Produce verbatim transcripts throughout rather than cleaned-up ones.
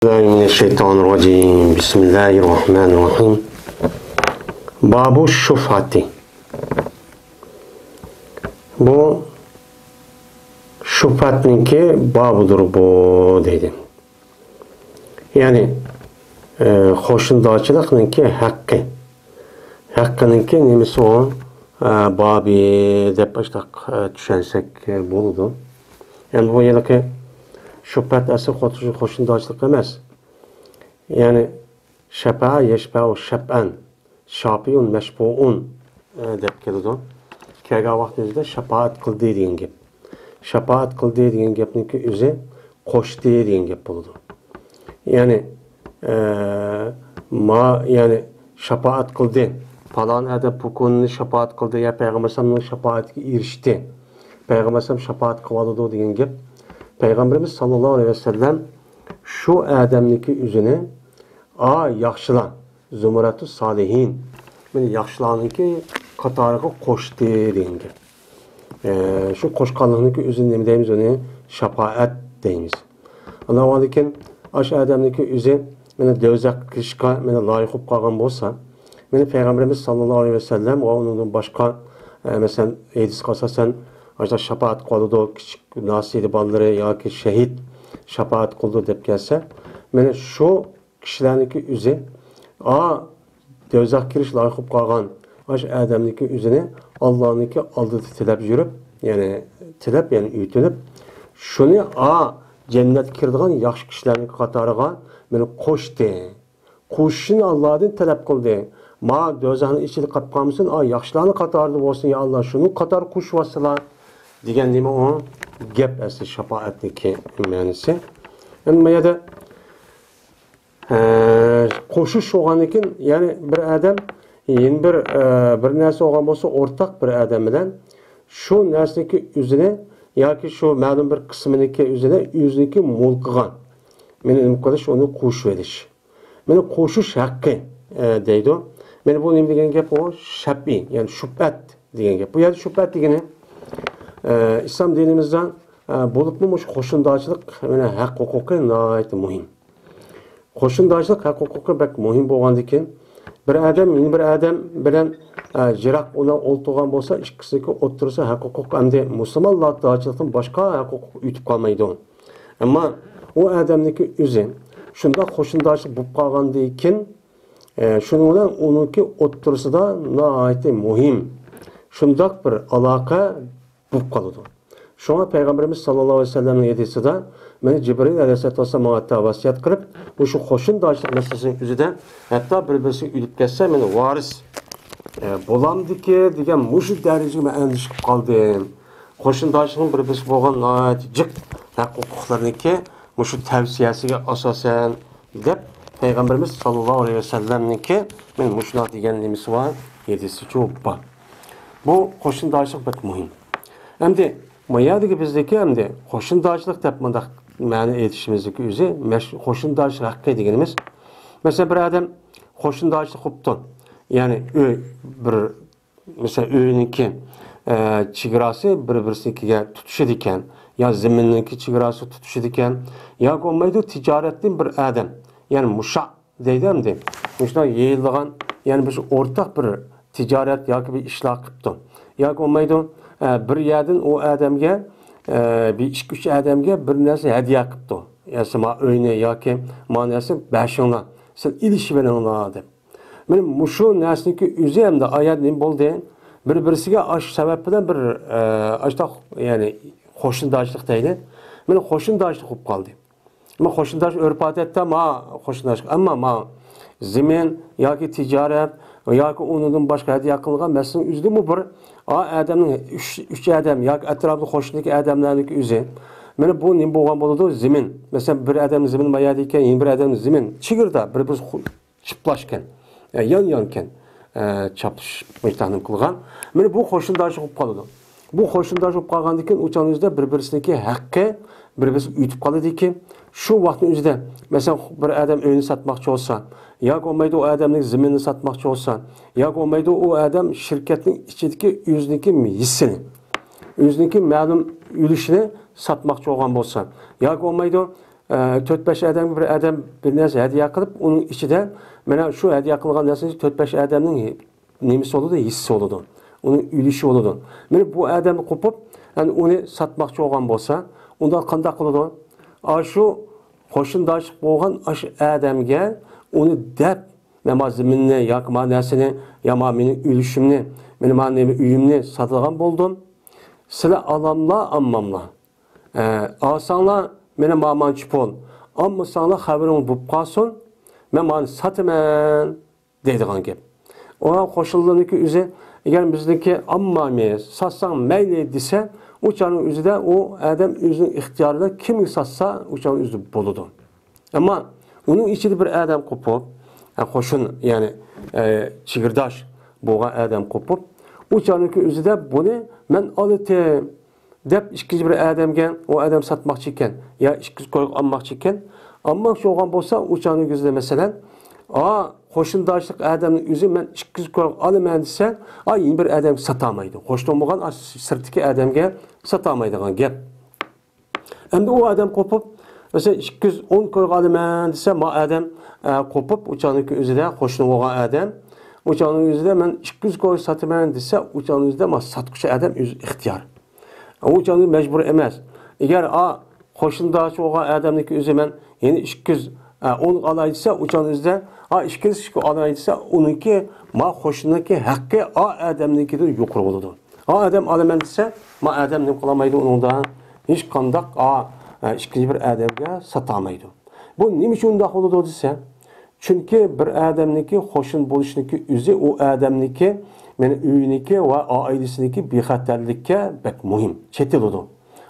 بىسمىللاھىررەھمانىررەھىم. بۇ شۇبھەتنىڭكى بابىدۇر بۇ دەيدۇ. يەنى، ئە، قوشنىدارچىلىقنىڭكى ھەققى. ھەققىنىڭكى نېمىسى ئۇ؟ ئە، بابى دەپ ئاشۇنداق، ئە، چۈشەنسەك، ئە، بولىدۇ. يەنى بۇ يەردىكى شۇبھەت ئەسلى قوش-، قوشنىدارچىلىق ئەمەس. يەنى شەپە يەشپەئۇ شەپئەن، شاپىئۇن مەشپۇئۇن، ئە، دەپ كېلىدۇ. كەلگەن ۋاقتىمىزدا شاپائەت قىلدى دېگەن گەپ. شاپائەت قىلدى دېگەن گەپنىڭكى ئۆزى قوشتى دېگەن گەپ بولىدۇ. يەنى، ئە، ما، يەنى شاپائەت قىلدى. پالان ئادەم پۇكۇننى شاپائەت قىلدى، يا پەيغەمبەر ئەلەيھىسسالامنىڭ شاپائەتىگە ئېرىشتى. پەيغەمبەر ئەلەيھىسسالام شاپائەت قىلىۋالىدۇ دېگەن گەپ. پەيغەمبىرىمىز ساللاللاھۇ ئەلەيھى ۋەسەللەم شۇ ئادەمنىڭكى ئۆزىنى، ئا، ياخشىلار، زۇمرەتۇ سالىھىن، مېنى ياخشىلارنىڭكى قاتارىغا قوشتى دېگەن گەپ. ئە، شۇ قوشقانلىقنىڭكى ئۆزىنى نېمە دەيمىز؟ ئۇنى شاپائەت دەيمىز. ئاندىن كېيىن ئاشۇ ئادەمنىڭكى ئۆزى مېنى دوزاخقا كىرىشكە مېنى لايىق بولۇپ قالغان بولسا، مېنى پەيغەمبىرىمىز ساللاللاھۇ ئەلەيھى ۋەسەللەم ۋە ئۇنىڭدىن باشقا، ئە، مەسىلەن، ھەدىسكە ئاساسەن، ئاشۇنداق شاپائەت قىلىدۇ، كىچىك ناسىيە بالىلىرى ياكى شەھىد شاپائەت قىلىدۇ دەپ كەلسە، مېنى شۇ كىشىلەرنىڭكى ئۆزى، ئا، دوزاخقا كىرىش لايىق بولۇپ قالغان ئاشۇ ئادەمنىڭكى ئۆزىنى ئاللانىڭكى ئالدىدا تىلەپ يۈرۈپ، يەنى تىلەپ، يەنى ئۆتۈنۈپ، شۇنى، ئا، جەننەتكە كىرىدىغان ياخشى كىشىلەرنىڭ قاتارىغا مېنى قوشتى. قوشۇشنى ئاللادىن تەلەپ قىلدى. ما دوزاخنىڭ ئىچىدە قاپ قالمىسۇن، ئا، ياخشىلارنىڭ قاتارىدا بولسۇن، يا ئاللا، شۇنىڭ قاتارىغا قوشۇۋالسىلا دېگەن نېمە ئۇ؟ گەپ ئەسلى شاپائەتنىڭكى مەنىسى. ئەمما ما يەردە ئە، قوشۇش بولغاندىن كېيىن، يەنى بىر ئادەم، يەنە بىر، ئە، بىر نەرسە بولغان بولسا، ئورتاق بىر ئادەم بىلەن شۇ نەرسىنىڭكى ئۆزىنى ياكى شۇ مەلۇم بىر قىسمىنىڭكى ئۆزىنى ئۆزىنىڭكى مۇلكىغا مېنى نېمە قىلىش، ئۇنى قوشۇۋېلىش. مېنى قوشۇش ھەققى، ئە، دەيدۇ. مېنى بۇ نېمە دېگەن گەپ؟ ئۇ شەپئى، يەنى شۇبھەت دېگەن گەپ. بۇ يەردە شۇبھەت دېگىنى، ئە، ئىسلام دىنىمىزدا، ئە، بولۇپمۇ مۇشۇ قوشنىدارچىلىق مېنى ھەق ھوقۇقى ناھايىتى مۇھىم. قوشنىدارچىلىق ھەق ھوقۇقى بەك مۇھىم بولغاندىكىن، بىر ئادەم يەنە بىر ئادەم بىلەن، ئە، يىراق ئۇناق ئولتۇرغان بولسا، ئىككىسىنىڭكى ئوتتۇرىسى ھەق ھوقۇق ئەمدى مۇسۇلمانلاردارچىلىقتىن باشقا ھەق ھوقۇق ئۆتۈپ قالمايدۇ. ئەمما ئۇ ئادەمنىڭكى ئۆزى شۇنداق قوشنىدارچىلىق بولۇپ قالغاندىن كېيىن، ئە، شۇنىڭ بىلەن ئۇنىڭكى ئوتتۇرىسىدا ناھايىتى مۇھىم شۇنداق بىر ئالاقە بولۇپ قالىدۇ. شۇڭا پەيغەمبىرىمىز ساللاللاھۇ ئەلەيھى ۋەسەللەمنىڭ ھەدىسىدە، مېنى جىبرىل ئەلەيھىسسالاتۇ ۋەسسالام ماڭا ھەتتا ۋەسىيەت قىلىپ، مۇشۇ قوشنىدارچىلىق مەسىلىسىنىڭ ئۆزىدە ھەتتا بىر-بىرسى ئۆلۈپ كەتسە، مېنى ۋارىس، ئە، بولامدىكى دېگەن مۇشۇ دەرىجىگە مەن ئەندىشە قىلىپ قالدىم. قوشنىدارچىلىقنىڭ بىر-بىرسىگە بولغان ناھايىتى جىق ھەق ھوقۇقلىرىنىڭكى مۇشۇ تەۋسىيەسىگە ئاساسەن دەپ، پەيغەمبىرىمىز ساللاللاھۇ ئەلەيھى ۋەسەللەمنىڭكى مېنى مۇشۇنداق دېگەن نېمىسى بار؟ ھەدىسىچۇ بار. بۇ قوشنىدارچىلىق بەك مۇھىم. ئەمدى ما يەردىكى بىزدىكى ئەمدى قوشنىدارچىلىق دەپ مۇنداق مەنە ئېيتىشىمىزدىكى ئۆزى مەش-، قوشنىدارچىلىق ھەققى دېگىنىمىز، مەسىلەن، بىر ئادەم قوشنىدارچىلىق قىپتۇ. يەنى ئۆي بىر مەسىلەن، ئۆينىڭكى، ئە، چېگراسى بىر-بىرسىنىڭكىگە تۇتىشىدىكەن، يا زېمىننىڭكى چېگراسى تۇتىشىدىكەن، ياكى بولمايدۇ تىجارەتتىن بىر ئادەم، يەنى مۇشا دەيدۇ ئەمدى. مۇشۇنداق يېيىلىدىغان، يەنى بىر ئورتاق بىر تىجارەت ياكى بىر ئىشلار قىپتۇ. ياكى بولمايدۇ، ئە، بىر يەردىن ئۇ ئادەمگە، ئە، بىر ئىككى-ئۈچ ئادەمگە بىر نەرسە ھەدىيە قىپتۇ. يا سەن ما ئۆينى ياكى ما نەرسىنى بەشىڭلار، سىلەر ئېلىشىۋېلىڭلار دەپ. مانا مۇشۇ نەرسىنىڭكى ئۆزى ئەمدى ئايەت نېمە بولدى؟ بىر-بىرسىگە ئاش سەۋەب بىلەن بىر، ئە، ئاشتاق، يەنى قوشنىدارچىلىق دەيلى. مانا قوشنىدارچىلىق بولۇپ قالدى. مانا قوشنىداش ئۆرپ-ئادەتتە ما قوشنىدارچىلىق. ئەمما ما زېمىن ياكى تىجارەت ياكى ئۇنىڭدىن باشقا ھەدىيە قىلىنغان مەسىلىنىڭ ئۆزىدىمۇ بىر، ئا، ئادەمنىڭ ئۈچ، ئۈچ ئادەم ياكى ئەتراپىدا قوشنىدىكى ئادەملەرنىڭكى ئۆزى. مانا بۇ نېمە بولغان بولىدۇ؟ زېمىن. مەسىلەن، بىر ئادەمنىڭ زېمىنى ما يەردە ئىكەن، يەنە بىر ئادەمنىڭ زېمىن. چېگرىدا بىر-بىرسى چىپلاشكەن، ئە، يان-يانكەن، ئە، چاپلىشىپ مۇشۇنداق نېمە قىلغان. مانا بۇ قوشنىدارچىلىق بولۇپ قالىدۇ. بۇ قوشنىدارچىلىق بولۇپ قالغاندىن كېيىن ئۇ چاغنىڭ ئۆزىدە بىر-بىرسىنىڭكى ھەققى بىر-بىرسىگە ئۆتۈپ قالىدىكى، شۇ ۋاقىتنىڭ ئۆزىدە، مەسىلەن، بىر ئادەم ئۆينى ساتماقچى بولسا، ياكى بولمايدۇ ئۇ ئادەمنىڭ زېمىنىنى ساتماقچى بولسا، ياكى بولمايدۇ ئۇ ئادەم شىركەتنىڭ ئىچىدىكى ئۆزىنىڭكى ھېسسىنى، ئۆزىنىڭكى مەلۇم ئۈلۈشىنى ساتماقچى بولغان بولسا، ياكى بولمايدۇ ئە، تۆت-بەش ئادەمگە بىر ئادەم بىر نەرسە ھەدىيە قىلىپ، ئۇنىڭ ئىچىدە مانا شۇ ھەدىيە قىلغان نەرسىنى تۆت-بەش ئادەمنىڭ نېمىسى بولىدۇ، ھېسسىسى بولىدۇ. ئۇنىڭ ئۈلۈشى بولىدۇ. مانا بۇ ئادەم قوپۇپ، يەنى ئۇنى ساتماقچى بولغان بولسا، ئۇندا قانداق قىلىدۇ؟ ئاشۇ قوشنىداشلىق بولغان ئاشۇ ئادەمگە ئۇنى دەپ، مەن ما زېمىننى ياكى ما نەرسىنى، يا ما مېنىڭ ئۈلۈشۈمنى، مېنىڭ ما نېمە ئۆيۈمنى ساتىدىغان بولدۇم. سىلەر ئالاملا، ئالماملا. ئە، ئالساڭلار، مېنىڭ مامانچە پۇل. ئالمىساڭلار، خەۋىرىڭ بوپ قالسۇن. مەن مانى ساتىمەن، دەيدىغان گەپ. ئۇ قوشنىلارنىڭكى ئۆزى، ئەگەر بىزنىڭكى ئالمايمىز، ساتساڭ مەيلى دېسە، ئۇ چاغنىڭ ئۆزىدە ئۇ ئادەم ئۆزىنىڭ ئىختىيارىدا كىمگە ساتسا، ئۇ چاغنىڭ ئۆزىدە بولىدۇ. ئەمما ئۇنىڭ ئىچىدە بىر ئادەم قوپۇپ، ھە، قوشۇن، يەنى، ئە، چېگرىداش بولغان ئادەم قوپۇپ، ئۇ چاغنىڭكى ئۆزىدە بۇنى مەن ئالىتىم دەپ ئىككىنچى بىر ئادەمگە، ئۇ ئادەم ساتماقچى ئىكەن، يا ئىككى يۈز كويغا ئالماقچى ئىكەن. ئالماقچى بولغان بولسا، ئۇ چاغنىڭ ئۆزىدە مەسىلەن، ئا، قوشنىداشلىق ئادەمنىڭ ئۆزى مەن ئىككى يۈز كويغا ئالىمەن دېسە، ئا، يەنە بىر ئادەمگە ساتالمايدۇ. قوشنا بولغان، ئا، سىرتتىكى ئادەمگە ساتالمايدىغان گەپ. ئەمدى ئۇ ئادەم قوپۇپ، مەسىلەن، ئىككى يۈز ئون كويغا ئالىمەن دېسە، ما ئادەم، ئە، قوپۇپ، ئۇ چاغنىڭكى ئۆزىدە قوشنا بولغان ئادەم، ئۇ چاغنىڭ ئۆزىدە مەن ئىككى يۈز كوي ساتىمەن دېسە، ئۇ چاغنىڭ ئۆزىدە ما ساتقۇچى ئادەم ئۆزى ئىختىيار. ئۇ چاغنىڭ مەجبۇر ئەمەس. ئەگەر، ئا، قوشنىداش بولغان ئادەمنىڭكى ئۆزى مەن يەنە ئىككى يۈز ئون ئالاي دېسە، ئۇ چاغنىڭ ئۆزىدە، ئا، ئىككى يۈز ئون ئالاي دېسە، ئۇنىڭكى، ما قوشنىنىڭكى ھەققى ئا ئادەمنىڭكىدىن يۇقىرى بولىدۇ. ئا ئادەم ئالىمەن دېسە، ما ئادەم نېمە قىلالمايدۇ ئۇنىڭدا؟ ھېچقانداق، ئا، ئىككىنچى بىر ئادەمگە ساتالمايدۇ. بۇ نېمە ئۈچۈن ئۇنداق بولىدۇ دېسە، چۈنكى بىر ئادەمنىڭكى قوشنا بولۇشنىڭكى ئۆزى ئۇ ئادەمنىڭكى، مانا، ئۆيىنىڭكى ۋە ئائىلىسىنىڭكى بىخەتەرلىككە بەك مۇھىم، چېتىلىدۇ.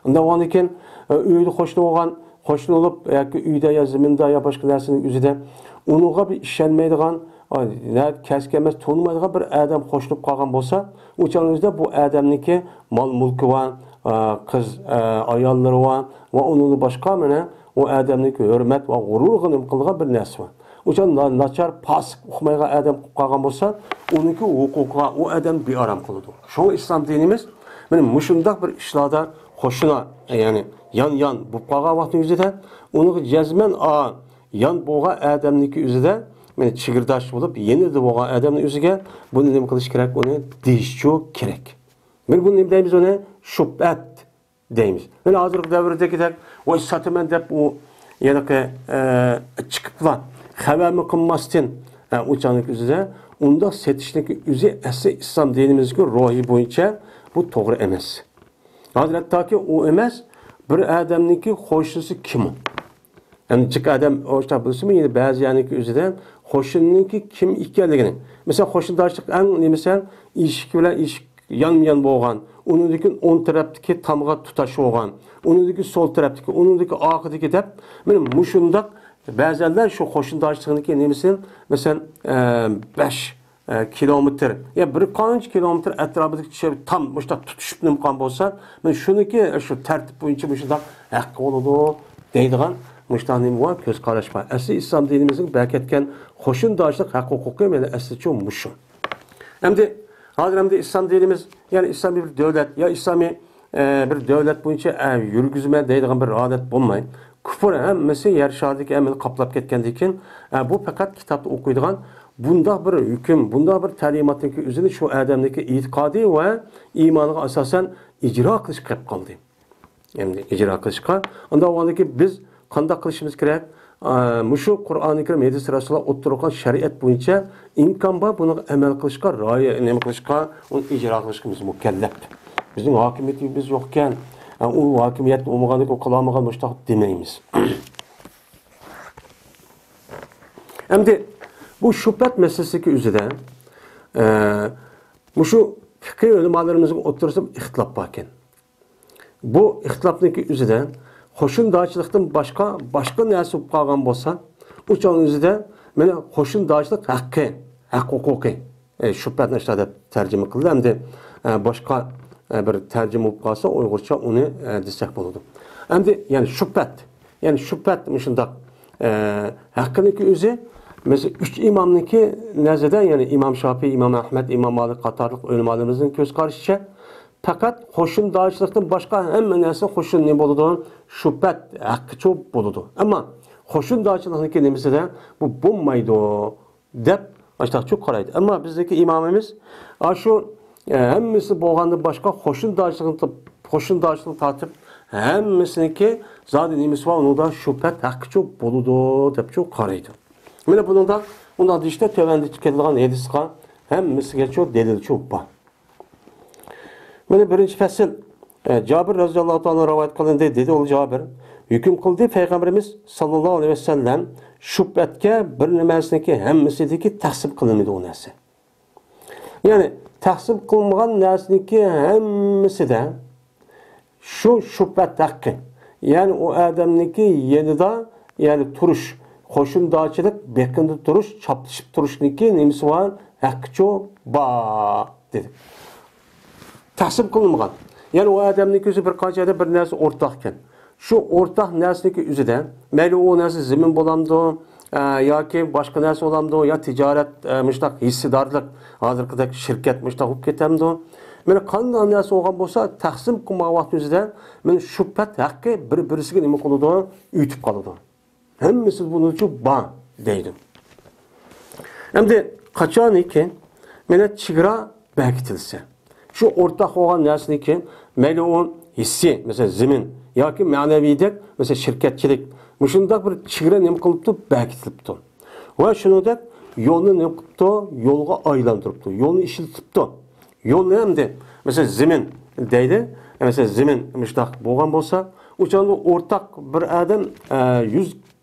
ئۇنداق بولغاندىكىن، ئۆيدە قوشنا بولغان، قوشنا بولۇپ ياكى ئۆيدە يا زېمىندا يا باشقا نەرسىنىڭ ئۆزىدە ئۇنىڭغا بىر ئىشەنمەيدىغان، ئا، نە كەسكە ئەمەس، تونۇمايدىغان بىر ئادەم قوشۇلۇپ قالغان بولسا، ئۇ چاغنىڭ ئۆزىدە بۇ ئادەمنىڭكى مال-مۈلكى بار، ئا، قىز، ئا، ئاياللىرى بار ۋە ئۇنىڭدىن باشقا، مانا، ئۇ ئادەمنىڭكى ھۆرمەت ۋە غۇرۇرىغا نېمە قىلىدىغان بىر نەرسە بار. ئۇ چاغ نا-، ناچار، پاسىق، ئۇقمايدىغان ئادەم قىلىپ قالغان بولسا، ئۇنىڭكى ھوقۇقىغا ئۇ ئادەم بىئارام قىلىدۇ. شۇڭا ئىسلام دىنىمىز، مانا، مۇشۇنداق بىر ئىشلاردا قوشنا، يەنى يان-يان بولۇپ قالغان ۋاقتىنىڭ ئۆزىدە، ئۇنىڭغا جەزمەن، ئا، يان بولغان ئادەمنىڭكى ئۆزىدە، مانا، چېگرىداش بولۇپ، يېنىدا بولغان ئادەمنىڭ ئۆزىگە بۇنى نېمە قىلىش كېرەك؟ ئۇنى دېيىشچۇ كېرەك. مانا بۇنى نېمە دەيمىز؟ ئۇنى شۇبھەت دەيمىز. مانا ھازىرقى دەۋردىكىدەك، ۋاي، ساتىمەن دەپ ئۇ ھېلىقى، ئە، چىقىپلا خەۋەرمۇ قىلماستىن، ئە، ئۇ چاغنىڭ ئۆزىدە ئۇنداق سېتىشنىڭكى ئۆزى ئەسلى ئىسلام دىنىمىزدىكى روھى بويىچە بۇ توغرا ئەمەس. ھازىر ھەتتاكى ئۇ ئەمەس، بىر ئادەمنىڭكى قوشنىسى كىم ئۇ؟ يەنى جىق ئادەم ئوشۇنداق بىلسىمۇ، يەنە بەزى يەرنىڭكى ئۆزىدە قوشنىنىڭكى كىم ئىكەنلىكىنى. مەسىلەن، قوشنىداشلىق ئەڭ نېمىسى، ئىشىك بىلەن ئىشىك يانمۇيان بولغان، ئۇنىڭدىكى ئوڭ تەرەپتىكى تامغا تۇتاش بولغان، ئۇنىڭدىكى سول تەرەپتىكى، ئۇنىڭدىكى ئارقىدىكى دەپ، مانا مۇشۇنداق بەزەنلەر شۇ قوشنىداشلىقنىڭكى نېمىسىنى، مەسىلەن، ئە، بەش ئە، كىلومېتىر، يا بىر قانچە كىلومېتىر ئەتراپىدىكى شۇ تام مۇشۇنداق تۇتىشىپ نېمە قىلغان بولسا، مانا شۇنىڭكى شۇ تەرتىپ بويىچە مۇشۇنداق ھەققى بولىدۇ دەيدىغان مۇشۇنداق نېمە بار، كۆز قاراش بار. ئەسلى ئىسلام دىنىمىزنىڭ بەركەتكەن قوشنىداشلىق ھەق ھوقۇقى مانا ئەسلىچۇ مۇشۇ. ئەمدى ھازىر ئەمدى ئىسلام دىنىمىز، يەنى ئىسلامىي بىر دۆلەت، يا ئىسلامىي، ئە، بىر دۆلەت بويىچە، ئە، يۈرگۈزىمەن دەيدىغان بىر ھالەت بولماي، كۇفر ھەممىسى يەر شارىدىكى ھەممىنى قاپلاپ كەتكەندىن كېيىن، ئە، بۇ پەقەت كىتابتا ئوقۇيدىغان بۇنداق بىر ھۆكۈم، بۇنداق بىر تەلىماتنىڭكى ئۆزىنى شۇ ئادەمنىڭكى ئېتىقادى ۋە ئىمانىغا ئاساسەن ئىجرا قىلىشقا قېلىپ قالدى. ئەمدى ئىجرا قىلىشقا. ئۇنداق بولغاندىكىن بىز قانداق قىلىشىمىز كېرەك؟ ئە، مۇشۇ قۇرئانى كەرىم، ھەدىس رەسۇلۇللا ئوتتۇرىغا قويغان شەرىئەت بويىچە ئىمكان بار بۇنىڭغا ئەمەل قىلىشقا، رايە-، نېمە قىلىشقا، ئۇنى ئىجرا قىلىشقا بىز مۇكەللەپ. بىزنىڭ ھاكىمىيىتىمىز يوقكەن، ئە، ئۇ ھاكىمىيەتتە بولمىغاندىكىن ئۇ قىلالمىغان مۇشۇنداق دېمەيمىز. ئەمدى بۇ شۇبھەت مەسىلىسىدىكى ئۆزىدە، ئە، مۇشۇ پىقىھ ئۆلىمالىرىمىزنىڭ ئوتتۇرىسىدا ئىختىلاپ باركەن. بۇ ئىختىلاپنىڭكى ئۆزىدە قوشنىدارچىلىقتىن باشقا، باشقا نەرسە بولۇپ قالغان بولسا، ئۇ چاغنىڭ ئۆزىدە مانا قوشنىدارچىلىق ھەققى، ھەق ھوقۇقى، ئە، شۇبھەتنى ئاشۇنداق دەپ تەرجىمە قىلدى. ئەمدى، ئە، باشقا، ئە، بىر تەرجىمە بولۇپ قالسا ئۇيغۇرچە ئۇنى، ئە، دېسەك بولىدۇ. ئەمدى يەنى شۇبھەت، يەنى شۇبھەت مۇشۇنداق، ئە، ھەققىنىڭكى ئۆزى، مەسىلەن، ئۈچ ئىمامنىڭكى نەزىرىدە، يەنى ئىمام شاپىي، ئىمام ئەھمەد، ئىمام مالىك قاتارلىق ئۆلىمالىرىمىزنىڭ كۆز قارىشىچە، پەقەت قوشۇنداچىلىقتىن باشقا ھەممە نەرسە قوشۇن نېمە بولىدۇ؟ شۇبھەت ھەققىچۇ بولىدۇ. ئەمما قوشۇنداچىلىقنىڭكى نېمىسىدە بۇ بولمايدۇ دەپ ئاشتاقچۇ قارايدۇ. ئەمما بىزدىكى ئىمامىمىز ئاشۇ، ئە، ھەممىسى بولغاندىن باشقا قوشۇنداچىلىقنى، قوشۇنداچىلىقنى تارتىپ ھەممىسىنىڭكى زادى نېمىسى بار، ئۇنىڭدا شۇبھەت ھەققىچۇ بولىدۇ دەپچۇ قارايدۇ. مانا بۇنىڭدا ئۇنداق دېيىشتە تۆۋەندە كېلىدىغان ھەدىسقا ھەممىسىگەچۇ دەلىلچۇ بار. مانا بىرىنچى پەسىل، ئە، جابىر رەزىياللاھۇ تائالا رىۋايەت قىلىندى، دېدى ئۇ جابىر، ھۆكۈم قىلدى پەيغەمبىرىمىز ساللاللاھۇ ئەلەيھى ۋەسەللەم شۇبھەتكە بىر نېمىسىنىڭكى ھەممىسىدىكى تەقسىم قىلىنمىدى ئۇ نەرسە. يەنى تەقسىم قىلىنغان نەرسىنىڭكى ھەممىسىدە شۇ شۇبھەت ھەققى، يەنى ئۇ ئادەمنىڭكى يېنىدا، يەنى تۇرۇش، قوشۇنداچىلىق، بېقىندا تۇرۇش، چاپلىشىپ تۇرۇشنىڭكى نېمىسى بار؟ ھەققىچۇ بار، دېدى. تەقسىم قىلىنمىغان. يەنى ئۇ ئادەمنىڭكى ئۆزى بىر قانچە ئادەم بىر نەرسە ئورتاق ئىكەن. شۇ ئورتاق نەرسىنىڭكى ئۆزىدە، مەيلى ئۇ نەرسە زېمىن بولامدۇ، ئە، ياكى باشقا نەرسە بولامدۇ، يا تىجارەت، ئە، مۇشۇنداق ھېسسىدارلىق، ھازىرقىدەك شىركەت مۇشۇنداق بولۇپ كېتەمدۇ؟ مانا قانداق نەرسە بولغان بولسا، تەقسىم قىلمىغان ۋاقتىمىزدا مانا شۇبھەت ھەققى بىر-بىرسىگە نېمە قىلىدۇ؟ ئۆتۈپ قالىدۇ. ھەممىسى بۇنىڭچۇ بار دەيدۇ. ئەمدى قاچانكى مانا چېگرا بەكىتىلسە، شۇ ئورتاق بولغان نەرسىنىڭكى، مەيلى ئۇ ھېسسىي، مەسىلەن، زېمىن ياكى مەنىۋىدەك، مەسىلەن، شىركەتچىلىك، مۇشۇنداق بىر چېگرا نېمە قىلىپتۇ؟ بەكىتىلىپتۇ. ۋە شۇنىڭدەك يولنى نېمە قىلىپتۇ؟ يولغا ئايلاندۇرۇپتۇ، يولنى ئىشلىتىپتۇ. يولنى ئەمدى، مەسىلەن، زېمىن دەيلى، مەسىلەن، زېمىن مۇشۇنداق بولغان بولسا، ئۇ چاغدا ئورتاق بىر ئادەم، ئە، يۈز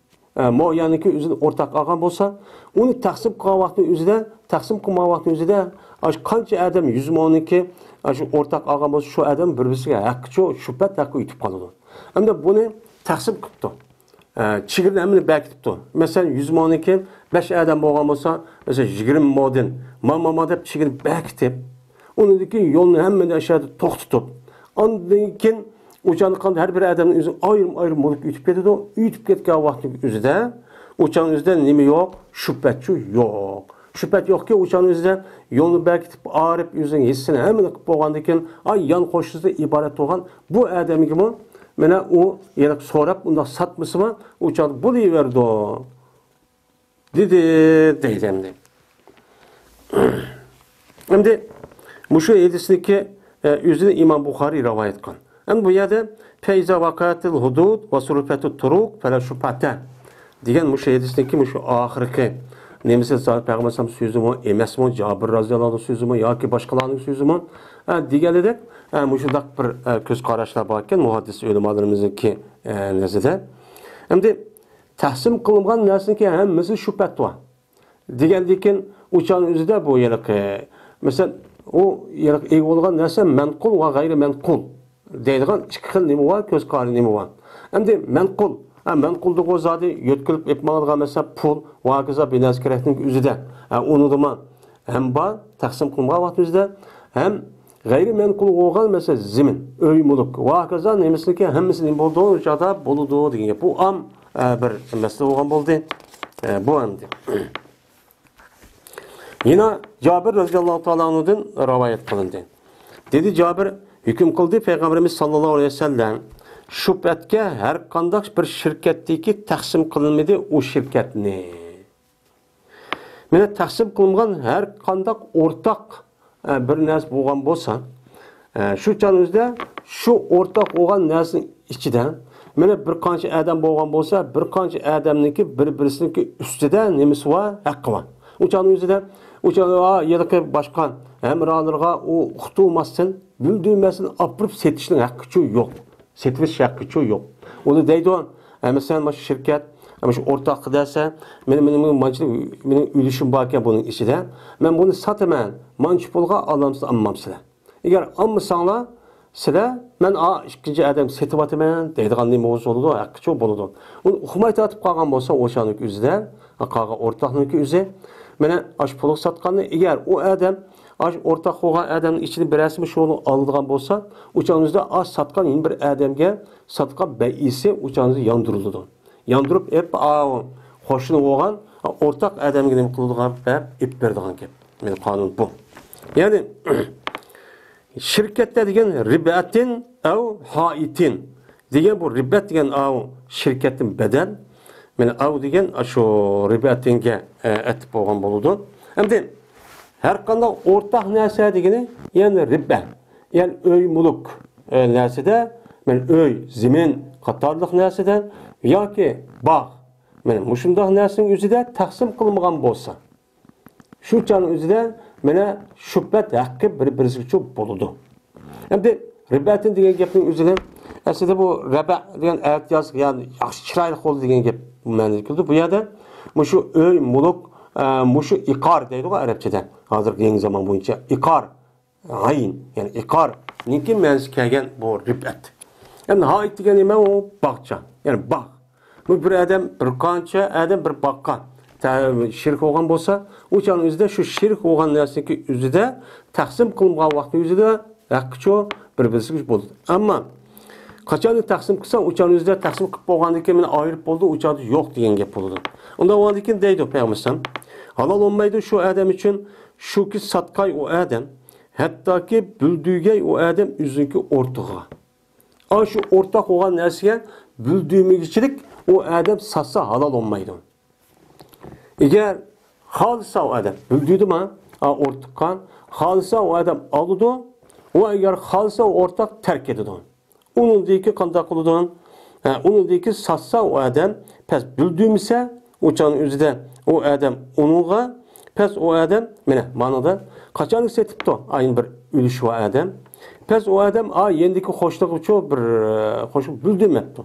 ئە، مو يەرنىڭكى ئۆزىنى ئورتاق ئالغان بولسا، ئۇنى تەقسىم قىلغان ۋاقىتنىڭ ئۆزىدە، تەقسىم قىلمىغان ۋاقىتنىڭ ئۆزىدە، ئاشۇ قانچە ئادەم يۈز مونىڭكى، ئاشۇ ئورتاق ئالغان بولسا، شۇ ئادەم بىر-بىرسىگە ھەققىچۇ، شۇبھەت ھەققى يېتىپ قالىدۇ. ئەمدى بۇنى تەقسىم قىپتۇ. ئە، چېگرىنى ھەممىنى بەكىتىپتۇ. مەسىلەن، يۈز مونىڭكى بەش ئادەم بولغان بولسا، مەسىلەن، يىگىرمە مودىن ما، ما، ما دەپ چېگرىنى بەكىتىپ، ئۇنىڭدىن كېيىن يولنى ھەممىنى ئاشۇ يەردە توختىتىپ، ئاندىن كېيىن ئۇ چاغدا قالغان ھەر بىر ئادەمنىڭ ئۆزى ئايرىم-ئايرىم مۇلك ئۆتۈپ كېتىدۇ. ئۆتۈپ كەتكەن ۋاقىتنىڭ ئۆزىدە ئۇ چاغنىڭ ئۆزىدە نېمە يوق؟ شۇبھەتچۇ يوق. شۇبھەت يوقكى، ئۇ چاغنىڭ ئۆزىدە يولنى بەكىتىپ، ئارىپ ئۆزىنىڭ ھېسسىنى ھەممىنى قىلىپ بولغاندىن كېيىن، ئاي يان قوشنىسىدىن ئىبارەت بولغان بۇ ئادەمگىمۇ مانا ئۇ يەنە سوراپ ئۇنداق ساتمىسىمۇ، ئۇ چاغدا بولۇۋېرىدۇ. دېدى، دەيدۇ ئەمدى. ئەمدى مۇشۇ ھەدىسنىكى، ئە، ئۆزىنى ئىمام بۇخارىي رىۋايەت قىلغان. ئەمدى بۇ يەردە فەئىزا ۋەقەتىل ھۇدۇد ۋە سۇرۇفەتۇ تۇرۇق فەلە شۇبھەتە دېگەن مۇشۇ ھەدىسنىكى مۇشۇ ئاخىرقى نېمىسى، پەيغەمبەر ئەلەيھىسسالام سۆزىمۇ ئەمەسمۇ، جابىر رازىياللاھۇ ئەنھۇ سۆزىمۇ ياكى باشقىلارنىڭ سۆزىمۇ، ئە، دېگەنلىدەك، ئە، مۇشۇنداق بىر، ئە، كۆز قاراشلار بار ئىكەن مۇھەددىس ئۆلىمالىرىمىزنىڭكى، ئە، نەزىرىدە. ئەمدى تەقسىم قىلىنغان نەرسىنىڭكى ھەممىسى شۇبھەت بار. دېگەندىكىن ئۇ چاغنىڭ ئۆزىدە بۇ ھېلىقى، مەسىلەن، ئۇ ھېلىقى ئىگە بولغان نەرسە مەنقۇل ۋە غەيرىي مەنقۇل دەيدىغان ئىككى خىل نېمە بار، كۆز قارىشى نېمە بار. ئەمدى مەنقۇل، ھە، مەنقۇل دېگەن زادى يۆتكىلىپ ئېلىپ ماڭىدىغان، مەسىلەن، پۇل ۋە ھاكازا بىر نەرسە كېرەكنىڭ ئۆزىدە. ھە، ئۇنىڭدىمۇ ھەم بار، تەقسىم قىلمىغان ۋاقتىمىزدا ھەم غەيرىي مەنقۇل بولغان، مەسىلەن، زېمىن، ئۆي، مۈلۈك ۋە ھاكازا نېمىسىنىڭكى ھەممىسى نېمە بولىدۇ؟ ئۇ چاغدا بولىدۇ دېگەن گەپ. بۇ ئام، ئە، بىر مەسىلە بولغان بولدى. ئە، بۇ ئەمدى. يەنە جابىر رەزىياللاھۇ تائالا ئەنھۇدىن رىۋايەت قىلىندى. دېدى جابىر، ھۆكۈم قىلدى پەيغەمبىرىمىز ساللاللاھۇ ئەلەيھى ۋەسەللەم، شۇبھەتكە ھەر قانداق بىر شىركەتتىكى تەقسىم قىلىنمىدى ئۇ شىركەتنى. مانا تەقسىم قىلىنغان ھەر قانداق ئورتاق، ئە، بىر نەرسە بولغان بولسا، ئە، شۇ چاغنىڭ ئۆزىدە شۇ ئورتاق بولغان نەرسىنىڭ ئىچىدە مانا بىر قانچە ئادەم بولغان بولسا، بىر قانچە ئادەمنىڭكى بىر-بىرسىنىڭكى ئۈستىدە نېمىسى بار؟ ھەققى بار. ئۇ چاغنىڭ ئۆزىدە، ئۇ چاغدا، ئا، ھېلىقى باشقا ھەمراھلىرىغا ئۇ ئۇقتۇرماستىن، بىلدۈرمەستىن ئاپىرىپ سېتىشنىڭ ھەققىچۇ يوق. سېتىۋېتىش ھەققىچۇ يوق. ئۇنى دەيدۇ، ئە، مەسىلەن، مانا شۇ شىركەت، ئە، مانا شۇ ئورتاق دېسە، مېنىڭ، مېنىڭ، مېنىڭ مانچىلىك، مېنىڭ ئۈلۈشۈم باركەن بۇنىڭ ئىچىدە. مەن بۇنى ساتىمەن، مانچە پۇلغا ئالامسىز، ئالمامسىلەر. ئەگەر ئالمىساڭلار، سىلەر، مەن ئا، ئىككىنچى ئادەمگە سېتىۋاتىمەن دەيدىغان نېمە بولسا بولىدۇ، ھەققىچۇ بولىدۇ. ئۇنى ئۇقماي تارتىپ قالغان بولسا، ئوشۇنىڭ ئۆزىدە، قالغان ئورتاقنىڭكى ئۆزى، مانا ئاشۇ پۇلغا ساتقاننى، ئەگەر ئۇ ئادەم، ئاشۇ ئورتاق بولغان ئادەمنىڭ ئىچىدە بىرەرسىمۇ شۇنى ئالىدىغان بولسا، ئۇ چاغنىڭ ئۆزىدە ئاشۇ ساتقان يەنە بىر ئادەمگە ساتقان بەيئىسى ئۇ چاغنىڭ ئۆزىدە ياندۇرۇلىدۇ. ياندۇرۇپ ئېلىپ، ئاۋۇ قوشنا بولغان ئورتاق ئادەمگە نېمە قىلىدىغان دەپ ئېلىپ بېرىدىغان گەپ. مانا قانۇن بۇ. يەنى شىركەتتە دېگەن رىبئەتىن ئەۋ ھائىتىن دېگەن، بۇ رىبئەت دېگەن ئاۋۇ شىركەتتىن بەدەل. مانا ئەۋ دېگەن شۇ رىبئەتىنگە، ئە، ئەتىپ بولغان بولىدۇ. ئەمدى ھەر قانداق ئورتاق نەرسە دېگىنى، يەنى رىبئە، يەنى ئۆي، مۈلۈك، ئە، نەرسىدە، مانا ئۆي، زېمىن قاتارلىق نەرسىدە ياكى باغ، مانا مۇشۇنداق نەرسىنىڭ ئۆزىدە تەقسىم قىلمىغان بولسا، شۇ چاغنىڭ ئۆزىدە مانا شۇبھەت ھەققى بىر-بىرسىگىچە بولىدۇ. ئەمدى رىبئەتىن دېگەن گەپنىڭ ئۆزىنى، ئەسلىدە بۇ رەبە دېگەن ئەتىياز، يەنى ياخشى، چىرايلىق بولدى دېگەن گەپ مەنىدە كېلىدۇ. بۇ يەردە مۇشۇ ئۆي، مۈلۈك، ئە، مۇشۇ ئىقار دەيدىغۇ ئەرەبچىدە. ھازىرقى يېڭى زامان بويىچە ئىقار، غەين، يەنى ئىقارنىڭكى مەنىسى كەلگەن بۇ رىبئەت. ئەمدى ھائىت دېگەن نېمە؟ ئۇ باغچە، يەنى باغ. بۇ بىر ئادەم، بىر قانچە ئادەم بىر باغقا تە-، شېرىك بولغان بولسا، ئۇ چاغنىڭ ئۆزىدە شۇ شېرىك بولغان نەرسىنىڭكى ئۆزىدە تەقسىم قىلىنغان ۋاقتى ئۆزىدە ھەققىچۇ بىر-بىرسىگە بولىدۇ. ئەمما قاچان تەقسىم قىلسا، ئۇ چاغنىڭ ئۆزىدە تەقسىم قىلىپ بولغاندىن كېيىن مانا ئايرىپ بولدى، ئۇ چاغدا يوق دېگەن گەپ بولىدۇ. ئۇنداق بولغاندىن كېيىن دەيدۇ پەيغەمبەر ئەلەيھىسسالام، ھالال بولمايدۇ شۇ ئادەم ئۈچۈن، شۇكى ساتقاي ئۇ ئادەم، ھەتتاكى بۆلدۈرگەي ئۇ ئادەم ئۆزىنىڭكى ئورتىغا. ئاشۇ ئورتاق بولغان نەرسىگە بۆلدۈرمىگۈچىلىك ئۇ ئادەم ساتسا ھالال بولمايدۇ. ئەگەر خالىسا ئۇ ئادەم، بۆلدۈردىما، ئا، ئورتىققا، خالىسا ئۇ ئادەم ئالىدۇ، ۋە ئەگەر خالىسا ئۇ ئورتاق تەرك ئېتىدۇ. ئۇنىڭدىكى قانداق قىلىدۇ؟ ھە، ئۇنىڭدىكى ساتسا ئۇ ئادەم، پەس بۆلدۈرمىسە، ئۇ چاغنىڭ ئۆزىدە ئۇ ئادەم ئۇنىڭغا، پەس ئۇ ئادەم، مانا، مانىدا قاچانلىق سېتىپتۇ، ئاينى بىر ئۈلۈش بار ئادەم. پەس ئۇ ئادەم، ئا، يېنىدىكى قوشنىغىچۇ بىر، ئە، قوشنىغا بۆلدۈرمەپتۇ.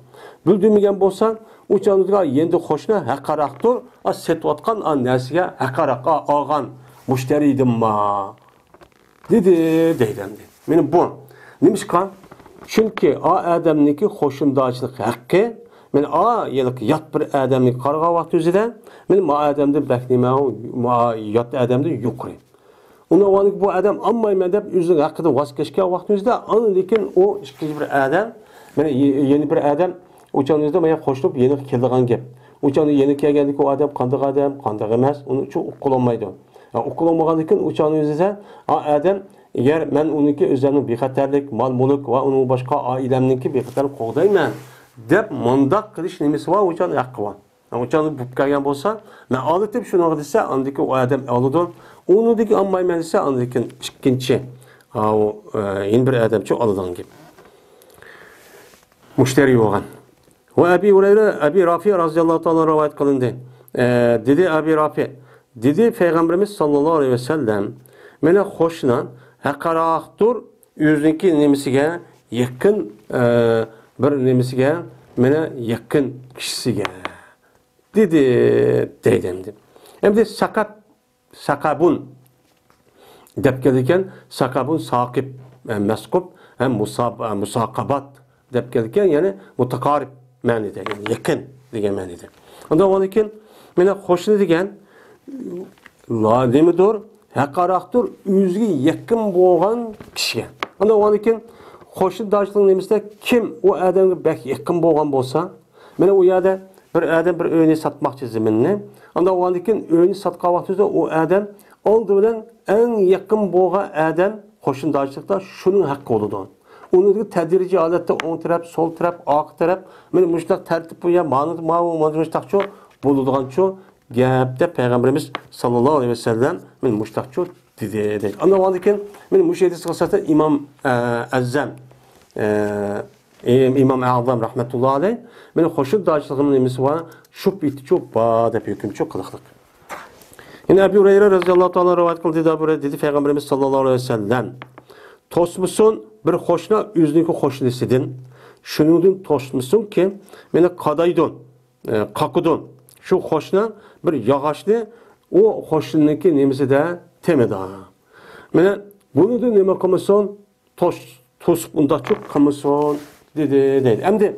بۆلدۈرمىگەن بولسا، ئۇ چاغدا يېنىدىكى قوشنا ھەققاراقتۇر، ئا، سېتىۋاتقان، ئا، نەرسىگە ھەققاراق، ئا، ئالغان مۇشتەرىدىنما دېدى، دەيدۇ ئەمدى. مانا بۇ. نېمىشقا؟ چۈنكى ئا ئادەمنىڭكى قوشنىدارچىلىق ھەققى، مانا ئا يەنە يات بىر ئادەمنىڭ قارىغان ۋاقتى ئۆزىدە، مانا ما ئادەمدىن بەك نېمە، ما يات ئادەمدىن يۇقىرى. ئۇنىڭ ئورنىغا بۇ ئادەم ئالمايمەن دەپ ئۆزىنىڭ ھەققىدىن ۋاز كەچكەن ۋاقتى ئۆزىدە، ئاندىن كېيىن ئۇ ئىككىنچى بىر ئادەم، مانا يە-، يەنە بىر ئادەم، ئۇ چاغنىڭ ئۆزىدە مانا قوشۇلۇپ يېنىغا كېلىدىغان گەپ. ئۇ چاغدا يەنە كەلگەندىكى ئۇ ئادەم قانداق ئادەم، قانداق ئەمەس، ئۇنى ئۇقۇپ بولالمايدۇ. ھە، ئۇقۇپ بولالمىغاندىن كېيىن ئۇ چاغنىڭ ئۆزىدە ئا ئادەم، ئەگەر مەن ئۇنىڭكى ئۆزۈمنىڭ بىخەتەرلىك، مال-مۈلۈك ۋە ئۇنىڭ باشقا ئائىلەمنىڭكى بىخەتەرلىكىنى قوغدايمەن دەپ مۇنداق قىلىش نېمىسى بار، ئۇ چاغنىڭ ھەققى بار. ئۇ چاغدا بولۇپ كەلگەن بولسا، مەن ئالدىتىپ شۇنىڭغا دېسە، ئاندىن كېيىن ئۇ ئادەم ئالىدۇ. ئۇنىڭدىن كېيىن ئالمايمەن دېسە، ئاندىن كېيىن ئىككىنچى، ئاۋۇ، ئە، يەنە بىر ئادەمچۇ ئالىدىغان گەپ. مۇشتەرى بولغان. ۋە ئەبى ھۇرەيرە، ئەبى رافىئ رازىياللاھۇ تائالا رىۋايەت قىلىندى. ئە، دېدى ئەبى رافىئ، دېدى پەيغەمبىرىمىز ساللاللاھۇ ئەلەيھى ۋەسەللەم، مانا قوشنا ھەققاراقتۇر ئۆزىنىڭكى نېمىسىگە يېقىن، ئە، بىر نېمىسىگە، مانا يېقىن كىشىسىگە. دېدى، دەيدۇ ئەمدى. ئەمدى سەقەب، سەقەبۇن دەپ كېلىدىكەن. سەقەبۇن ساقىب، ئە، مەسقۇب، ھەم مۇساب-، ئە، مۇساقابات دەپ كېلىدىكەن، يەنى مۇتەقارىب مەنىدە، يەنى يېقىن دېگەن مەنىدە. ئۇنداق بولغاندىن كېيىن، مانا قوشنا دېگەن، لا نېمىدۇر؟ ھەققاراقتۇر ئۆزىگە يېقىن بولغان كىشىگە. ئۇنداق بولغاندىن كېيىن، قوشنىدارچىلىق نېمىسىدە كىم ئۇ ئادەمگە بەك يېقىن بولغان بولسا، مانا ئۇ يەردە بىر ئادەم بىر ئۆينى ساتماقچى زېمىننى. ئاندىن ئاندىن كېيىن ئۆينى ساتقان ۋاقتىدا ئۇ ئادەم ئالدى بىلەن ئەڭ يېقىن بولغان ئادەم قوشنىدارچىلىقتا شۇنىڭ ھەققى بولىدۇ. ئۇنىڭدىن تەدرىجىي ھالەتتە ئوڭ تەرەپ، سول تەرەپ، ئارقا تەرەپ، مانا مۇشۇنداق تەرتىپ بويىچە مانىدا ماۋۇ، مانا مۇشۇنداقچۇ بولىدىغانچۇ گەپ دەپ پەيغەمبىرىمىز ساللاللاھۇ ئەلەيھى ۋەسەللەم مانا مۇشۇنداقچۇ دېدى، دەيدۇ. ئاندىن ئاندىن كېيىن مانا مۇشۇ ھەدىسكە ئاساسەن ئىمام، ئە، ئەززەم، ئە، ئىم-، ئىمام ئەزەم رەھمەتۇللا ئەلەيھ، مانا قوشنىدارچىلىقنىڭ نېمىسى بار؟ شۇبھىتىچۇ بار دەپ ھۆكۈمچۇ قىلىقلىق. يەنە ئەبۇ ھۇرەيرە رەزىياللاھۇ تائالا رىۋايەت قىلدى، دەپ دېدى پەيغەمبىرىمىز ساللاللاھۇ ئەلەيھى ۋەسەللەم، توسمىسۇن بىر قوشنا ئۆزىنىڭكى قوشنىسىدىن، شۇنىڭدىن توسمىسۇنكى، مانا قادايدۇ، ئە، قاقىدۇ. شۇ قوشنا بىر ياغاچنى ئۇ قوشنىنىڭكى نېمىسىدە تېمىدا. مانا بۇنىڭدىن نېمە قىلمىسۇن؟ توس-، توسۇپ ئۇنداقچۇ قىلمىسۇن، دېدى، دەيدۇ. ئەمدى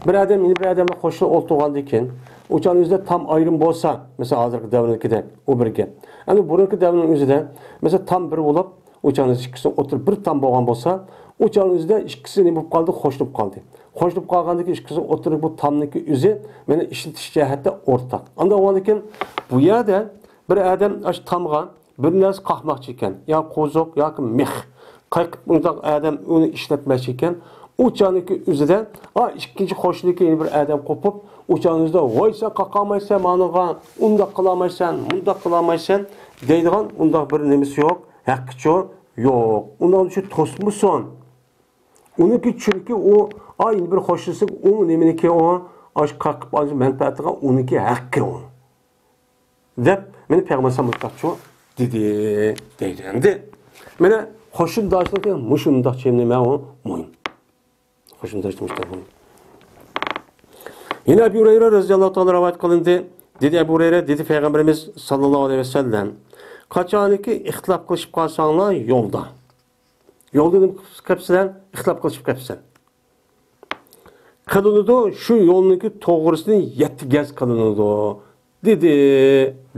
بىر ئادەم يەنە بىر ئادەم بىلەن قوشنا ئولتۇرغاندىن كېيىن، ئۇ چاغنىڭ ئۆزىدە تام ئايرىم بولسا، مەسىلەن، ھازىرقى دەۋرنىڭكىدەك، ئۇ بىر گەپ. ئەمدى بۇرۇنقى دەۋرنىڭ ئۆزىدە، مەسىلەن، تام بىر بولۇپ، ئۇ چاغنىڭ ئىككىسى ئوتتۇرا بىر تام بولغان بولسا، ئۇ چاغنىڭ ئۆزىدە ئىككىسى نېمە بولۇپ قالدى؟ قوشۇلۇپ قالدى. قوشۇلۇپ قالغاندىن كېيىن ئىككىسى ئوتتۇرىدىكى بۇ تامنىڭكى ئۆزى مانا ئىشلىتىش جەھەتتە ئورتاق. ئاندىن ئاندىن كېيىن بۇ يەردە بىر ئادەم ئاشۇ تامغا بىر نەرسە قاقماقچى ئىكەن، يا قوزۇق ياكى مىخ. قايقىپ ئۇنداق ئادەم ئۇنى ئىشلەتمەكچى ئىكەن. ئۇ چاغنىڭكى ئۆزىدە، ئا، ئىككىنچى قوشنىدىكى يەنە بىر ئادەم قوپۇپ، ئۇ چاغنىڭ ئۆزىدە، ۋاي، سەن قاقالمايسەن مانىغا، ئۇنداق قىلالمايسەن، مۇنداق قىلالمايسەن دەيدىغان ئۇنداق بىر نېمىسى يوق، ھەققىچۇ يوق. ئۇنىڭ ئۈچۈن توسمىسۇن. ئۇنىڭكى چۈنكى ئۇ، ئا، يەنە بىر قوشنىسى ئۇ نېمىنىكى ئۇ، ئاشۇ قاقىپ ئالىش مەنپەئەتىغا ئۇنىڭكى ھەققى ئۇ. دەپ، مانا پەيغەمبەر ئەلەيھىسسالام مۇنداقچۇ دېدى، دەيدۇ. ئەمدى، مانا قوشنىداشلىق دېگەن مۇشۇنداقچە نېمە ئۇ مۇھىم. قوشنىداشلىق مۇشۇنداق مۇھىم. يەنە ئەبۇ ھۇرەيرە رەزىياللاھۇ تائالا رىۋايەت قىلىندى. دېدى ئەبۇ ھۇرەيرە، دېدى پەيغەمبىرىمىز ساللاللاھۇ ئەلەيھى ۋەسەللەم، قاچانكى ئىختىلاپ قىلىشىپ قالساڭلار يولدا. يولدا نېمە قىلىپ قېپسىلەر؟ ئىختىلاپ قىلىشىپ قېپسىلەر. قىلىنىدۇ، شۇ يولنىڭكى توغرىسىنى يەتتە گەز قىلىنىدۇ، دېدى،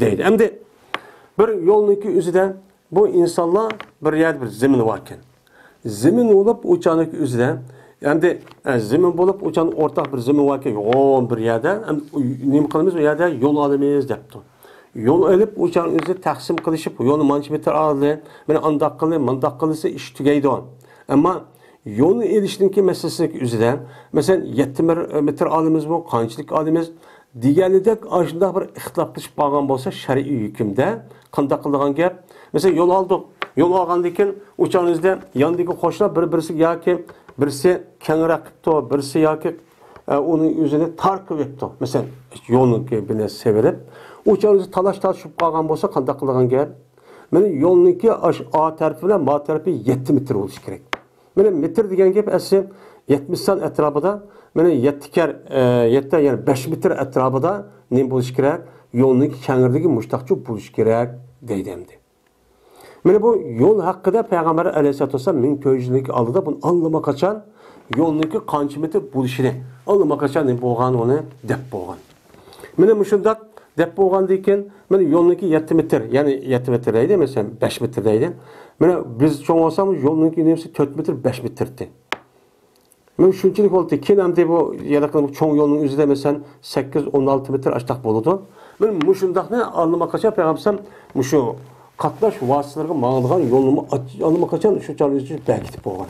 دەيدۇ. ئەمدى بىر يولنىڭكى ئۆزىدە بۇ ئىنسانلار بىر يەردە بىر زېمىن باركەن. زېمىن بولۇپ، ئۇ چاغنىڭكى ئۆزىدە، ئەمدى، ئە، زېمىن بولۇپ، ئۇ چاغ ئورتاق بىر زېمىن باركەن، يوغان بىر يەردە، ئەمدى ئۇ، نېمە قىلىمىز، ئۇ يەردە يول ئالىمىز، دەپتۇ. يول ئېلىپ، ئۇ چاغ ئۆزى تەقسىم قىلىشىپ، يولنى مانچە مېتىر ئالدى، مانا ئانداق قىلدى، مانداق قىلسا ئىش تۈگەيدۇ. ئەمما يولنى ئېلىشنىڭكى مەسىلىسىنىڭ ئۆزىدە، مەسىلەن، يەتتە مېتىر ئالىمىزمۇ، قانچىلىك ئالىمىز دېگەنىدەك، ئاشۇنداق بىر ئىختىلاپلىشىپ قالغان بولسا، شەرئىي ھۆكۈمدە قانداق قىلىدىغان گەپ؟ مەسىلەن، يول ئالدۇق. يول ئالغاندىن كېيىن، ئۇ چاغ ئۆزىدە ياندىكى قوشنىلار بىر-، بىرسى ياكى بىرسى كەڭرەك قىپتۇ، بىرسى ياكى ئە، ئۇنىڭ ئۆزىنى تار قىلىۋېتىپتۇ. مەسىلەن، يولنىڭكى بىلەن سېۋىرىپ، ئۇ چاغ ئۆزى تالاش-تارتىشىپ قالغان بولسا، قانداق قىلىدىغان گەپ؟ مانا يولنىڭكى ئاش-، ئا تەرىپى بىلەن ما تەرىپى يەتتە مېتىر بولۇشى كېرەك. مانا مېتىر دېگەن گەپ ئەسلى يەتمىش سان ئەتراپىدا، مانا يەتتە كەر-، ئە، يەتتە، يەنى بەش مېتىر ئەتراپىدا نېمە بولۇشى كېرەك؟ يولنىڭكى كەڭرىلىكى مۇشتاقچە بولۇشى كېرەك، دەيدۇ ئەمدى. مانا بۇ يول ھەققىدە پەيغەمبەر ئەلەيھىسسالاتۇ ۋەسسالام مىڭ تۆت يۈز يىلدىن ئالدىدا بۇنى ئاللىماقاچان يولنىڭكى قانچە مېتىر بولۇشىنى، ئاللىماقاچان نېمە بولغان ئۇنى دەپ بولغان. مانا مۇشۇنداق دەپ بولغاندىن كېيىن، مانا يولنىڭكى يەتتە مېتىر، يەنى يەتتە مېتىر دەيدۇ، مەسىلەن، بەش مېتىر دەيدۇ. مانا بىز چوڭ بولساق يولنىڭكى نېمىسى تۆت مېتىر، بەش مېتىرتى. مانا شۇنچىلىك بولدى. كېيىن ئەمدى بۇ يەنە چوڭ يولنىڭ ئۆزىدە، مەسىلەن، سەككىز، ئون ئالتە مېتىر ئاشتاق بولىدۇ. مانا مۇشۇنداقنى ئاللىماقاچان پەيغەمبەر مۇشۇ قاتناش ۋاسىتىلىرىغا ماڭىدىغان يولنىمۇ ئاچ-، ئاللىماقاچان شۇ چاغنىڭ ئۆزىدە بەركىتىپ بولغان.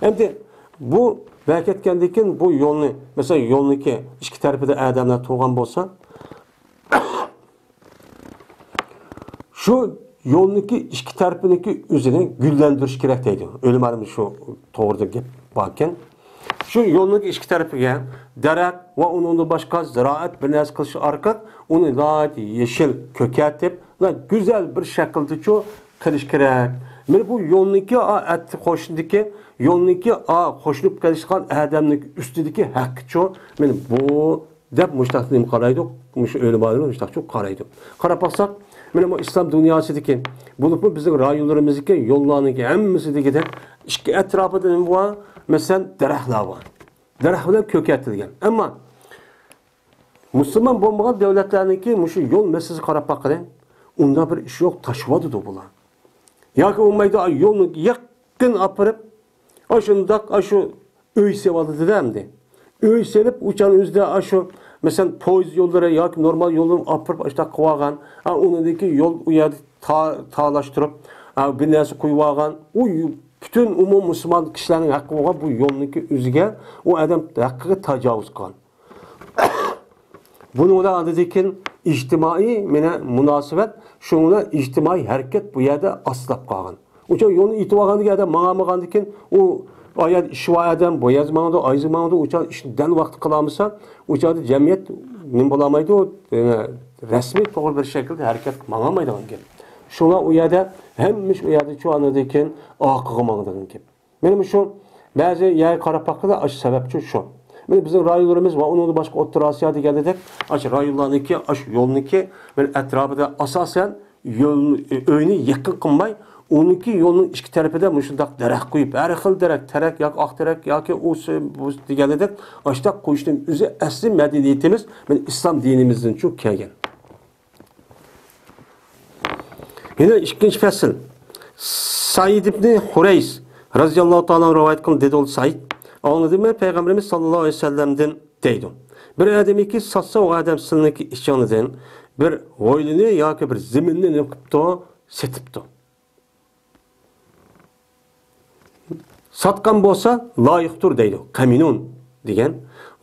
ئەمدى بۇ بەركەتكەندىن كېيىن بۇ يولنى، مەسىلەن، يولنىڭكى ئىككى تەرىپىدە ئادەملەر تۇرغان بولسا، شۇ يولنىڭكى ئىككى تەرىپىنىڭكى ئۆزىنى گۈللەندۈرۈش كېرەك دەيدۇ. ئۆلىمالىرىمىز شۇ توغرىدا گەپ باركەن. شۇ يولنىڭ ئىككى تەرىپىگە دەرەخ ۋە ئۇنىڭدىن باشقا زىرائەت بىر نەرسە قىلىش ئارقىلىق ئۇنى ناھايىتى يېشىل كۆكەرتىپ، گۈزەل بىر شەكىلدىچۇ قىلىش كېرەك. مانا بۇ يولنىڭكى ئا ئەتتە قوشنىدىكى يولنىڭكى ئا قوشۇلۇپ قېلىشقان ئادەمنىڭ ئۈستىدىكى ھەققىچۇ، مانا بۇ دەپ مۇشتاق نېمە قارايدۇ؟ مۇشۇ ئۆلىمالىرى مۇشتاقچۇ قارايدۇ. قاراپ باقساق، مانا بۇ ئىسلام دۇنياسىدىكى، بولۇپمۇ بىزنىڭ رايونلىرىمىزدىكى يوللارنىڭكى ھەممىسى دېگۈدەك ئىككى ئەتراپىدا نېمە بار؟ مەسىلەن، دەرەخلەر بار. دەرەخ بىلەن كۆكەرتىلگەن. ئەمما مۇسۇلمان بولمىغان دۆلەتلەرنىڭكى مۇشۇ يول مەسىلىسىگە قاراپ باققىلى، ئۇنداق بىر ئىش يوق، تاشلىۋاتىدۇ بۇلار. ياكى بولمايدۇ، يولنى يېقىن ئاپىرىپ، ئاشۇنداق، ئاشۇ ئۆي سېلىۋالىدۇ-دە ئەمدى. ئۆي سېلىپ، ئۇ چاغنىڭ ئۆزىدە ئاشۇ، مەسىلەن، پويىز يوللىرى ياكى نورمال يوللىرىنى ئاپىرىپ، ئاشۇنداق قىلىۋالغان. ھە، ئۇنىڭدىن كېيىن يول ئۇ يەردە تا-، تارلاشتۇرۇپ، ھە، بىر نەرسە قويۇۋالغان. ئۇ يو-، پۈتۈن ئومۇم مۇسۇلمان كىشىلەرنىڭ ھەققى بولغان بۇ يولنىڭكى ئۆزىگە ئۇ ئادەم ھەققىگە تاجاۋۇز قىلغان. بۇنىڭ بىلەن ئاندىن كېيىن ئىجتىمائىي، مانا، مۇناسىۋەت، شۇنىڭ بىلەن ئىجتىمائىي ھەرىكەت بۇ يەردە ئاستىلاپ قالغان. ئۇ چاغ يولنى ئېتىۋالغاندىن كېيىن، ئادەم ماڭالمىغاندىن كېيىن، ئۇ ئايال ئىشى بار ئادەم، بۇ يەرگە ماڭىدۇ، ئايزى ماڭىدۇ، ئۇ چاغ ئىشنى دەل ۋاقتىدا قىلالمىسا، ئۇ چاغدا جەمئىيەت نېمە بولالمايدۇ، ئە، رەسمىي توغرا بىر شەكىلدە ھەرىكەت ماڭالمايدىغان گەپ. شۇڭا ئۇ يەردە ھەممە ئىش ئۇ يەردە شۇ ئاندىن كېيىن ئارقىغا ماڭىدىغان گەپ. مانا مۇشۇ بەزى يەرگە قاراپ باققىلى، ئاشۇ سەۋەبچۇ شۇ. مانا بىزنىڭ رايونلىرىمىز ۋە ئۇنىڭدىن باشقا ئوتتۇرا ئاسىيا دېگەندەك، ئاشۇ رايونلارنىڭكى، ئاشۇ يولنىڭكى، مانا ئەتراپىدا ئاساسەن يول، ئۆينى يېقىن قىلماي، ئۇنىڭكى يولنىڭ ئىككى تەرىپىدە مۇشۇنداق دەرەخ قويۇپ، ھەر خىل دەرەخ، تېرەك ياكى ئاق تېرەك ياكى ئۇ، بۇ دېگەندەك، ئاشۇنداق قويۇشنىڭ ئۆزى ئەسلى مەدەنىيىتىمىز، مانا ئىسلام دىنىمىزدىنچۇ كەلگەن. يەنە ئىككىنچى پەسىل. سەئىد ئىبنى ھۇرەيس رەزىياللاھۇ تائالا ئەنھۇ رىۋايەت قىلدى، دېدى ئۇ سەئىد. ئاڭلىدىم مەن پەيغەمبىرىمىز ساللاللاھۇ ئەلەيھى ۋەسەللەمدىن دەيدۇ. بىر ئادەمكى ساتسا، ئۇ ئادەم سىلىنىڭكى ئىچىڭدىن بىر ھويلىنى ياكى بىر زېمىننى نېمە قىپتۇ؟ سېتىپتۇ. ساتقان بولسا، لايىقتۇر دەيدۇ. قەمىنۇن دېگەن.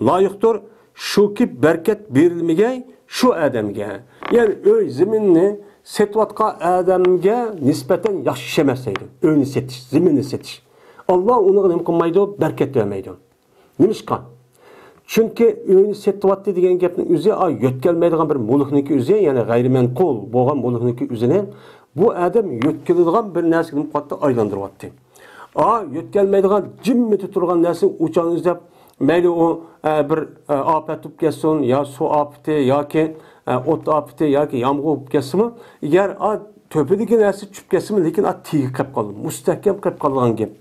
لايىقتۇر، شۇكى بەرىكەت بېرىلمىگەي شۇ ئادەمگە. يەنى ئۆي، زېمىننى سېتىۋاتقان ئادەمگە نىسبەتەن ياخشى ئىش ئەمەس دەيدۇ. ئۆينى سېتىش، زېمىننى سېتىش. ئاللا ئۇنىڭغا نېمە قىلمايدۇ؟ بەرىكەت بەرمەيدۇ. نېمىشقا؟ چۈنكى ئۆينى سېتىۋاتتى دېگەن گەپنىڭ ئۆزى، ئا، يۆتكەلمەيدىغان بىر مۈلۈكنىڭكى ئۆزى، يەنى غەيرىمەنقۇل بولغان مۈلۈكنىڭكى ئۆزىنى بۇ ئادەم يۆتكىلىدىغان بىر نەرسىگە نېمە قىلىۋاتتى؟ ئايلاندۇرۇۋاتتى. ئا، يۆتكەلمەيدىغان جىممىتى تۇرغان نەرسىنى ئۇچان ئىزدەپ، مەيلى ئۇ، ئە، بىر، ئە، ئاپەت بولۇپ كەتسۇن، يا سۇ ئاپىتى ياكى، ئە، ئوت ئاپىتى ياكى يامغۇر بولۇپ كەتسىمۇ، ئەگەر، ئا، تۆپىدىكى نەرسە چۈشۈپ كەتسىمۇ، لېكىن، ئا، تېگى قېلىپ قالىدۇ، مۇستەھكەم قېلىپ قالىدىغان گەپ.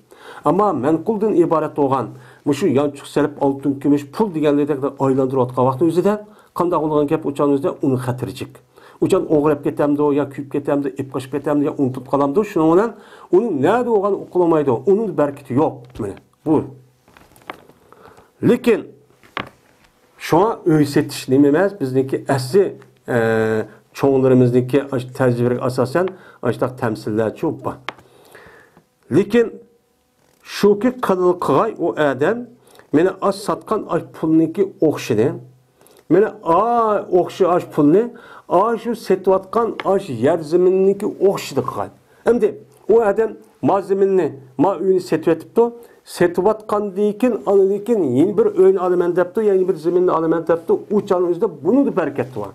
ئەمما مەنقۇلدىن ئىبارەت بولغان مۇشۇ يانچۇق سېلىپ، ئالتۇن، كۈمۈش، پۇل دېگەنلەردەك ئايلاندۇرۇۋاتقان ۋاقىتنىڭ ئۆزىدە قانداق بولغان گەپ؟ ئۇچان ئۆزىدە ئۇنىڭ خەتىرى جىق. ئۇچان ئوغرىلاپ كېتەمدۇ يا كۆيۈپ كېتەمدۇ، ئېلىپ قېچىپ كېتەمدۇ يا ئۇنتۇلۇپ قالامدۇ، شۇنىڭ بىلەن ئۇنىڭ نەدە بولغانلىقى ئۇقۇلمايدۇ، ئۇنىڭ بەرىكىتى يوق. مانا بۇ. لېكىن شۇڭا ئۆي سېتىش نېمە ئەمەس، بىزنىڭكى ئەسلى، ئە، چوڭلىرىمىزنىڭكى ئاشۇ تەجرىبىگە ئاساسەن ئاشۇنداق تەمسىللەرچۇ بار. لېكىن شۇكى قىلغاي ئۇ ئادەم، مانا ئاش ساتقان ئاش پۇلنىڭكى ئوخشىنى، مانا ئا ئوخشى ئاش پۇلنى، ئاشۇ سېتىۋاتقان ئاش يەر زېمىننىڭكى ئوخشىدا قىلغاي. ئەمدى ئۇ ئادەم ما زېمىننى، ما ئۆينى سېتىۋېتىپتۇ. سېتىۋاتقاندىن كېيىن، ئاندىن كېيىن يەنە بىر ئۆينى ئالىمەن دەپتۇ، يەنە بىر زېمىننى ئالىمەن دەپتۇ. ئۇ چاغنىڭ ئۆزىدە بۇنىڭدا بەرىكەت بار.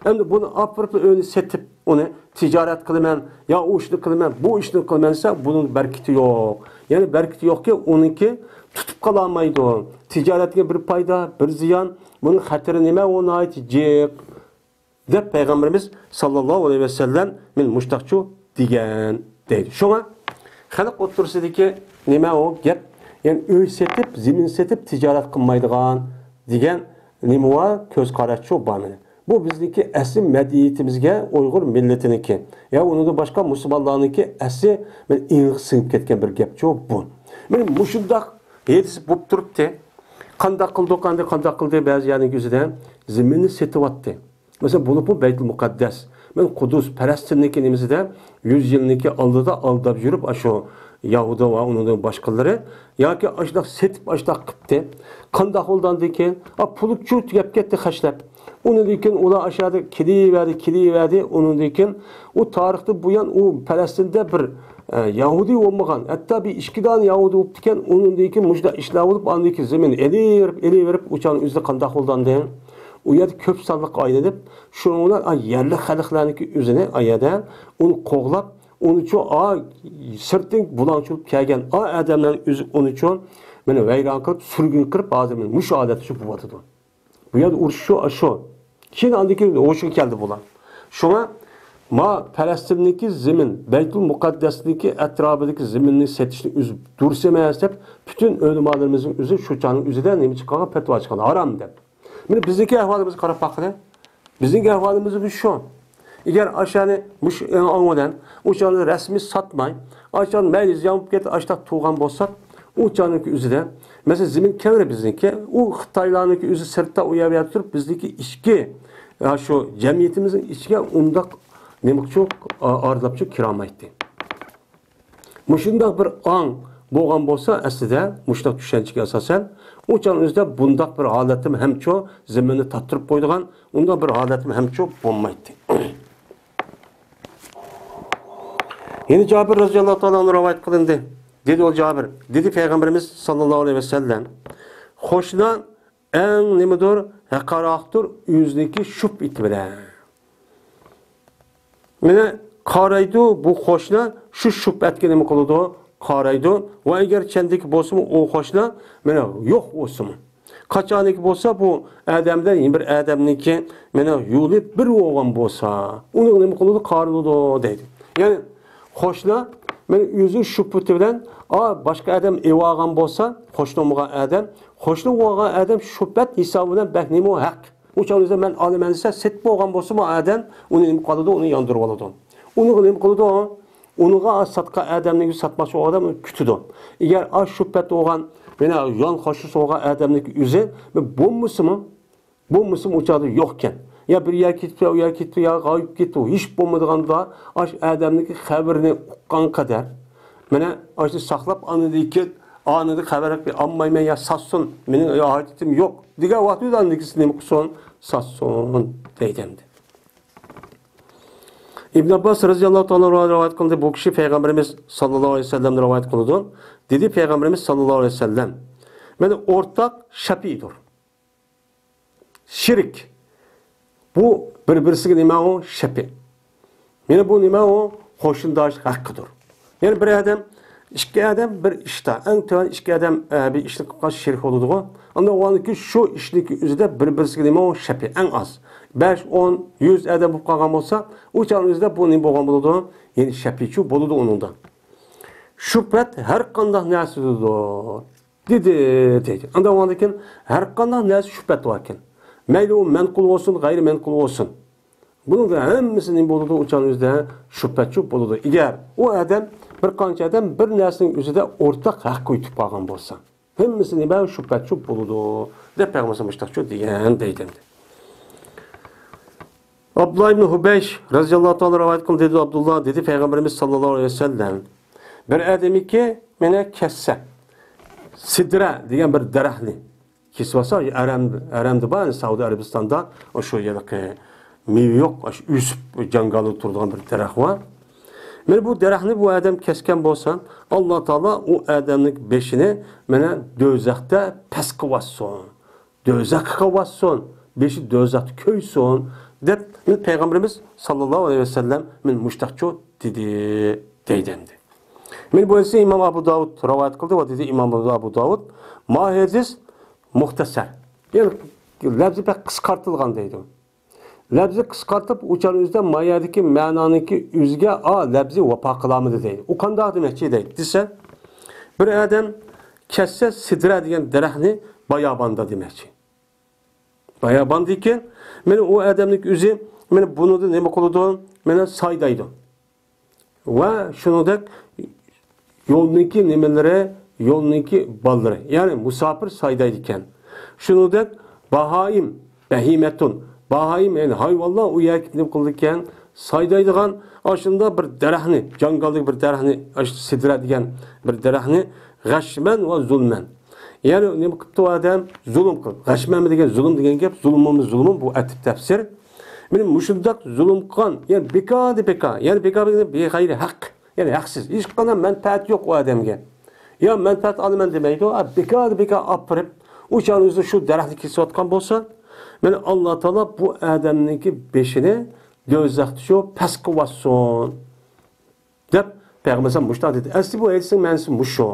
ئەمدى بۇنى ئاپىرىپ ئۆينى سېتىپ، ئۇنى تىجارەت قىلىمەن، يا ئۇ ئىشنى قىلىمەن، بۇ ئىشنى قىلىمەن دېسە، بۇنىڭ بەرىكىتى يوق. يەنى بەرىكىتى يوقكى، ئۇنىڭكى تۇتۇپ قالالمايدۇ. تىجارەتكە بىر پايدا، بىر زىيان، بۇنىڭ خەتىرى نېمە؟ ئۇ ناھايىتى جىق، دەپ پەيغەمبىرىمىز ساللاللاھۇ ئەلەيھى ۋەسەللەم مەن مۇشتاقچۇ دېگەن دەيدۇ. شۇڭا خەلق ئوتتۇرىسىدىكى نېمە ئۇ گەپ؟ يەنى ئۆي سېتىپ، زېمىن سېتىپ تىجارەت قىلمايدىغان دېگەن نېمە ۋە كۆز قاراشچۇ بار مانا. بۇ بىزنىڭكى ئەسلى مەدەنىيىتىمىزگە، ئۇيغۇر مىللىتىنىڭكى، يا ئۇنىڭدىن باشقا مۇسۇلمانلارنىڭكى ئەسلى بىر ئېڭىغا سىڭىپ كەتكەن بىر گەپچۇ بۇ. مانا مۇشۇنداق ھېدىسى بولۇپ تۇرۇپتۇ. قانداق قىلدۇق، ئەمدى قانداق قىلدى؟ بەزى يەرنىڭكى ئۆزىدە زېمىننى سېتىۋاتتى. مەسىلەن، بولۇپمۇ بەيتۇل مۇقەددەس، مەن قۇدۇس، پەلەستىننىڭكى نېمىسىدە يۈز يىلنىڭكى ئالدىدا ئالداپ يۈرۈپ، ئاشۇ يەھۇدىي ۋە ئۇنىڭدىن باشقىلىرى ياكى ئاشۇنداق سېتىپ، ئاشۇنداق قىپتى. قانداق بولدى ئاندىن كېيىن؟ ئا، پۇلچۇ تۈگەپ كەتتى خەجلەپ. ئۇنىڭدىن كېيىن ئۇلار ئاشۇ يەردە كېلىۋەردى، كېلىۋەردى. ئۇنىڭدىن كېيىن ئۇ تارىختىن بۇيان ئۇ پەلەستىندە بىر، ئە، يەھۇدىي بولمىغان، ھەتتا بىر ئىككى دانە يەھۇدىي بولۇپتىكەن. ئۇنىڭدىن كېيىن مۇشۇنداق ئىشلار بولۇپ، ئاندىن كېيىن زېمىن ئېلىۋېرىپ، ئېلىۋېرىپ، ئۇ چاغنىڭ ئۆزىدە قانداق بولدى ئاندىن؟ ئۇ يەردە كۆپ سانلىق ئايلىنىپ، شۇنىڭ بىلەن، ئا، يەرلىك خەلقلەرنىڭكى ئۆزىنى، ئا، يەردە ئۇنى قوغلاپ، ئۇنىچۇ، ئا، سىرتتىن بۇلاڭچى بولۇپ كەلگەن، ئا، ئادەملەرنىڭ ئۆزى ئۇنىچۇ مانا ۋەيران قىلىپ، سۈرگۈن قىلىپ، ھازىر مانا مۇشۇ ھالەتتە شۇ بولۇۋاتىدۇ. بۇ يەردە ئۇرۇش شۇ، شۇ. كېيىن ئاندىن كېيىن ھوشىغا كەلدى بۇلار. شۇڭا ما پەلەستىندىكى زېمىن، بەيتۇل مۇقەددەسنىڭكى ئەتراپىدىكى زېمىننى سېتىشنى ئۆزى دۇرۇس ئەمەس دەپ، پۈتۈن ئۆلىمالىرىمىزنىڭ ئۆزى شۇ چاغنىڭ ئۆزىدە نېمە چىقارغان؟ پەتىۋا چىقارغان، ھارام دەپ. مانا بىزنىڭكى ئەھۋالىمىزغا قاراپ باققىلى. بىزنىڭكى ئەھۋالىمىز شۇ. ئەگەر ئاشۇنى مۇشۇ ئاڭ بىلەن ئۇ چاغنى رەسمىي ساتماي، ئاشۇ مەيلى زىيان بولۇپ كەتتى، ئاشۇنداق تۇرغان بولساق، ئۇ چاغنىڭكى ئۆزىدە، مەسىلەن، زېمىن كەڭرى بىزنىڭكى، ئۇ خىتايلارنىڭكى ئۆزى سىرتتا ئۇ يەردە تۇرۇپ، بىزنىڭكى ئىچكى، يا شۇ جەمئىيىتىمىزنىڭ ئىچىگە ئۇنداق نېمە قىلچۇ ئارىلاپچۇ كىرالمايتتى. مۇشۇنداق بىر ئاڭ بولغان بولسا، ئەسلىدە مۇشۇنداق چۈشەنچىگە ئاساسەن، ئۇ چاغنىڭ ئۆزىدە بۇنداق بىر ھالەتتىمۇ ھەمچۇ زېمىننى تاتتۇرۇپ قويىدىغان ئۇنداق بىر ھالەتمۇ ھەمچۇ بولمايتتى. يەنە جابىر رەزىياللاھۇ تائالا ئەنھۇ رىۋايەت قىلىندى. دېدى ئۇ جابىر، دېدى پەيغەمبىرىمىز ساللاللاھۇ ئەلەيھى ۋەسەللەم، قوشنا ئەڭ نېمىدۇر، ھەققىراقتۇر ئۆزىنىڭكى شۇپئىتى بىلەن. مانا قارايدۇ، بۇ قوشنا شۇ شۇپئەتكە نېمە قىلىدۇ؟ قارايدۇ. ۋە ئەگەر چەندىكى بولسىمۇ ئۇ قوشنا، مانا يوق بولسىمۇ. قاچانىكى بولسا بۇ ئادەمدە يەنە بىر ئادەمنىڭكى مانا يولى بىر بولغان بولسا، ئۇنىڭغا نېمە قىلىدۇ؟ قارىلىدۇ دەيدۇ. يەنى قوشنا مانا ئۆزى شۇپئىتى بىلەن، ئا، باشقا ئادەم ئېلىۋالغان بولسا، قوشنا بولمىغان ئادەم، قوشنا بولغان ئادەم شۇپئەت ھېسابى بىلەن بەك نېمە ھەق. ئۇ چاغدا مەن ئالىمەن دېسە، سېتىپ بولغان بولسىمۇ ئادەم ئۇنى نېمە قىلىدۇ؟ ئۇنى ياندۇرۇپ ئالىدۇ. ئۇنىڭغا نېمە قىلىدۇ؟ ئۇنىڭغا ساتقان ئادەمنىڭ، ساتماقچى بولغان ئادەم ئۇنى كۈتىدۇ. ئەگەر ئا شۇپئەت بولغان، يەنە يان قوشنىسى بولغان ئادەمنىڭ ئۆزى بولمىسىمۇ، بولمىسىمۇ ئۇ چاغدا يوقكەن. يا بىر يەرگە كېتىپتۇ، يا ئۇ يەرگە كېتىپتۇ، يا غايىب كېتىپتۇ. ھېچ بولمىدىغاندا ئاشۇ ئادەمنىڭكى قەبرىنى ئۇققان قەدەر، مانا ئاشۇ ساقلاپ، ئاندىن كېيىن ئانىدىن خەۋەر ئالمايمەن يا ساتسۇن، مېنىڭ ھاجىتىم يوق دېگەن ۋاقتىدا ئاندىن كېيىن نېمە قىلسۇن؟ ساتسۇن دەيدۇ ئەمدى. ئىبن ئابباس رەزىياللاھۇ تائالا رىۋايەت قىلدى، بۇ كىشى پەيغەمبىرىمىز ساللاللاھۇ ئەلەيھى ۋەسەللەمدىن رىۋايەت قىلىدۇ. دېدى پەيغەمبىرىمىز ساللاللاھۇ ئەلەيھى ۋەسەللەم، مانا ئورتاق شەپىئدۇر. شېرىك. بۇ بىر-بىرسىگە نېمە ئۇ؟ شەپىئ. يەنە بۇ نېمە ئۇ؟ قوشنىداش ھەققىدۇر. يەنى بىر ئادەم، ئىككى ئادەم بىر ئىشتا، ئەڭ تۆۋەن ئىككى ئادەم، ئە، بىر ئىشنى قىلغان شېرىك بولىدىغۇ. ئاندىن ئۇنىڭكى شۇ ئىشنىڭكى ئۆزىدە بىر-بىرسىگە نېمە ئۇ؟ شەپىئ. ئەڭ ئاز بەش، ئون، يۈز ئادەم بولۇپ قالغان بولسا، ئۇ چاغنىڭ ئۆزىدە بۇ نېمە بولغان بولىدۇ؟ يەنى شەپىئچۇ بولىدۇ ئۇنىڭدا. شۇبھەت ھەر قانداق نەرسىدۇر. دېدى، دەيدۇ. ئاندىن ئۇنىڭدىن كېيىن ھەر قانداق نەرسە شۇبھەت باركەن. مەيلى ئۇ مەنقۇل بولسۇن، غەيرىي مەنقۇل بولسۇن. بۇنىڭدا ھەممىسى نېمە بولىدۇ؟ ئۇ چاغنىڭ ئۆزىدە شۇبھەتچۇ بولىدۇ. ئەگەر ئۇ ئادەم بىر قانچە ئادەم بىر نەرسىنىڭ ئۆزىدە ئورتاق ھەققە يېتىپ قالغان بولسا، ھەممىسى نېمە؟ شۇبھەتچۇ بولىدۇ، دەپ پەيغەمبەر مۇشتاقچۇ دېگەن دەيدۇ ئەمدى. ئابدۇللا ئىبن ھۇبەيش رەزىياللاھۇ تائالا رىۋايەت قىلدى، دېدى ئابدۇللا، دېدى پەيغەمبىرىمىز ساللاللاھۇ ئەلەيھى ۋەسەللەم، بىر ئادەمنىڭكى مانا كەسسە، سىدرە دېگەن بىر دەرەخنى كېسىۋالسا، ھەرەم، ھەرەمدە بار، سەئۇدى ئەرەبىستاندا شۇ يەرلىكى مېۋە يوق، ئاشۇ ئۆسۈپ جاڭگالدا تۇرىدىغان بىر دەرەخ بار. مانا بۇ دەرەخنى بۇ ئادەم كەسكەن بولسا، ئاللا تائالا ئۇ ئادەمنىڭ بېشىنى مانا دوزاختا پەس قىلىۋاتسۇن. دوزاخقا قىلىۋاتسۇن، بېشى دوزاختا كۆيسۇن، دەپ مانا پەيغەمبىرىمىز ساللاللاھۇ ئەلەيھى ۋەسەللەم مانا مۇشتاقچۇ دېدى، دەيدۇ ئەمدى. مانا بۇ ھەدىسنى ئىمام ئابۇ داۋۇد رىۋايەت قىلدى ۋە دېدى ئىمام ئابۇ داۋۇد، ما ھەدىس مۇختەسەر. يەنى لەپزى بەك قىسقارتىلغان دەيدۇ. لەپزى قىسقارتىپ، ئۇ چاغنىڭ ئۆزىدە ما يەردىكى مەنانىڭكى ئۆزىگە ئا لەپزى ۋاپا قىلالمىدى دەيدۇ. ئۇ قانداق دېمەكچى دەيدۇ دېسە، بىر ئادەم كەسسە سىدرە دېگەن دەرەخنى باياباندا دېمەكچى. باياباندىكىن، مانا ئۇ ئادەمنىڭ ئۆزى، مانا بۇنىڭدا نېمە قىلىدۇ؟ مانا سايدايدۇ. ۋە شۇنىڭدەك يولنىڭكى نېمىلىرى، يولنىڭكى بالىلىرى، يەنى مۇساپىر سايدايدىكەن. شۇنىڭدەك باھائىم، بەھىمەتۇن، باھائىم، يەنى ھايۋانلار ئۇ يەرگە نېمە قىلىدىكەن؟ سايدايدىغان ئاشۇنداق بىر دەرەخنى، جاڭگالدىكى بىر دەرەخنى، ئاشۇ سىدرە دېگەن بىر دەرەخنى غەشمەن ۋە زۇلمەن. يەنى نېمە قىپتۇ ئادەم؟ زۇلۇم قىلىپ. غەشمەنمۇ دېگەن زۇلۇم دېگەن گەپ، زۇلمۇمۇ زۇلۇم، بۇ ئەتىپ تەپسىر. مانا مۇشۇنداق زۇلۇم قىلغان، يەنى بىكاردىن بىكار، يەنى بىكار دېگەن بىغەيرى ھەق، يەنى ھەقسىز، ھېچقانداق مەنپەئەت يوق ئۇ ئادەمگە. يا مەنپەئەت ئالىمەن دېمەيدۇ، ئا، بىكاردىن بىكار ئاپىرىپ، ئۇ چاغنىڭ ئۆزىدە شۇ دەرەخنى كېسىۋاتقان بولسا، مانا ئاللا تائالا بۇ ئادەمنىڭكى بېشىنى دوزاختا شۇ پەس قىلىۋاتسۇن. دەپ پەيغەمبەر ئەلەيھىسسالام مۇشۇنداق دېدى. ئەسلى بۇ ھەدىسنىڭ مەنىسى مۇشۇ.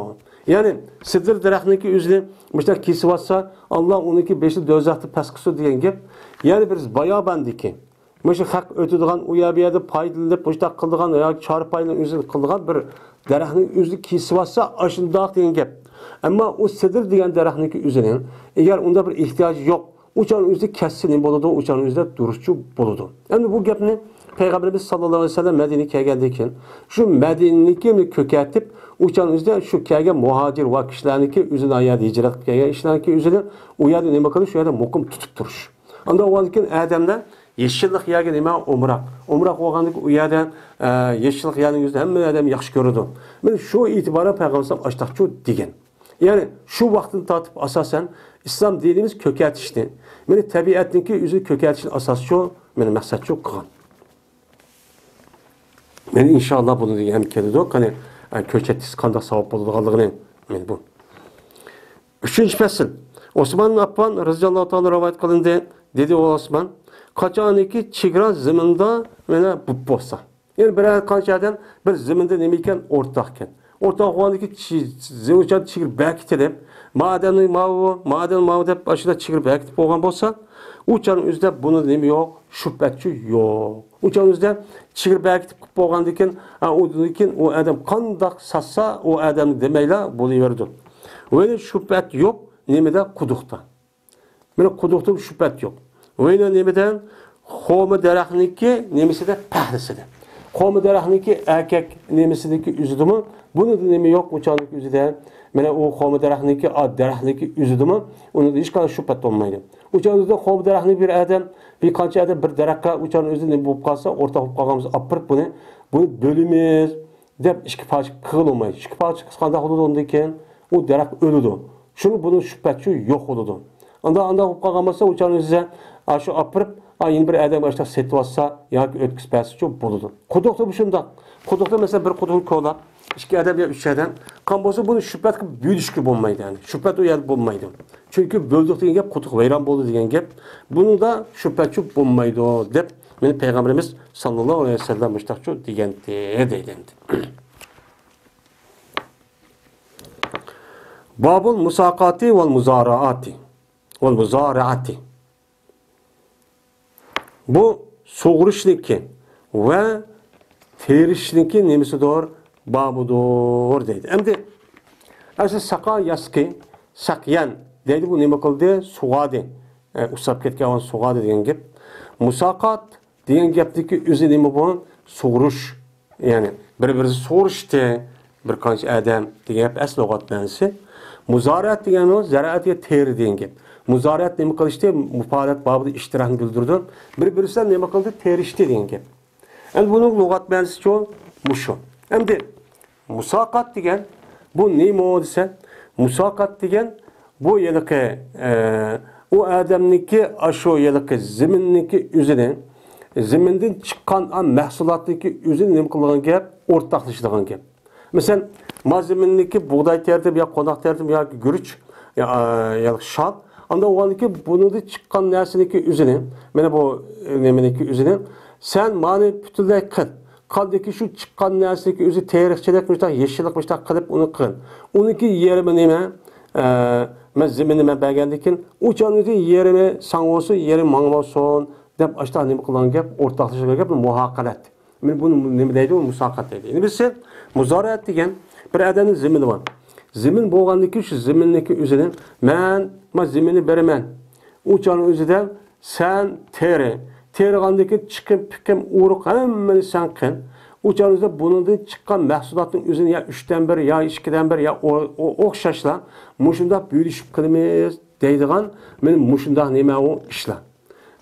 يەنى سىدىر دەرەخنىڭكى ئۆزىنى مۇشۇنداق كېسىۋاتسا، ئاللا ئۇنىڭكى بېشىنى دوزاختا پەس قىلسۇن دېگەن گەپ. يەنى بىر باياباندىكى، مۇشۇ خەق ئۆتىدىغان، ئۇ يەر بۇ يەردە پايدىلىنىپ، مۇشۇنداق قىلىدىغان ياكى چارپاينىڭ ئۆزىنى قىلىدىغان بىر دەرەخنىڭ ئۆزىنى كېسىۋاتسا، ئاشۇنداق دېگەن گەپ. ئەمما ئۇ سىدىر دېگەن دەرەخنىڭكى ئۆزىنىڭ، ئەگەر ئۇندا بىر ئېھتىياجى يوق، ئۇ چاغنىڭ ئۆزىدە كەسسە نېمە بولىدۇ؟ ئۇ چاغنىڭ ئۆزىدە دۇرۇسچۇ بولىدۇ. ئەمدى بۇ گەپنى پەيغەمبىرىمىز ساللاللاھۇ ئەلەيھى ۋەسەللەم مەدىنىگە كەلگەندىن كېيىن، شۇ مەدىنىنىڭكى كۆكەرتىپ، ئۇ چاغنىڭ ئۆزىدە شۇ كەلگەن مۇھاجىر ۋە كىشىلەرنىڭكى ئۆزىنىڭ ئايەردە ھىجرەت قىلىپ كەلگەن ئىشلارنىڭكى ئۆزىدە ئۇ يەردە نېمە قىلىش؟ شۇ يەردە مۇقىم تۇتۇپ تۇرۇش. ئاندىن ئۇنىڭدىن كېيىن ئادەملەر يېشىللىق يەرگە نېمە ئومراق. ئومراق بولغاندىكىن ئۇ يەردە، ئە، يېشىللىق يەرنىڭ ئۆزىنى ھەممە ئادەم ياخشى كۆرىدۇ. مانا شۇ ئېتىبارەن پەيغەمبەر ئەلەيھىسسالام ئاشتاقچۇ دېگەن. يەنى شۇ ۋاقىتتىن تارتىپ ئاساسەن ئىسلام دىنىمىز كۆكەرتىشنى، مېنى تەبىئەتنىڭكى ئۆزىنى كۆكەرتىشنى ئاساسچۇ، مېنى مەقسەتچۇ قىلغان. مېنى ئىنشاللا بۇنى دېگەن ھەم كېلىدۇ. قېنى، ئە، كۆكەرتىش قانداق ساۋاب بولىدىغانلىقىنى، مېنى بۇ. ئۈچىنچى پەسىل. ئوسمان ئىبن ئاففان رەزىياللاھۇ تائالا رىۋايەت قىلىندى. دېدى ئۇ ئوسمان، قاچانكى چېگرا زېمىندا مانا بۇ بولسا. يەنى بىر قانچە ئادەم بىر زېمىندا نېمە ئىكەن؟ ئورتاق ئىكەن. ئورتاق بولغاندىكى چېگرا بەكىتىلىپ، ما ئادەمنىڭ ماۋۇ، ما ئادەم ماۋۇ دەپ ئاشۇنداق چېگرا بەكىتىپ بولغان بولسا، ئۇ چاغنىڭ ئۆزىدە بۇنى نېمە يوق؟ شۇبھەتچۇ يوق. ئۇ چاغنىڭ ئۆزىدە چېگرا بەكىتىپ قىلىپ بولغاندىن كېيىن، ئا، ئۇندىن كېيىن ئۇ ئادەم قانداق ساتسا، ئۇ ئادەمنى دېمەيلا بولۇۋېرىدۇ. ۋە شۇبھەت يوق، نېمىدە؟ قۇدۇقتا. مانا قۇدۇقتا شۇبھەت يوق. ۋە يەنە نېمىدە؟ خورما دەرەخنىڭكى نېمىسىدە؟ پەھلىسىدە. خورما دەرەخنىڭكى ئەركەك نېمىسىدىكى ئۆزىدىمۇ؟ بۇنىڭدا نېمە يوق؟ ئۇ چاغنىڭكى ئۆزىدە. مانا ئۇ خورما دەرەخنىڭكى، ئا، دەرەخنىڭكى ئۆزىدىمۇ؟ ئۇنىڭدا ھېچقانداق شۇبھەت بولمايدۇ. ئۇ چاغدا خورما دەرەخنى بىر ئادەم، بىر قانچە ئادەم بىر دەرەخكە ئۇ چاغنىڭ ئۆزىدە نېمە بولۇپ قالسا، ئورتاق بولۇپ قالغان بولسا، ئاپىرىپ بۇنى، بۇنى بۆلىمىز دەپ ئىككى پارچە قىلغىلى بولمايدۇ. ئىككى پارچە قىلسا قانداق بولىدۇ ئۇندىن كېيىن؟ ئۇ دەرەخ ئۆلىدۇ. شۇڭا بۇنىڭ شۈبھەتچۇ يوق بولىدۇ. ئاندا ئانداق بولۇپ قالغان بولسا، ئۇ چاغنى ئۆزى ئاشۇ ئاپىرىپ، ئا، يەنە بىر ئادەمگە ئاشۇنداق سېتىۋاتسا ياكى ئۆتكۈزۈپ بەرسىچۇ بولىدۇ. قۇدۇقتا بۇ شۇنداق. قۇدۇقتا، مەسىلەن، بىر قۇدۇقنى كولاپ، ئىككى ئادەم يا ئۈچ ئادەم قان بولسا، بۇنى شۈبھەتكە بۆلۈشكە بولمايدۇ. يەنى شۈبھەت ئۇ يەردە بولمايدۇ. چۈنكى بۆلدۇق دېگەن گەپ قۇدۇق ۋەيران بولدى دېگەن گەپ. بۇنىڭدا شۈبھەتچۇ بولمايدۇ دەپ مېنى پەيغەمبىرىمىز ساللاللاھۇ ئەلەيھى ۋەسەللەم مۇشۇنداقچۇ دېگەنتى دەيدۇ ئەمدى. بابۇل مۇساقاتى ۋەل مۇزارائاتى. ۋەل مۇزارائاتى. بۇ سۇغۇرۇشنىكى ۋە تېرىشنىكى نېمىسىدۇر؟ بابىدۇر دەيدۇ. ئەمدى ئەسلى ساقا ياسقى، سەقيەن دەيدۇ، بۇ نېمە قىلدى؟ سۇغاردى. ئە، ئۇسساپ كەتكەن ۋاقىت سۇغاردى دېگەن گەپ. مۇساقات دېگەن گەپتىكى ئۆزى نېمە بۇ؟ سۇغۇرۇش. يەنى بىر-بىرسى سۇغۇرۇشتى، بىر قانچە ئادەم دېگەن گەپ ئەسلى لۇغەت مەنىسى. مۇزارىئەت دېگەن ئۇ زەرەئەتكە تېرە دېگەن گەپ. مۇزارىئەت نېمە قىلىشتى؟ مۇپالەت بابىدا ئىشتىراكنى بىلدۈرىدۇ. بىر-بىرسى نېمە قىلدى؟ تېرىشتى دېگەن گەپ. ئەمدى بۇنىڭ لۇغەت مەنىسىچۇ؟ مۇشۇ. ئەمدى مۇساقات دېگەن بۇ نېمە دېسە، مۇساقات دېگەن بۇ ھېلىقى، ئە، ئۇ ئادەمنىڭكى ئاشۇ ھېلىقى زېمىننىڭكى ئۆزىنى، زېمىندىن چىققان ئا مەھسۇلاتنىڭكى ئۆزىنى نېمە قىلىدىغان گەپ؟ ئورتاقلىشىدىغان گەپ. مەسىلەن، ما زېمىننىڭكى بۇغداي تېرىدىم يا قوناق تېرىدىم ياكى گۈرۈچ يا، ئا، يا شال. ئاندا ئۇغاندىكى بۇنىڭدىن چىققان نەرسىنىڭكى ئۆزىنى، مانا بۇ، ئە، نېمىنىڭكى ئۆزىنى سەن مانى پۈتۈنلەي قىل. قاندىكى شۇ چىققان نەرسىنىڭكى ئۆزى تېرىقچىلىق مۇشتاق، يېشىللىق مۇشتاق قىلىپ ئۇنى قىل. ئۇنىڭكى يېرىمى نېمە؟ ئە، مەن زېمىننى مەن بەرگەندىن كېيىن، ئۇ چاغنىڭ ئۆزى يېرىمى ساڭا بولسۇن، يېرىمى ماڭا بولسۇن، دەپ ئاشتاق نېمە قىلغان گەپ، ئورتاقلىشىدىغان گەپ، مۇھاقالەت. مانا بۇنى نېمە دەيدۇ؟ مۇساقات دەيدۇ. ئەمدى بىز مۇزارىئەت دېگەن بىر ئادەمنىڭ زېمىنى بار. زېمىن بولغاندىن كېيىن شۇ زېمىننىڭكى ئۆزىنى مەن، مانا زېمىننى بېرىمەن. ئۇ چاغنىڭ ئۆزىدە سەن تېرى. تېرىغاندىن كېيىن چىقىم، پىقىم، ئۇرۇق ھەممىنى سەن قىل. ئۇ چاغنىڭ ئۆزىدە بۇنىڭدىن چىققان مەھسۇلاتنىڭ ئۆزىنى يا ئۈچتىن بىر، يا ئىككىدىن بىر، يا ئو-، ئو-، ئوخشاشلا مۇشۇنداق بۆلۈشۈپ قىلىمىز دەيدىغان مانا مۇشۇنداق نېمە ئۇ ئىشلار.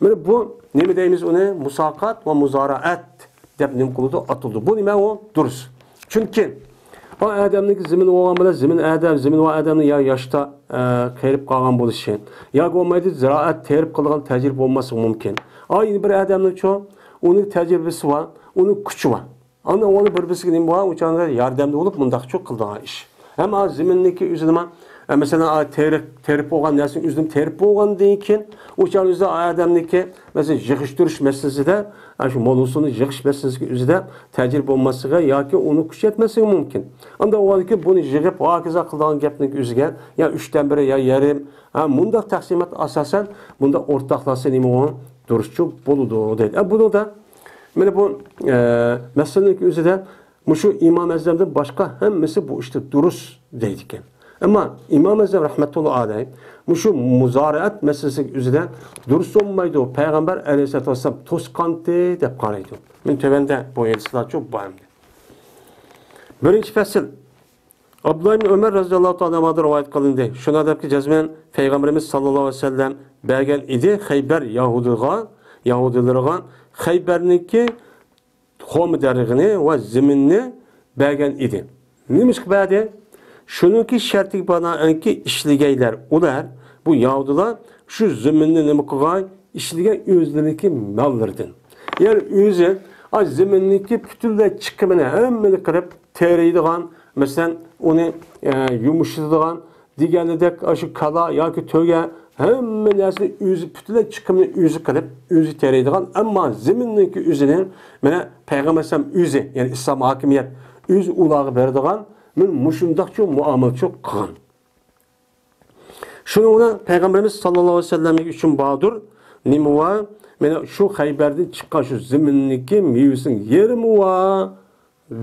مانا بۇ نېمە دەيمىز ئۇنى؟ مۇساقات ۋە مۇزارائەت دەپ نېمە قىلىدۇ؟ ئاتىلىدۇ. بۇ نېمە ئۇ؟ دۇرۇس. چۈنكى ئۇ ئادەمنىڭكى زېمىنى بولغان بىلەن زېمىن ئادەم، زېمىن ۋە ئادەمنىڭ يا ياشتا، ئە، قېرىپ قالغان بولۇشى، ياكى بولمايدۇ زىرائەت تېرىپ قىلىدىغان تەجرىبە بولماسلىقى مۇمكىن. ئا، يەنە بىر ئادەمنىڭچۇ، ئۇنىڭ تەجرىبىسى بار، ئۇنىڭ كۈچى بار. ئاندىن ئۇنى بىر-بىرسىگە نېمە بار؟ ئۇ چاغدا ياردەمدە بولۇپ مۇنداقچۇ قىلىدىغان ئىش. ھەم ئا زېمىننىڭكى ئۆزىنىمۇ، ئە، مەسىلەن، ئا، تېرىپ، تېرىپ بولغان نەرسىنى ئۆزىدىن تېرىپ بولغاندىن كېيىن، ئۇ چاغدا ئۆزى ئادەمنىڭكى، مەسىلەن، يىغىشتۇرۇش مەسىلىسىدە، ئا، شۇ مول ھوسۇلنى يىغىش مەسىلىسىدىكى ئۆزىدە تەجرىبە بولماسلىقى ياكى ئۇنى كۈچەيتمەسلىكى مۇمكىن. ئاندىن ئۇ كېيىن بۇنى يىغىپ، ھاكازا قىلىدىغان گەپنىڭ ئۆزىگە يا ئۈچتىن بىرى يا يېرىم، ھە، مۇنداق تەقسىمات ئاساسەن، بۇنداق ئورتاقلاشسا نېمە ئۇ؟ دۇرۇسچۇ بولىدۇ، دەيدۇ. ئە، بۇنىڭدا مانا بۇ، ئە، مەسىلىنىڭ ئۆزىدە مۇشۇ ئىمام ئەزەمدىن باشقا ھەممىسى بۇ ئىشتا دۇرۇس دەيدىكەن. ئەمما ئىمام ئەزەم رەھمەتۇللا ئەلەيھ مۇشۇ مۇزارىئەت مەسىلىسىنىڭ ئۆزىدە دۇرۇس بولمايدۇ، پەيغەمبەر ئەلەيھىسسالاتۇ ۋەسسالام توسقانتى دەپ قارايدۇ. مانا تۆۋەندە بۇ ھەدىسلەرچۇ بار ئەمدى. بىرىنچى پەسىل. ئابدۇللا ئىبن ئۆمەر رەزىياللاھۇ تائالا ئەنھۇدىن رىۋايەت قىلىندى. شۇنىڭ دەپكى جەزمەن پەيغەمبىرىمىز ساللاللاھۇ ئەلەيھى ۋەسەللەم بەرگەن ئىدى خەيبەر يەھۇدىغا، يەھۇدىيلىرىغا خەيبەرنىڭكى خورما دەرىخىنى ۋە زېمىننى بەرگەن ئىدى. نېمىشقا بەردى؟ شۇنىڭكى شەرتىگە بىنائەنكى ئىشلىگەيلەر ئۇلار، بۇ يەھۇدىيلار شۇ زېمىننى نېمە قىلغاي؟ ئىشلىگەن ئۆزلىرىنىڭكى ماللىرىدىن. يەنى ئۆزى، ئا، زېمىننىڭكى پۈتۈنلەي چىقىمىنى ھەممىنى قىلىپ تېرىيدىغان، مەسىلەن، ئۇنى، ئە، يۇمشىتىدىغان، دېگەنىدەك، ئاشۇ كالا ياكى تۆگە، ھەممە نەرسىنى ئۆزى، پۈتۈنلەي چىقىمنى ئۆزى قىلىپ، ئۆزى تېرىيدىغان، ئەمما زېمىننىڭكى ئۆزىنى، مانا، پەيغەمبەر ئەلەيھىسسالام ئۆزى، يەنى ئىسلام ھاكىمىيەت ئۆزى ئۇلارغا بېرىدىغان، مانا مۇشۇنداقچۇ مۇئامىلىچۇ قىلغان. شۇنىڭ بىلەن پەيغەمبىرىمىز ساللاللاھۇ ئەلەيھى ۋەسەللەم ئۈچۈن باردۇر، نېمە ۋار؟ مانا شۇ خەيبەردىن چىققان شۇ زېمىننىڭكى مېۋىسىنىڭ يېرىمى ۋار.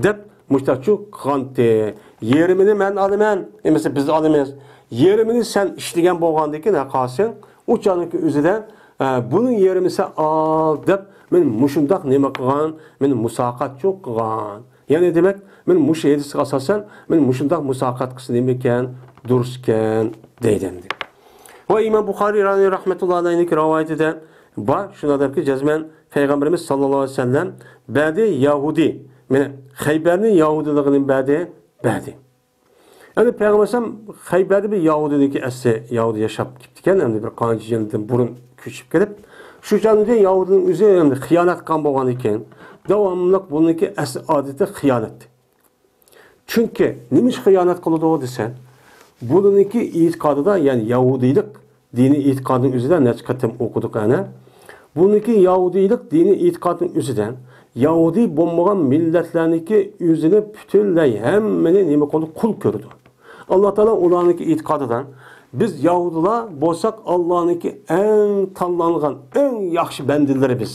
دەپ مۇشتاقچۇ قىلغانتى. يېرىمىنى مەن ئالىمەن، ئەمىسە بىز ئالىمىز. يېرىمىنى سەن ئىشلىگەن بولغاندىكىن ھەققاسىڭ، ئۇ چاغنىڭكى ئۆزىدە، ئە، بۇنىڭ يېرىمىسى ئال دەپ، مەن مۇشۇنداق نېمە قىلغان، مەن مۇساقاتچۇ قىلغان. يەنى دېمەك، مەن مۇشۇ ھەدىسكە ئاساسەن، مەن مۇشۇنداق مۇساقات قىلسا نېمە ئىكەن، دۇرۇس ئىكەن، دەيدۇ ئەمدى. ۋە ئىمام بۇخارىي رەھمەتۇللاھى ئەلەيھنىڭكى رىۋايىتىدە بار، شۇنداق دەپكى جەزمەن پەيغەمبىرىمىز ساللاللاھۇ ئەلەيھى ۋەسەللەم بەردى يەھۇدىي، مانا خەيبەرنى يەھۇدىيلارغا نېمە بەردى؟ بەردى. يەنى پەيغەمبەر ئەلەيھىسسالام خەيبەردە بىر يەھۇدىينىڭكى ئەسلى يەھۇدىي ياشاپ كېتىپتىكەن، ئەمدى بىر قانچە يىلدىن بۇرۇن كۆچۈپ كېلىپ، شۇ چاغدىن كېيىن يەھۇدىينىڭ ئۆزى ئەمدى خىيانەت قىلغان بولغاندىكىن، داۋاملىق بۇنىڭكى ئەسلى ئادىتى خىيانەت. چۈنكى نېمە ئۈچۈن خىيانەت قىلىدۇ دېسە، بۇنىڭكى ئېتىقادىدا، يەنى يەھۇدىيلىق دىنىي ئېتىقادىنىڭ ئۆزىدە نەچچە قېتىم ئوقۇدۇق ئەنە. بۇنىڭكى يەھۇدىيلىق دىنىي ئېتىقادىنىڭ ئۆزىدە يەھۇدىي بولمىغان مىللەتلەرنىڭكى ئۆزىنى پۈتۈنلەي ھەممىنى نېمە قىلىدۇ؟ قۇل كۆرىدۇ. ئاللا تائالا ئۇلارنىڭكى ئېتىقادىدا بىز يەھۇدىيلار بولساق ئاللانىڭكى ئەڭ تاللانغان، ئەڭ ياخشى بەندىلىرى بىز.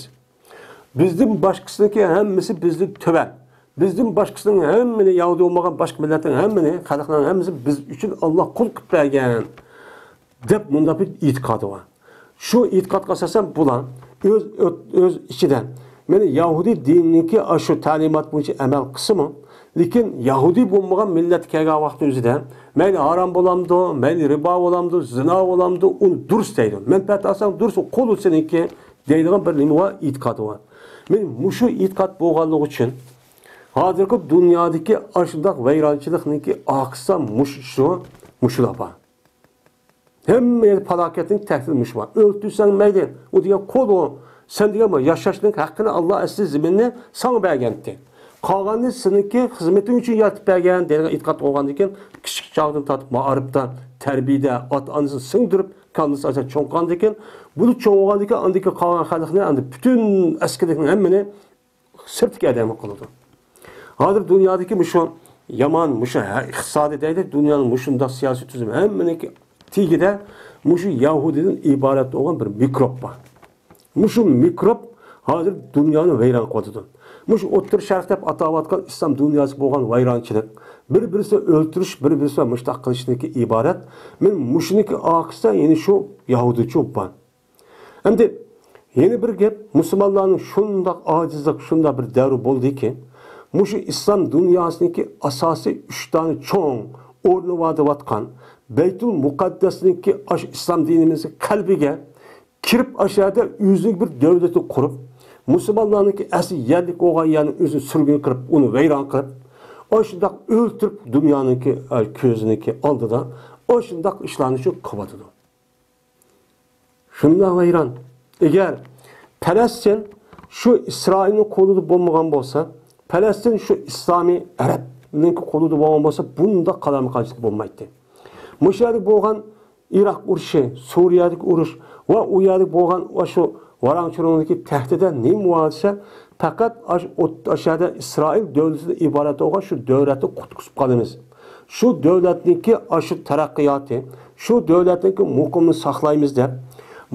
بىزدىن باشقىسىنىڭكى ھەممىسى بىزدىن تۆۋەن. بىزدىن باشقىسىنىڭ ھەممىنى، يەھۇدىي بولمىغان باشقا مىللەتنىڭ ھەممىنى، خەلقنىڭ ھەممىسى بىز ئۈچۈن ئاللا قۇل قىلىپ بەرگەن، دەپ مۇنداق بىر ئېتىقادى بار. شۇ ئېتىقادقا ئاساسەن بۇلار ئۆز، ئۆز ئىچىدە، مەيلى يەھۇدىي دىنىنىڭكى ئاشۇ تەلىمات بويىچە ئەمەل قىلسىمۇ، لېكىن يەھۇدىي بولمىغان مىللەتكە كەلگەن ۋاقىتنىڭ ئۆزىدە، مەيلى ھارام بولامدۇ، مەيلى رىبا بولامدۇ، زىنا بولامدۇ، ئۇنى دۇرۇس دەيدۇ. مەنپەئەت ئالساڭ دۇرۇس، قول سېنىڭكى دەيدىغان بىر نېمە بار، ئېتىقادى بار. مەن مۇشۇ ئېتىقاد بولغانلىقى ئۈچۈن، ھازىرقى دۇنيادىكى ئاشۇنداق ۋەيرانچىلىقنىڭكى ئارقىسىدا مۇشۇ، مۇشۇلار بار. ھەممە يەردە پالاكەتنىڭ تەھدىتى مۇشۇ بار. ئۆلتۈرسەڭ مەيلى، ئۇ دېگەن قول ئۇ. سەن دېگەن بۇ ياشاشنىڭ ھەققىنى ئاللا ئەسلى زېمىننى ساڭا بەرگەنتى. قالغاننى سېنىڭكى خىزمىتىڭ ئۈچۈن يارىتىپ بەرگەن دەيدىغان ئېتىقاد بولغاندىن كېيىن، كىچىك چاغدىن تارتىپ مائارىپتا، تەربىيەدە، ئاتا-ئانىسىنى سىڭدۈرۈپ، كاللىسى ئاسان چوڭقاندىكىن، بۇ چوڭ بولغاندىكىن، ئاندىكى قالغان خەلقنى، ئەمدى پۈتۈن ئەسكىلىكنىڭ ھەممىنى سىرتتىكى ئادەمگە قىلىدۇ. ھازىر دۇنيادىكى مۇشۇ يامان، مۇشۇ ھە-، ئىقتىسادىي دەيلى، دۇنيانىڭ مۇشۇنداق سىياسىي تۈزۈم ھەممىنىڭكى تېگىدە مۇشۇ يەھۇدىيدىن ئىبارەت بولغان بىر مىكروب بار. مۇشۇ مىكروب ھازىر دۇنيانى ۋەيران قىلىۋاتىدۇ. مۇشۇ ئوتتۇرا شەرق دەپ ئاتاۋاتقان ئىسلام دۇنياسى بولغان ۋەيرانچىلىق، بىر-بىرسىنى ئۆلتۈرۈش، بىر-بىرسى بىلەن مۇشۇنداق قىلىشنىڭكى ئىبارەت. مەن مۇشۇنىڭكى ئارقىسىدا يەنە شۇ يەھۇدىيچۇ بار. ئەمدى يەنە بىر گەپ، مۇسۇلمانلارنىڭ شۇنداق ئاجىزلىق، شۇنداق بىر دەۋر بولدىكى، مۇشۇ ئىسلام دۇنياسىنىڭكى ئاساسىي ئۈچ دانە چوڭ ئورنى بار دەۋاتقان بەيتۇل مۇقەددەسنىڭكى ئاشۇ ئىسلام دىنىمىزنىڭ قەلبىگە كىرىپ، ئاشۇ يەردە ئۆزىنىڭ بىر دۆلىتىنى قۇرۇپ، مۇسۇلمانلارنىڭكى ئەسلى يەرلىك بولغان يەرنى ئۆزىنى سۈرگۈن قىلىپ، ئۇنى ۋەيران قىلىپ، ئاشۇنداق ئۆلتۈرۈپ، دۇنيانىڭكى، ئە، كۆزىنىڭكى ئالدىدا ئاشۇنداق ئىشلارنى شۇ قىلىۋاتىدۇ. شۇنداق ۋەيران. ئەگەر پەلەستىن شۇ ئىسرائىلنىڭ قولىدا بولمىغان بولسا، پەلەستىن شۇ ئىسلامىي ئەرەبنىڭكى قولىدا بولغان بولسا، بۇنداق قالايمىقانچىلىق بولمايتتى. مۇشۇ يەردە بولغان ئىراق ئۇرۇشى، سۇرىيەدىكى ئۇرۇش ۋە ئۇ يەردە بولغان ئاشۇ ۋاراڭ-چۇرۇڭدىكى تەھدىتتە نېمە بار دېسە، پەقەت ئاشۇ ئوت-، ئاشۇ يەردە ئىسرائىل دۆلىتىدىن ئىبارەت بولغان شۇ دۆلەتنى قۇتقۇزۇپ قالىمىز. شۇ دۆلەتنىڭكى ئاشۇ تەرەققىياتى، شۇ دۆلەتنىڭكى مۇقىمىنى ساقلايمىز دەپ،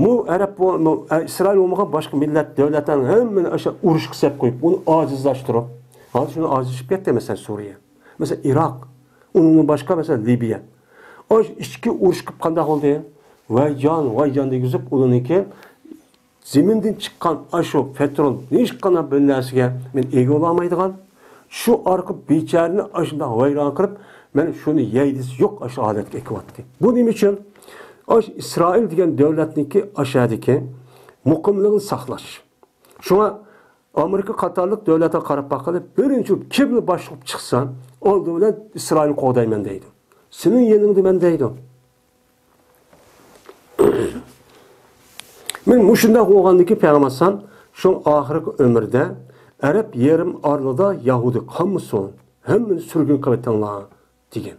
بۇ ئەرەب بو-، بۇ، ئە، ئىسرائىل بولمىغان باشقا مىللەت، دۆلەتلەرنىڭ ھەممىنى ئاشۇ ئۇرۇشقا سەپ قويۇپ، ئۇنى ئاجىزلاشتۇرۇپ، ھازىر شۇنى ئاجىزلىشىپ كەتتى، مەسىلەن، سۈرىيە. مەسىلەن، ئىراق، ئۇنىڭدىن باشقا، مەسىلەن، لىبىيە. ئاشۇ ئىچكى ئۇرۇش قىلىپ قانداق بولدى؟ ۋايجان، ۋايجان دېگۈزۈپ، ئۇلىنىڭكى زېمىندىن چىققان ئاشۇ پېترول ھېچقانداق بىر نەرسىگە مەن ئىگە بولالمايدىغان، شۇ ئارقا بىچارىنى ئاشۇنداق ۋەيران قىلىپ، مەن شۇنى يەي دېسە يوق، ئاشۇ ھالەتكە ئەكىۋاتتى. بۇ نېمە ئۈچۈن؟ ئاشۇ ئىسرائىل دېگەن دۆلەتنىڭكى ئاشۇ يەردىكى مۇقىملىقىنى ساقلاش. شۇڭا ئامېرىكا قاتارلىق دۆلەتلەرگە قاراپ باققىلى، بىرىنچى بولۇپ كىملا باشلىق چىقسا، ئالدى بىلەن ئىسرائىلنى قوغدايمەن دەيدۇ. سېنىڭ يېنىڭدا مەن دەيدۇ. مەن مۇشۇنداق بولغاندىكىن پەيغەمبەر ئەلەيھىسسالام شۇ ئاخىرقى ئۆمرىدە ئەرەب يېرىم ئارىلىدا يەھۇدىي قالمىسۇن، ھەممىنى سۈرگۈن قىلىۋېتىڭلار دېگەن.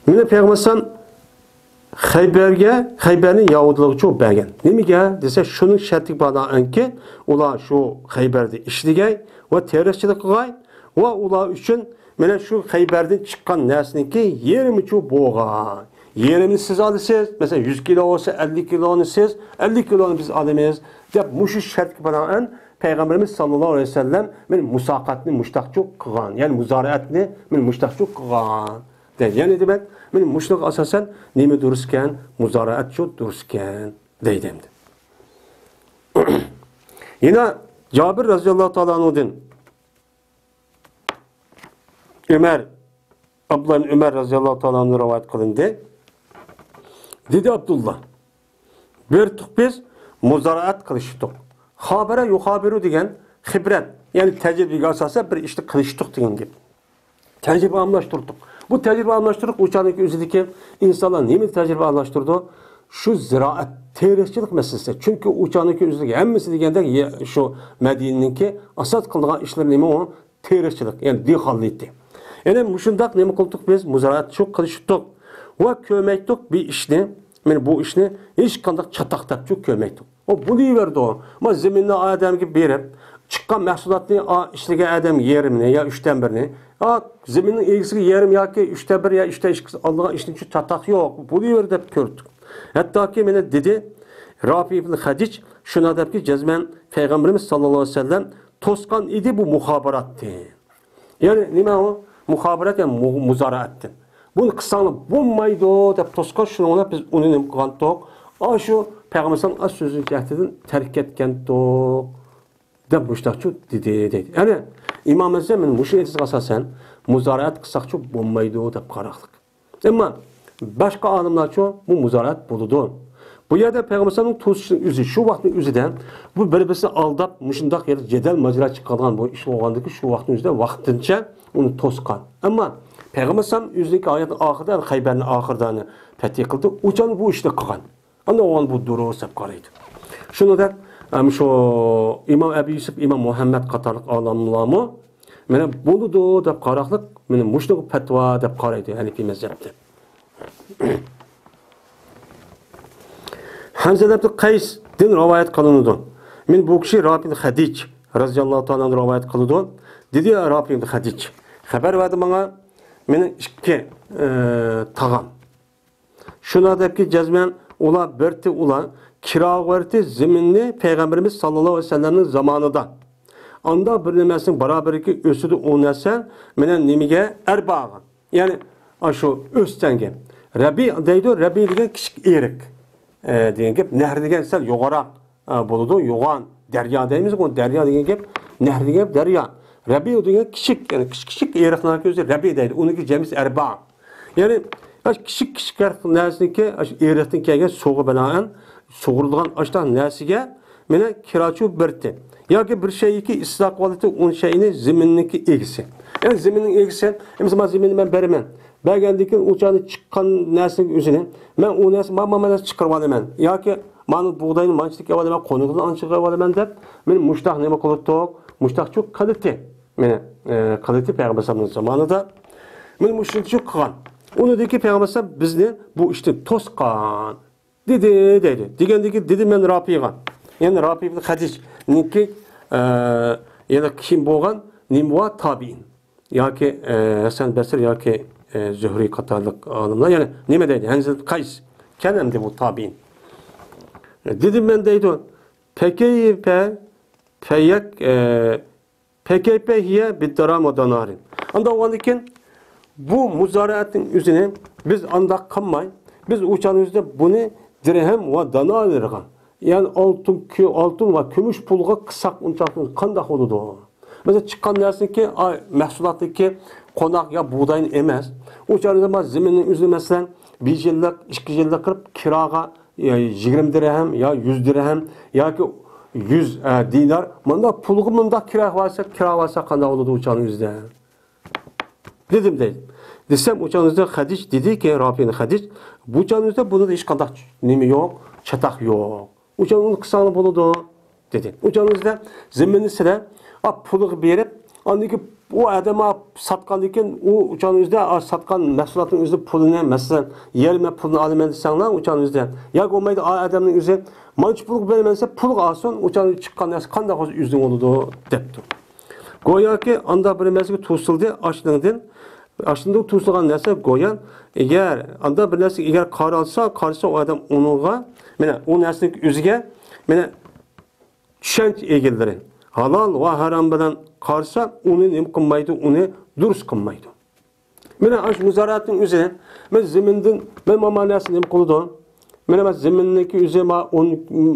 مانا پەيغەمبەر ئەلەيھىسسالام خەيبەرگە، خەيبەرنى يەھۇدىيلارغا چوپ بەرگەن. نېمىگە دېسە، شۇنىڭ شەرتى بار ئەنكى، ئۇلار شۇ خەيبەردە ئىشلىگەي ۋە تېرىقچىلىق قىلغاي ۋە ئۇلار ئۈچۈن مانا شۇ خەيبەردىن چىققان نەرسىنىڭكى يېرىمىچۇ بولغاي. يېرىمىنى سىز ئالىسىز، مەسىلەن، يۈز كىلو بولسا، ئەللىك كىلونى سىز، ئەللىك كىلونى بىز ئالىمىز، دەپ مۇشۇ شەرتكە بىنائەن پەيغەمبىرىمىز ساللاللاھۇ ئەلەيھى ۋەسەللەم مانا مۇساقاتنى مۇشتاقچۇ قىلغان، يەنى مۇزارىئەتنى مانا مۇشتاقچۇ قىلغان. دەيدۇ. يەنى دېمەك، مانا مۇشۇنىڭغا ئاساسەن نېمە دۇرۇسكەن؟ مۇزارىئەتچۇ دۇرۇسكەن دەيدۇ ئەمدى. يەنە جابىر رەزىياللاھۇ تائالا ئەنھۇدىن ئۆمەر، ئابدۇللا ئىبن ئۆمەر رەزىياللاھۇ تائالا ئەنھۇ رىۋايەت قىلىندى. دېدى ئابدۇللا، بېرىتتۇق بىز، مۇزارىئەت قىلىشتۇق. خابەرە يۇخابىرۇ دېگەن خىبرەت، يەنى تەجرىبىگە ئاساسەن بىر ئىشنى قىلىشتۇق دېگەن گەپ. تەجرىبە ئالماشتۇردۇق. بۇ تەجرىبە ئالماشتۇرۇق ئۇ چاغدىكى ئۆزىدىكى ئىنسانلار نېمىنى تەجرىبە ئالماشتۇرىدۇ؟ شۇ زىرائەت، تېرىقچىلىق مەسىلىسى. چۈنكى ئۇ چاغدىكى ئۆزىدىكى ھەممىسى دېگەندەك يە-، شۇ مەدىنىنىڭكى ئاساس قىلىدىغان ئىشلىرى نېمە ئۇ؟ تېرىقچىلىق، يەنى دېھقانلىق. يەنى مۇشۇنداق نېمە قىلدۇق بىز؟ مۇزارائەت شۇ قىلىشتۇق. ۋە كۆرمەيتتۇق بۇ ئىشنى، مانا بۇ ئىشنى ھېچقانداق چاتاق دەپچۇ كۆرمەيتتۇق. ئۇ بولۇۋېرىدۇ. ما زېمىننى ئادەمگە بېرىپ، چىققان مەھسۇلاتنى ئا، ئىشلىگەن ئادەم يېرىمىنى يا ئۈچتىن بىرىنى، ئا، زېمىننىڭ ئېگىسىگە يېرىم ياكى ئۈچتىن بىر يا ئۈچتىن ئىككىسى ئالىدىغان ئىشنىڭچۇ چاتاق يوق. بولۇۋېرىدۇ دەپ كۆردۇق. ھەتتاكى مانا دېدى، رافى ئىبن خەدىج شۇنداق دەپكى، جەزمەن پەيغەمبىرىمىز ساللاللاھۇ ئەلەيھى ۋەسەللەم توسقان ئىدى بۇ مۇخابىراتنى. يەنى نېمە ئۇ؟ مۇخابىرات، يەنى مۇ-، مۇزارائەتتىن. بۇنى قىلساڭلار بولمايدۇ دەپ توسقان، شۇنىڭ بىلەن بىز ئۇنى نېمە قىلغانتۇق؟ ئاشۇ پەيغەمبەر ئەلەيھىسسالام ئاش سۆزى جەھىتىدىن تەرك كەتكەنتۇق دەپ مۇشتاقچۇ دېدى، دەيدۇ. يەنى ئىمام ئەزەم مۇشۇ ئېيتىشىغا ئاساسەن مۇزارائەت قىلساقچۇ بولمايدۇ دەپ قاراقلىق. ئەمما باشقا ئالىملارچۇ بۇ مۇزارائەت بولىدۇ. بۇ يەردە پەيغەمبەر ئەلەيھىسسالامنىڭ توسۇشنىڭ ئۆزى، شۇ ۋاقىتنىڭ ئۆزىدە بۇ بىر-بىرسىنى ئالداپ، مۇشۇنداق يەردە جېدەل ماجىرا چىقىرغان بۇ ئىش بولغاندىكىن، شۇ ۋاقىتنىڭ ئۆزىدە ۋاقتىنچە ئۇنى توسقان. ئەمما پەيغەمبەر ئەلەيھىسسالام ئۆزىنىڭكى ھاياتىنىڭ ئاخىرىدا، يەنى خەيبەرنىڭ ئاخىرىدا پەتھى قىلدى. ئۇچان بۇ ئىشنى قىلغان. ئاندىن ئۇ بۇ دۇرۇس دەپ قارايدۇ. شۇنىڭدەك، ئەم، شۇ ئىمام ئەبى يۈسۈپ، ئىمام مۇھەممەد قاتارلىق ئالىملارمۇ مانا بولىدۇ دەپ قاراقلىق، مانا مۇشۇنىڭغا پەتۋا دەپ قارايدۇ ھەنىفىي مەزھەپتە. ھەنزەلە ئىبن قەيسدىن رىۋايەت قىلىنىدۇ. مانا بۇ كىشى رافى ئىبن خەدىج رازىياللاھۇ تائالا ئەنھۇ رىۋايەت قىلىدۇ. دېدى، رافى ئىبن خەدىج خەۋەر بەردى ماڭا، مېنىڭ ئىككى، ئە، تاغام. شۇنداق دەپكى، جەزمەن ئۇلار بەردى، ئۇلار كىراغا بەردى زېمىننى پەيغەمبىرىمىز ساللاللاھۇ ئەلەيھى ۋەسەللەمنىڭ زامانىدا. ئاندا بىر نېمىسىنىڭ بارابىرىگە ئۆسىدۇ ئۇ نەرسە، مانا نېمىگە؟ ئەرباغا. يەنى ئاشۇ ئۆستەڭگە. رەبى دەيدۇ، رەبى دېگەن كىچىك ئېرىق، ئە، دېگەن گەپ. نەھر دېگەن سەل يوغانراق، ئە، بولىدۇ. يوغان دەريا دەيمىز، ئۇ دەريا دېگەن گەپ. نەھر دېگەن گەپ دەريا. رەبى دېگەن كىچىك، يەنى كىچىك، كىچىك ئېرىقنىڭ ئۆزى رەبى دەيدۇ. ئۇنىڭكى جەمئىسى ئەربا. يەنى ئاشۇ كىچىك، كىچىك نەرسىنىڭكى، ئاشۇ ئېرىقتىن كەلگەن سۇغا بىنائەن سۇغۇرۇلغان ئاشۇنداق نەرسىگە مانا كىراچۇ بەردى. ياكى بىر شەيئىكى ئىستىلاق ۋالىتى ئۇن شەيئىنى زېمىننىڭكى ئىگىسى. يەنى زېمىننىڭ ئىگىسى، مىسال، زېمىننى مەن بېرىمەن. بەرگەندىن كېيىن ئۇ چاغدا چىققان نەرسىنىڭ ئۆزىنى مەن ئۇ نەرسە، ما، ما، ما نەرسە چىقىرىپ ئالىمەن. ياكى مانا بۇغداينى مانچىلىك ئېلىۋالىمەن، قونىقىدىن ئانچىلىك ئېلىۋالىمەن دەپ، مانا مۇشتاق نېمە قىلىپتۇق؟ مۇشتاقچۇ قىلىتى. مانا، ئە، قىلىتى پەيغەمبەر ئەلەيھىسسالامنىڭ زامانىدا. مانا مۇشۇنچە قىلغان. ئۇنىڭدىن كېيىن پەيغەمبەر ئەلەيھىسسالام بىزنى بۇ ئىشتىن توسقان. دېدى، دەيدۇ. دېگەندىن كېيىن دېدى، مەن رافىغا. يەنى رافى ئىبن خەدىجنىڭكى، ئە، يەنە كىم بولغان؟ نېمە بار؟ تابىئىن. ياكى، ئە، ھەسەن بەسرى ياكى، ئە، زۆھرى قاتارلىق ئالىملار. يەنى نېمە دەيدۇ؟ ھەنزەل قەيس. كەن ئەمدى بۇ تابىئىن. دېدىم مەن دەيدۇ. پەكەيپە، پەيەك، ئە، پەكەيپە ھىيە بىددارام ۋە دانارىن. ئانداق بولغاندىن كېيىن بۇ مۇزارىئەتنىڭ ئۆزىنى بىز ئانداق قىلماي، بىز ئۇ چاغنىڭ ئۆزىدە بۇنى دىرھەم ۋە دانارغا، يەنى ئالتۇن، كۆ-، ئالتۇن ۋە كۈمۈش پۇلغا قىلساق ئۇنچاق قانداق بولىدۇ؟ مەسىلەن، چىققان نەرسىنىڭكى، ئا، مەھسۇلاتنىڭكى قوناق يا بۇغداينى ئەمەس. ئۇ چاغدا ما زېمىننىڭ ئۆزىنى، مەسىلەن، بىر يىللىق، ئىككى يىللىق قىلىپ كىراغا، يا، يىگىرمە دىرھەم يا يۈز دىرھەم ياكى يۈز، ئە، دىنار، مۇنداق پۇلغا مۇنداق كىرا قىلىۋالسا، كىرا قىلىۋالسا قانداق بولىدۇ ئۇ چاغنىڭ ئۆزىدە؟ دېدىم دەيدۇ. دېسەم، ئۇ چاغنىڭ ئۆزىدە خەدىج دېدىكى، رافىنى خەدىج، بۇ چاغنىڭ ئۆزىدە بۇنىڭدا ھېچقانداق نېمە يوق، چاتاق يوق. ئۇ چاغنى ئۇنى قىلساڭلار بولىدۇ، دېدى. ئۇ چاغنىڭ ئۆزىدە زېمىننى سىلەر، ئا، پۇلىغا بېرىپ، ئاندىن كېيىن ئۇ ئادەم، ئا، ساتقاندىن كېيىن، ئۇ، ئۇ چاغنىڭ ئۆزىدە، ئا، ساتقان مەھسۇلاتنىڭ ئۆزىدە پۇلىنى، مەسىلەن، يېرىمە پۇلىنى ئالىمەن دېسەڭلار، ئۇ چاغنىڭ ئۆزىدە. ياكى بولمايدۇ، ئا، ئادەمنىڭ ئۆزى مانچە پۇلغا بېرىمەن دېسە، پۇلغا ئالسۇن، ئۇ چاغدا چىققان نەرسە قانداق بولسا ئۆزىنىڭ بولىدۇ، دەپتۇ. گوياكى ئانداق بىر مەسىلىگە توسۇلدى، ئاشۇنىڭدىن ئاشۇندىن توسۇلغان نەرسە گويا، ئەگەر ئانداق بىر نەرسىگە ئەگەر قارالسا، قارىسا ئۇ ئادەم ئۇنىڭغا، مانا ئۇ نەرسىنىڭ ئۆزىگە، مانا چۈشەنچە ئىگىلىرى ھالال ۋە ھارام بىلەن قارىسا، ئۇنى نېمە قىلمايدۇ، ئۇنى دۇرۇس قىلمايدۇ. مانا ئاشۇ مۇزارىئەتنىڭ ئۆزى، مانا زېمىندىن، مانا، مانا نەرسە نېمە قىلىدۇ؟ مانا، مانا زېمىننىڭكى ئۆزى ما ئون،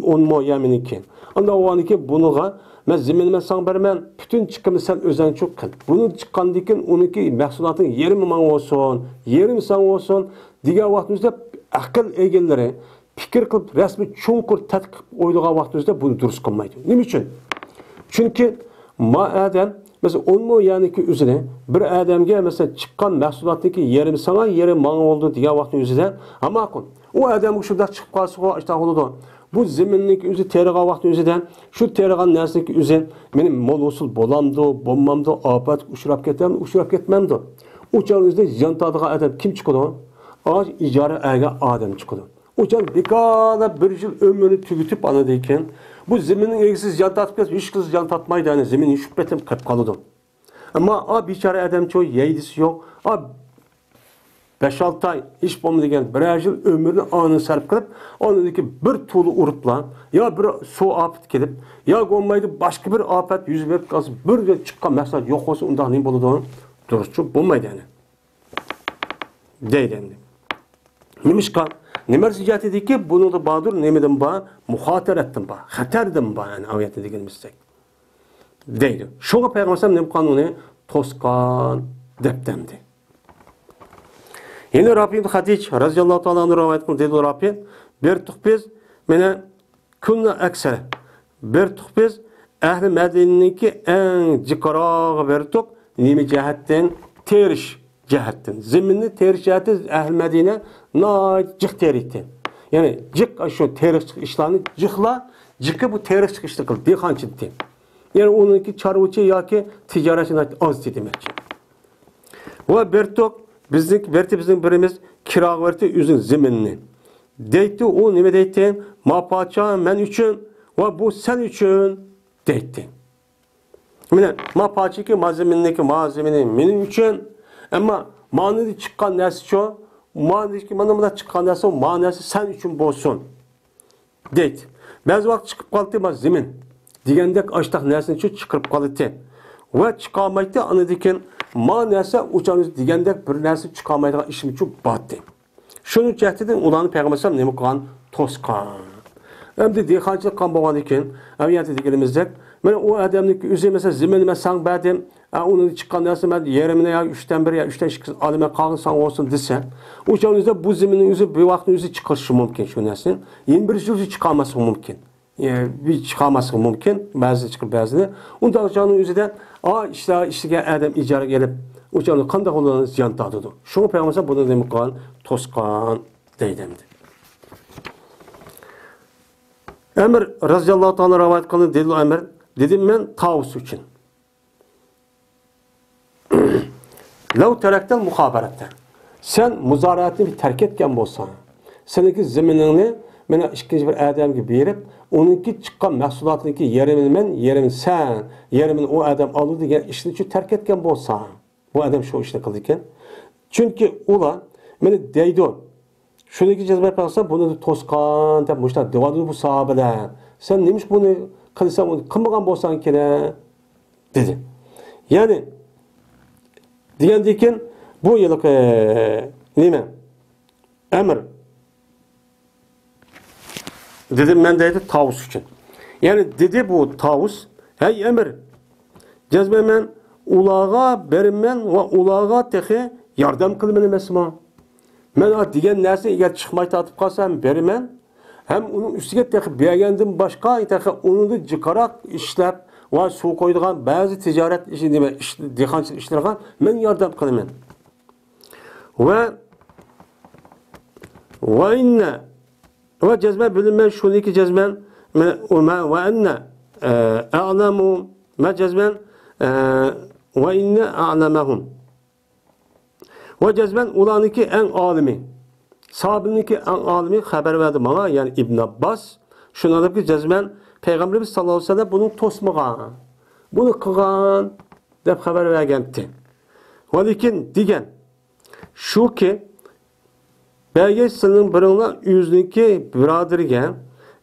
ئون مو يەر مېنىڭكى. ئانداق بولغاندىكىن بۇنىڭغا مەن زېمىننى مەن ساڭا بېرىمەن، پۈتۈن چىقىمنى سەن ئۆزۈڭچۇ قىل. بۇنى چىققاندىكىن ئۇنىڭكى مەھسۇلاتىنىڭ يېرىمى ماڭا بولسۇن، يېرىمى ساڭا بولسۇن دېگەن ۋاقتىمىزدا ئەقىل ئىگىلىرى پىكىر قىلىپ، رەسمىي چوڭقۇر تەتقىق قىلىپ ئويلىغان ۋاقتىمىزدا بۇنى دۇرۇس قىلمايدۇ. نېمە ئۈچۈن؟ چۈنكى ما ئادەم، مەسىلەن، ئون مو يەرنىڭكى ئۆزىنى بىر ئادەمگە، مەسىلەن، چىققان مەھسۇلاتنىڭكى يېرىمى ساڭا، يېرىمى ماڭا بولىدۇ دېگەن ۋاقىتنىڭ ئۆزىدە، ھە، ماقۇل. ئۇ ئادەمگە شۇنداق چىقىپ قالسىغۇ، ئاشتاق بولىدۇ. بۇ زېمىننىڭكى ئۆزى تېرىغان ۋاقىتنىڭ ئۆزىدە، شۇ تېرىغان نەرسىنىڭكى ئۆزى مېنى مول ھوسۇل بولامدۇ، بولمامدۇ، ئاپەتكە ئۇچراپ كېتەمدۇ، ئۇچراپ كەتمەمدۇ؟ ئۇ چاغنىڭ ئۆزىدە زىيان تارتىدىغان ئادەم كىم چىقىدۇ؟ ئاش ئىجارە ئەگەر ئادەم چىقىدۇ. ئۇ چاغ بىكارلا بىر يىل ئۆمرىنى تۈگىتىپ، ئاندىن كېيىن بۇ زېمىننىڭ ئىگىسى زىيان تارتىپ كەتسە، ھېچ كىم زىيان تارتمايدۇ، يەنى زېمىن يېشىپ كېتىپ قېلىپ قالىدۇ. ئەمما ئا بىچارە ئادەمچۇ، يەيدىسى يوق. ئا بەش-ئالتە ئاي، ھېچ بولمىدى دېگەن بىرەر يىل ئۆمرىنى ئاندىن سەرپ قىلىپ، ئاندىن كېيىن بىر تولا ئۇرۇپلا، يا بىر سۇ ئاپىتى كېلىپ، يا بولمايدۇ باشقا بىر ئاپەت يۈز بېرىپ قالسا، بىر يىل چىققان مەھسۇلات يوق بولسا، ئۇنداق نېمە بولىدۇ؟ دۇرۇسچۇ بولمايدۇ يەنى. دەيدۇ ئەمدى. نېمىشقا؟ نېمە جەھەتتىكى بۇنىڭدا باردۇر، نېمىدىن بار؟ مۇخاتىرەتتىن بار، خەتەردىن بار، يەنى ئاۋۇ يەردە دېگىنىمىزدەك. دەيدۇ. شۇڭا پەيغەمبەر ئەلەيھىسسالام نېمە قىلغان ئۇنى؟ توسقان دەپ دەمدى. يەنە رافىئ ئىبن خەدىج رەزىياللاھۇ تائالا ئەنھۇ رىۋايەت قىلغان دېدى رافىئ، بەردۇق بىز، مانا، كۇننا ئەكسەر. بەردۇق بىز ئەھلى مەدىنىنىڭكى ئەڭ جىقراغا بەردۇق. نېمە جەھەتتىن؟ تېرىش جەھەتتىن. زېمىننى تېرىش جەھەتتىن ئەھلى مەدىنە ناھايىتى جىق تېرىيتتى. يەنى جىق شۇ تېرىقچىلىق ئىشلارنى جىقلا، جىقى بۇ تېرىقچىلىق ئىشلىرى قىلدى، دېھقانچىلىقتى. يەنى ئۇنىڭكى چارۋىچى ياكى تىجارەتچى ناھايىتى ئاز ئىدى دېمەكچى. ۋە بەردۇق بىزنىڭ، بەردى بىزنىڭ بىرىمىز كىراغا بەردى ئۆزىنىڭ زېمىنىنى. دەيتتى، ئۇ نېمە دەيتتى؟ ما پادىشاھ مەن ئۈچۈن ۋە بۇ سەن ئۈچۈن دەيتتى. مانا، ما پادىشاھكى، ما زېمىننىڭكى، ما زېمىنى مېنىڭ ئۈچۈن. ئەمما مانىدىن چىققان نەرسىچۇ، مانىدىكى، مانا مۇنداق چىققان نەرسە، ما نەرسە سەن ئۈچۈن بولسۇن. دەيتتى. بەزى ۋاقىت چىقىپ قالدى، ما زېمىن دېگەندەك ئاشتاق نەرسىنىچۇ چىقىرىپ قالاتتى. ۋە چىقالمايتتى، ئاندىن كېيىن ما نەرسە ئۇچانىز دېگەندەك بىر نەرسە چىقالمايدىغان ئىشمىچۇ بارتتى. شۇنىڭ جەھەتتىن ئۇلارنى پەيغەمبەر ئەلەيھىسسالام نېمە قىلغان؟ توسقان. ئەمدى دېھقانچىلىق قىلغان بولغاندىن كېيىن، ئەمدى دېگىنىمىزدەك، مانا ئۇ ئادەمنىڭكى ئۆزى، مەسىلەن، زېمىننى مەن ساڭا بەردىم، ئە، ئۇنىڭدىن چىققان نەرسە مەن يېرىمىنى يا ئۈچتىن بىر يا ئۈچتىن ئىككىسىنى ئالىمەن، قالغىنى ساڭا بولسۇن دېسە، ئۇ چاغنىڭ ئۆزىدە بۇ زېمىننىڭ ئۆزى بىر ۋاقىتنىڭ ئۆزى چىقىرىشى مۇمكىن شۇ نەرسىنى. يەنە بىر يىل چىقارماسلىقى مۇمكىن. ئە، بىر چىقارماسلىقى مۇمكىن، بەزىدە چىقىرىپ بەزىدە. ئۇنداق چاغنىڭ ئۆزىدە، ئا، ئىشلار، ئىشلىگەن ئادەم ئىجارىگە ئېلىپ، ئۇ چاغنى قانداق ئۇلارنى زىيان تارتىدۇ. شۇڭا پەيغەمبەر بۇنى نېمە قىلغان؟ توسقان دەيدۇ ئەمدى. ئەمر رەزىياللاھۇ تائالا رىۋايەت قىلغان دېدى ئەمر، دېدىم مەن تاۋۇس ئۈچۈن. لەۋ تەرەكتەل مۇخابەرەتە. سەن مۇزارەئەتنى بىر تەرك ئەتكەن بولساڭ، سېنىڭكى زېمىنىڭنى مانا ئىككىنچى بىر ئادەمگە بېرىپ، ئۇنىڭكى چىققان مەھسۇلاتىنىڭكى يېرىمىنى مەن، يېرىمىنى سەن، يېرىمىنى ئۇ ئادەم ئالىدۇ دېگەن ئىشنى شۇ تەرك ئەتكەن بولساڭ، بۇ ئادەم شۇ ئىشنى قىلىدىكەن. چۈنكى ئۇلار مانا دەيدۇ، شۇنىڭكى جەزمەن قىلسا، بۇنى توسقان دەپ مۇشۇنداق دەۋاتىدۇ بۇ ساھابىلەر. سەن نېمىش بۇنى قىلساڭ، ئۇنى قىلمىغان بولساڭ كېرەك، دېدى. يەنى دېگەندىن كېيىن بۇ ھېلىقى نېمە؟ ئەمر. دېدىم مەن دەيدۇ تاۋۇس ئۈچۈن. يەنى دېدى بۇ تاۋۇس، ھەي ئەمر، جەزمەن مەن ئۇلارغا بېرىمەن ۋە ئۇلارغا تېخى ياردەم قىلىمەن ئەمەسمۇ؟ مەن دېگەن نەرسە ئەگەر چىقماي تارتىپ قالسا ھەم بېرىمەن، ھەم ئۇنىڭ ئۈستىگە تېخى بەرگەندىن باشقا تېخى ئۇنىڭدىن جىقراق ئىشلەپ ۋە سۇ قويىدىغان بەزى تىجارەت ئىشى، نېمە ئىش، دېھقانچىلىق ئىشلىرىغا مەن ياردەم قىلىمەن. ۋە، ۋە ئىننە، ۋە جەزمەن بىلىمەن، شۇنىكى جەزمەن، مە-، ۋە، ۋە ئەننە، ئە، ئەئلەمۇ، مە جەزمەن، ئە، ۋە ئىننە ئەئلەمەھۇم. ۋە جەزمەن ئۇلارنىڭكى ئەڭ ئالىمى، ساھابىنىڭكى ئەڭ ئالىمى خەۋەر بەردى ماڭا، يەنى ئىبن ئابباس، شۇنىڭدەكى جەزمەن پەيغەمبىرىمىز ساللاللاھۇ ئەلەيھى ۋەسەللەم بۇنى توسمىغان، بۇنى قىلغان دەپ خەۋەر بەرگەنتى. ۋە لېكىن دېگەن، شۇكى، بەرگەي سىلىنىڭ بىرىڭلار ئۆزىنىڭكى بۇرادىرىگە،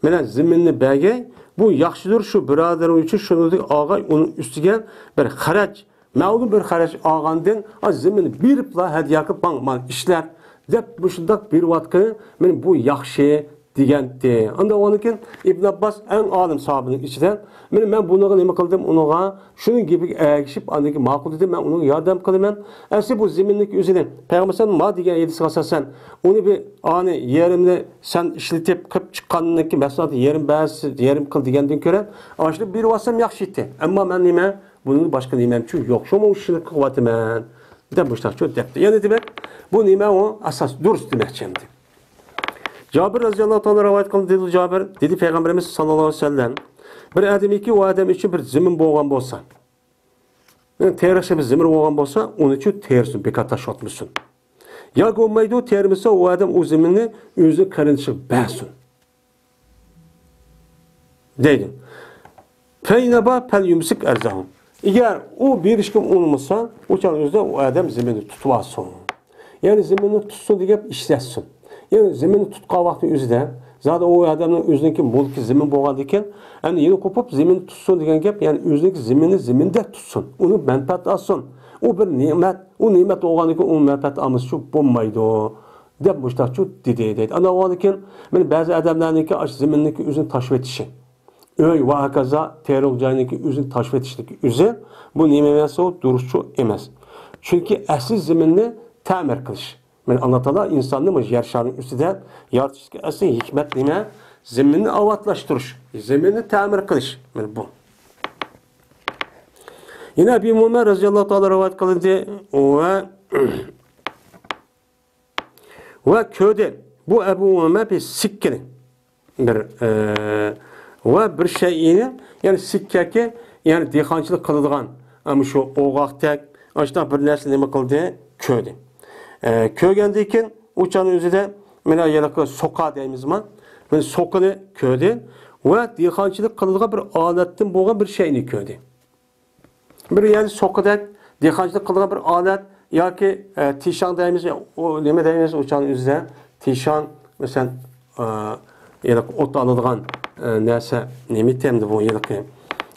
مانا زېمىننى بەرگەي، بۇ ياخشىدۇر شۇ بۇرادىرىڭ ئۈچۈن، شۇنىڭدەك ئالغاي ئۇنىڭ ئۈستىگە بىر خەرەج، مەلۇم بىر خەرەج ئالغاندىن، ئا، زېمىننى بېرىپلا ھەدىيە قىلىپ، ماڭ، مانا ئىشلەت دەپ مۇشۇنداق بېرىۋاتقىنى، مانا بۇ ياخشى دېگەنتى. ئاندىن ئۇنىڭ كېيىن ئىبن ئابباس ئەڭ ئالىم ساھابىنىڭ ئىچىدە، مانا مەن بۇنىڭغا نېمە قىلدىم، ئۇنىڭغا شۇنىڭ گېپىگە ئەگىشىپ، ئاندىن كېيىن ماقۇل دېدىم، مەن ئۇنىڭغا ياردەم قىلىمەن. ئەسلى بۇ زېمىننىڭكى ئۆزىنى پەيغەمبەر سەن ما دېگەن ھەدىسىگە ئاساسەن، ئۇنى بىر ئانى يېرىمنى سەن ئىشلىتىپ قىلىپ چىققاندىن كېيىن مەھسۇلاتنى يېرىم بەس، يېرىم قىل دېگەندىن كۆرە، ئاشۇنى بېرىۋالسام ياخشى ئىدى. ئەمما مەن نېمە، بۇندىن باشقا نېمەمچۇ يوق، شۇڭا ئۇ ئىشنى قىلىۋاتىمەن، دەپ مۇشۇنداقچۇ دەپتۇ. يەنى دېمەك، بۇ نېمە ئۇ؟ ئاساس دۇرۇس دېمەكچى ئەمدى. جابىر رەزىياللاھۇ تائالا رىۋايەت قىلدى، دېدى جابىر، دېدى پەيغەمبىرىمىز ساللاللاھۇ ئەلەيھى ۋەسەللەم، بىر ئادەمكى ئۇ ئادەم ئۈچۈن بىر زېمىن بولغان بولسا، يەنى تېرىقچە بىر زېمىن بولغان بولسا، ئۇنى چۇ تېرىسۇن، بىكار تاشلاتمىسۇن. ياكى بولمايدۇ، تېرىمىسا، ئۇ ئادەم ئۇ زېمىننى ئۆزىنىڭ قېرىندىشىغا بەرسۇن، دەيدۇ. فەينەبا پەل يۇمسىك ئەرزەھۇ. ئەگەر ئۇ بېرىشكە ئۇنىمىسا، ئۇ چاغ ئۆزىدە ئۇ ئادەم زېمىننى تۇتۇپ ئالسۇن. يەنى زېمىننى تۇتسۇن دېگەن گەپ ئىشلەتسۇن. يەنى زېمىننى تۇتقان ۋاقتى ئۆزىدە، زادى ئۇ ئادەمنىڭ ئۆزىنىڭكى مۇلكى زېمىن بولغاندىكىن، يەنى يېنى قوپۇپ زېمىننى تۇتسۇن دېگەن گەپ، يەنى ئۆزىنىڭكى زېمىنى زېمىندەك تۇتسۇن. ئۇنى مەنپەئەت ئالسۇن. ئۇ بىر نېمەت، ئۇ نېمەت بولغاندىكىن ئۇ مەنپەئەت ئالمىسىچۇ بولمايدۇ، دەپ مۇشتاقچۇ دېدى، دەيدۇ. ئاندىن بولغاندىكىن، مانا بەزى ئادەملەرنىڭكى ئاشۇ زېمىننىڭكى ئۆزىنى تاشلىۋېتىشى، ئۆي ۋە ھاكازا تېرىلغۇ جاينىڭكى ئۆزىنى تاشلىۋېتىشلىكى ئۆزى، بۇ نېمە ئەمەس، ئۇ دۇرۇسچۇ ئەمەس. چۈنكى ئەسلى زېمىننى تەمىر قىلىش. مانا ئاللا تائالا ئىنساننى مۇشۇ يەر شارىنىڭ ئۈستىدە يارىتىشتىكى ئەسلى ھېكمەت نېمە؟ زېمىننى ئاۋاتلاشتۇرۇش، زېمىننى تەمىر قىلىش. مانا بۇ. يەنە ئەبى ئۇمامە رەزىياللاھۇ تائالا رىۋايەت قىلىندى ۋە ۋە كۆردى. بۇ ئەبۇ ئۇمامە بىر سىككىنى، بىر، ئە، ۋە بىر شەيئىنى، يەنى سىككەكى، يەنى دېھقانچىلىق قىلىدىغان، ئە، مۇشۇ ئوغاقتەك، ئاشۇنداق بىر نەرسە نېمە قىلدى؟ كۆردى. ئە، كۆرگەندىن كېيىن ئۇ چاغنىڭ ئۆزىدە مانا ھېلىقى سوقا دەيمىزما؟ مانا سوقىنى كۆردى ۋە دېھقانچىلىق قىلىدىغان بىر ئالەتتىن بولغان بىر شەيئىنى كۆردى. بىر يەنى سوقىدەك دېھقانچىلىق قىلىدىغان بىر ئالەت ياكى، ئە، تىشاڭ دەيمىز، ئۇ نېمە دەيمىز، ئۇ چاغنىڭ ئۆزىدە تىشاڭ، مەسىلەن، ئە، ھېلىقى ئوت ئالىدىغان، ئە، نەرسە، نېمە ئىكەن ئەمدى بۇ ھېلىقى؟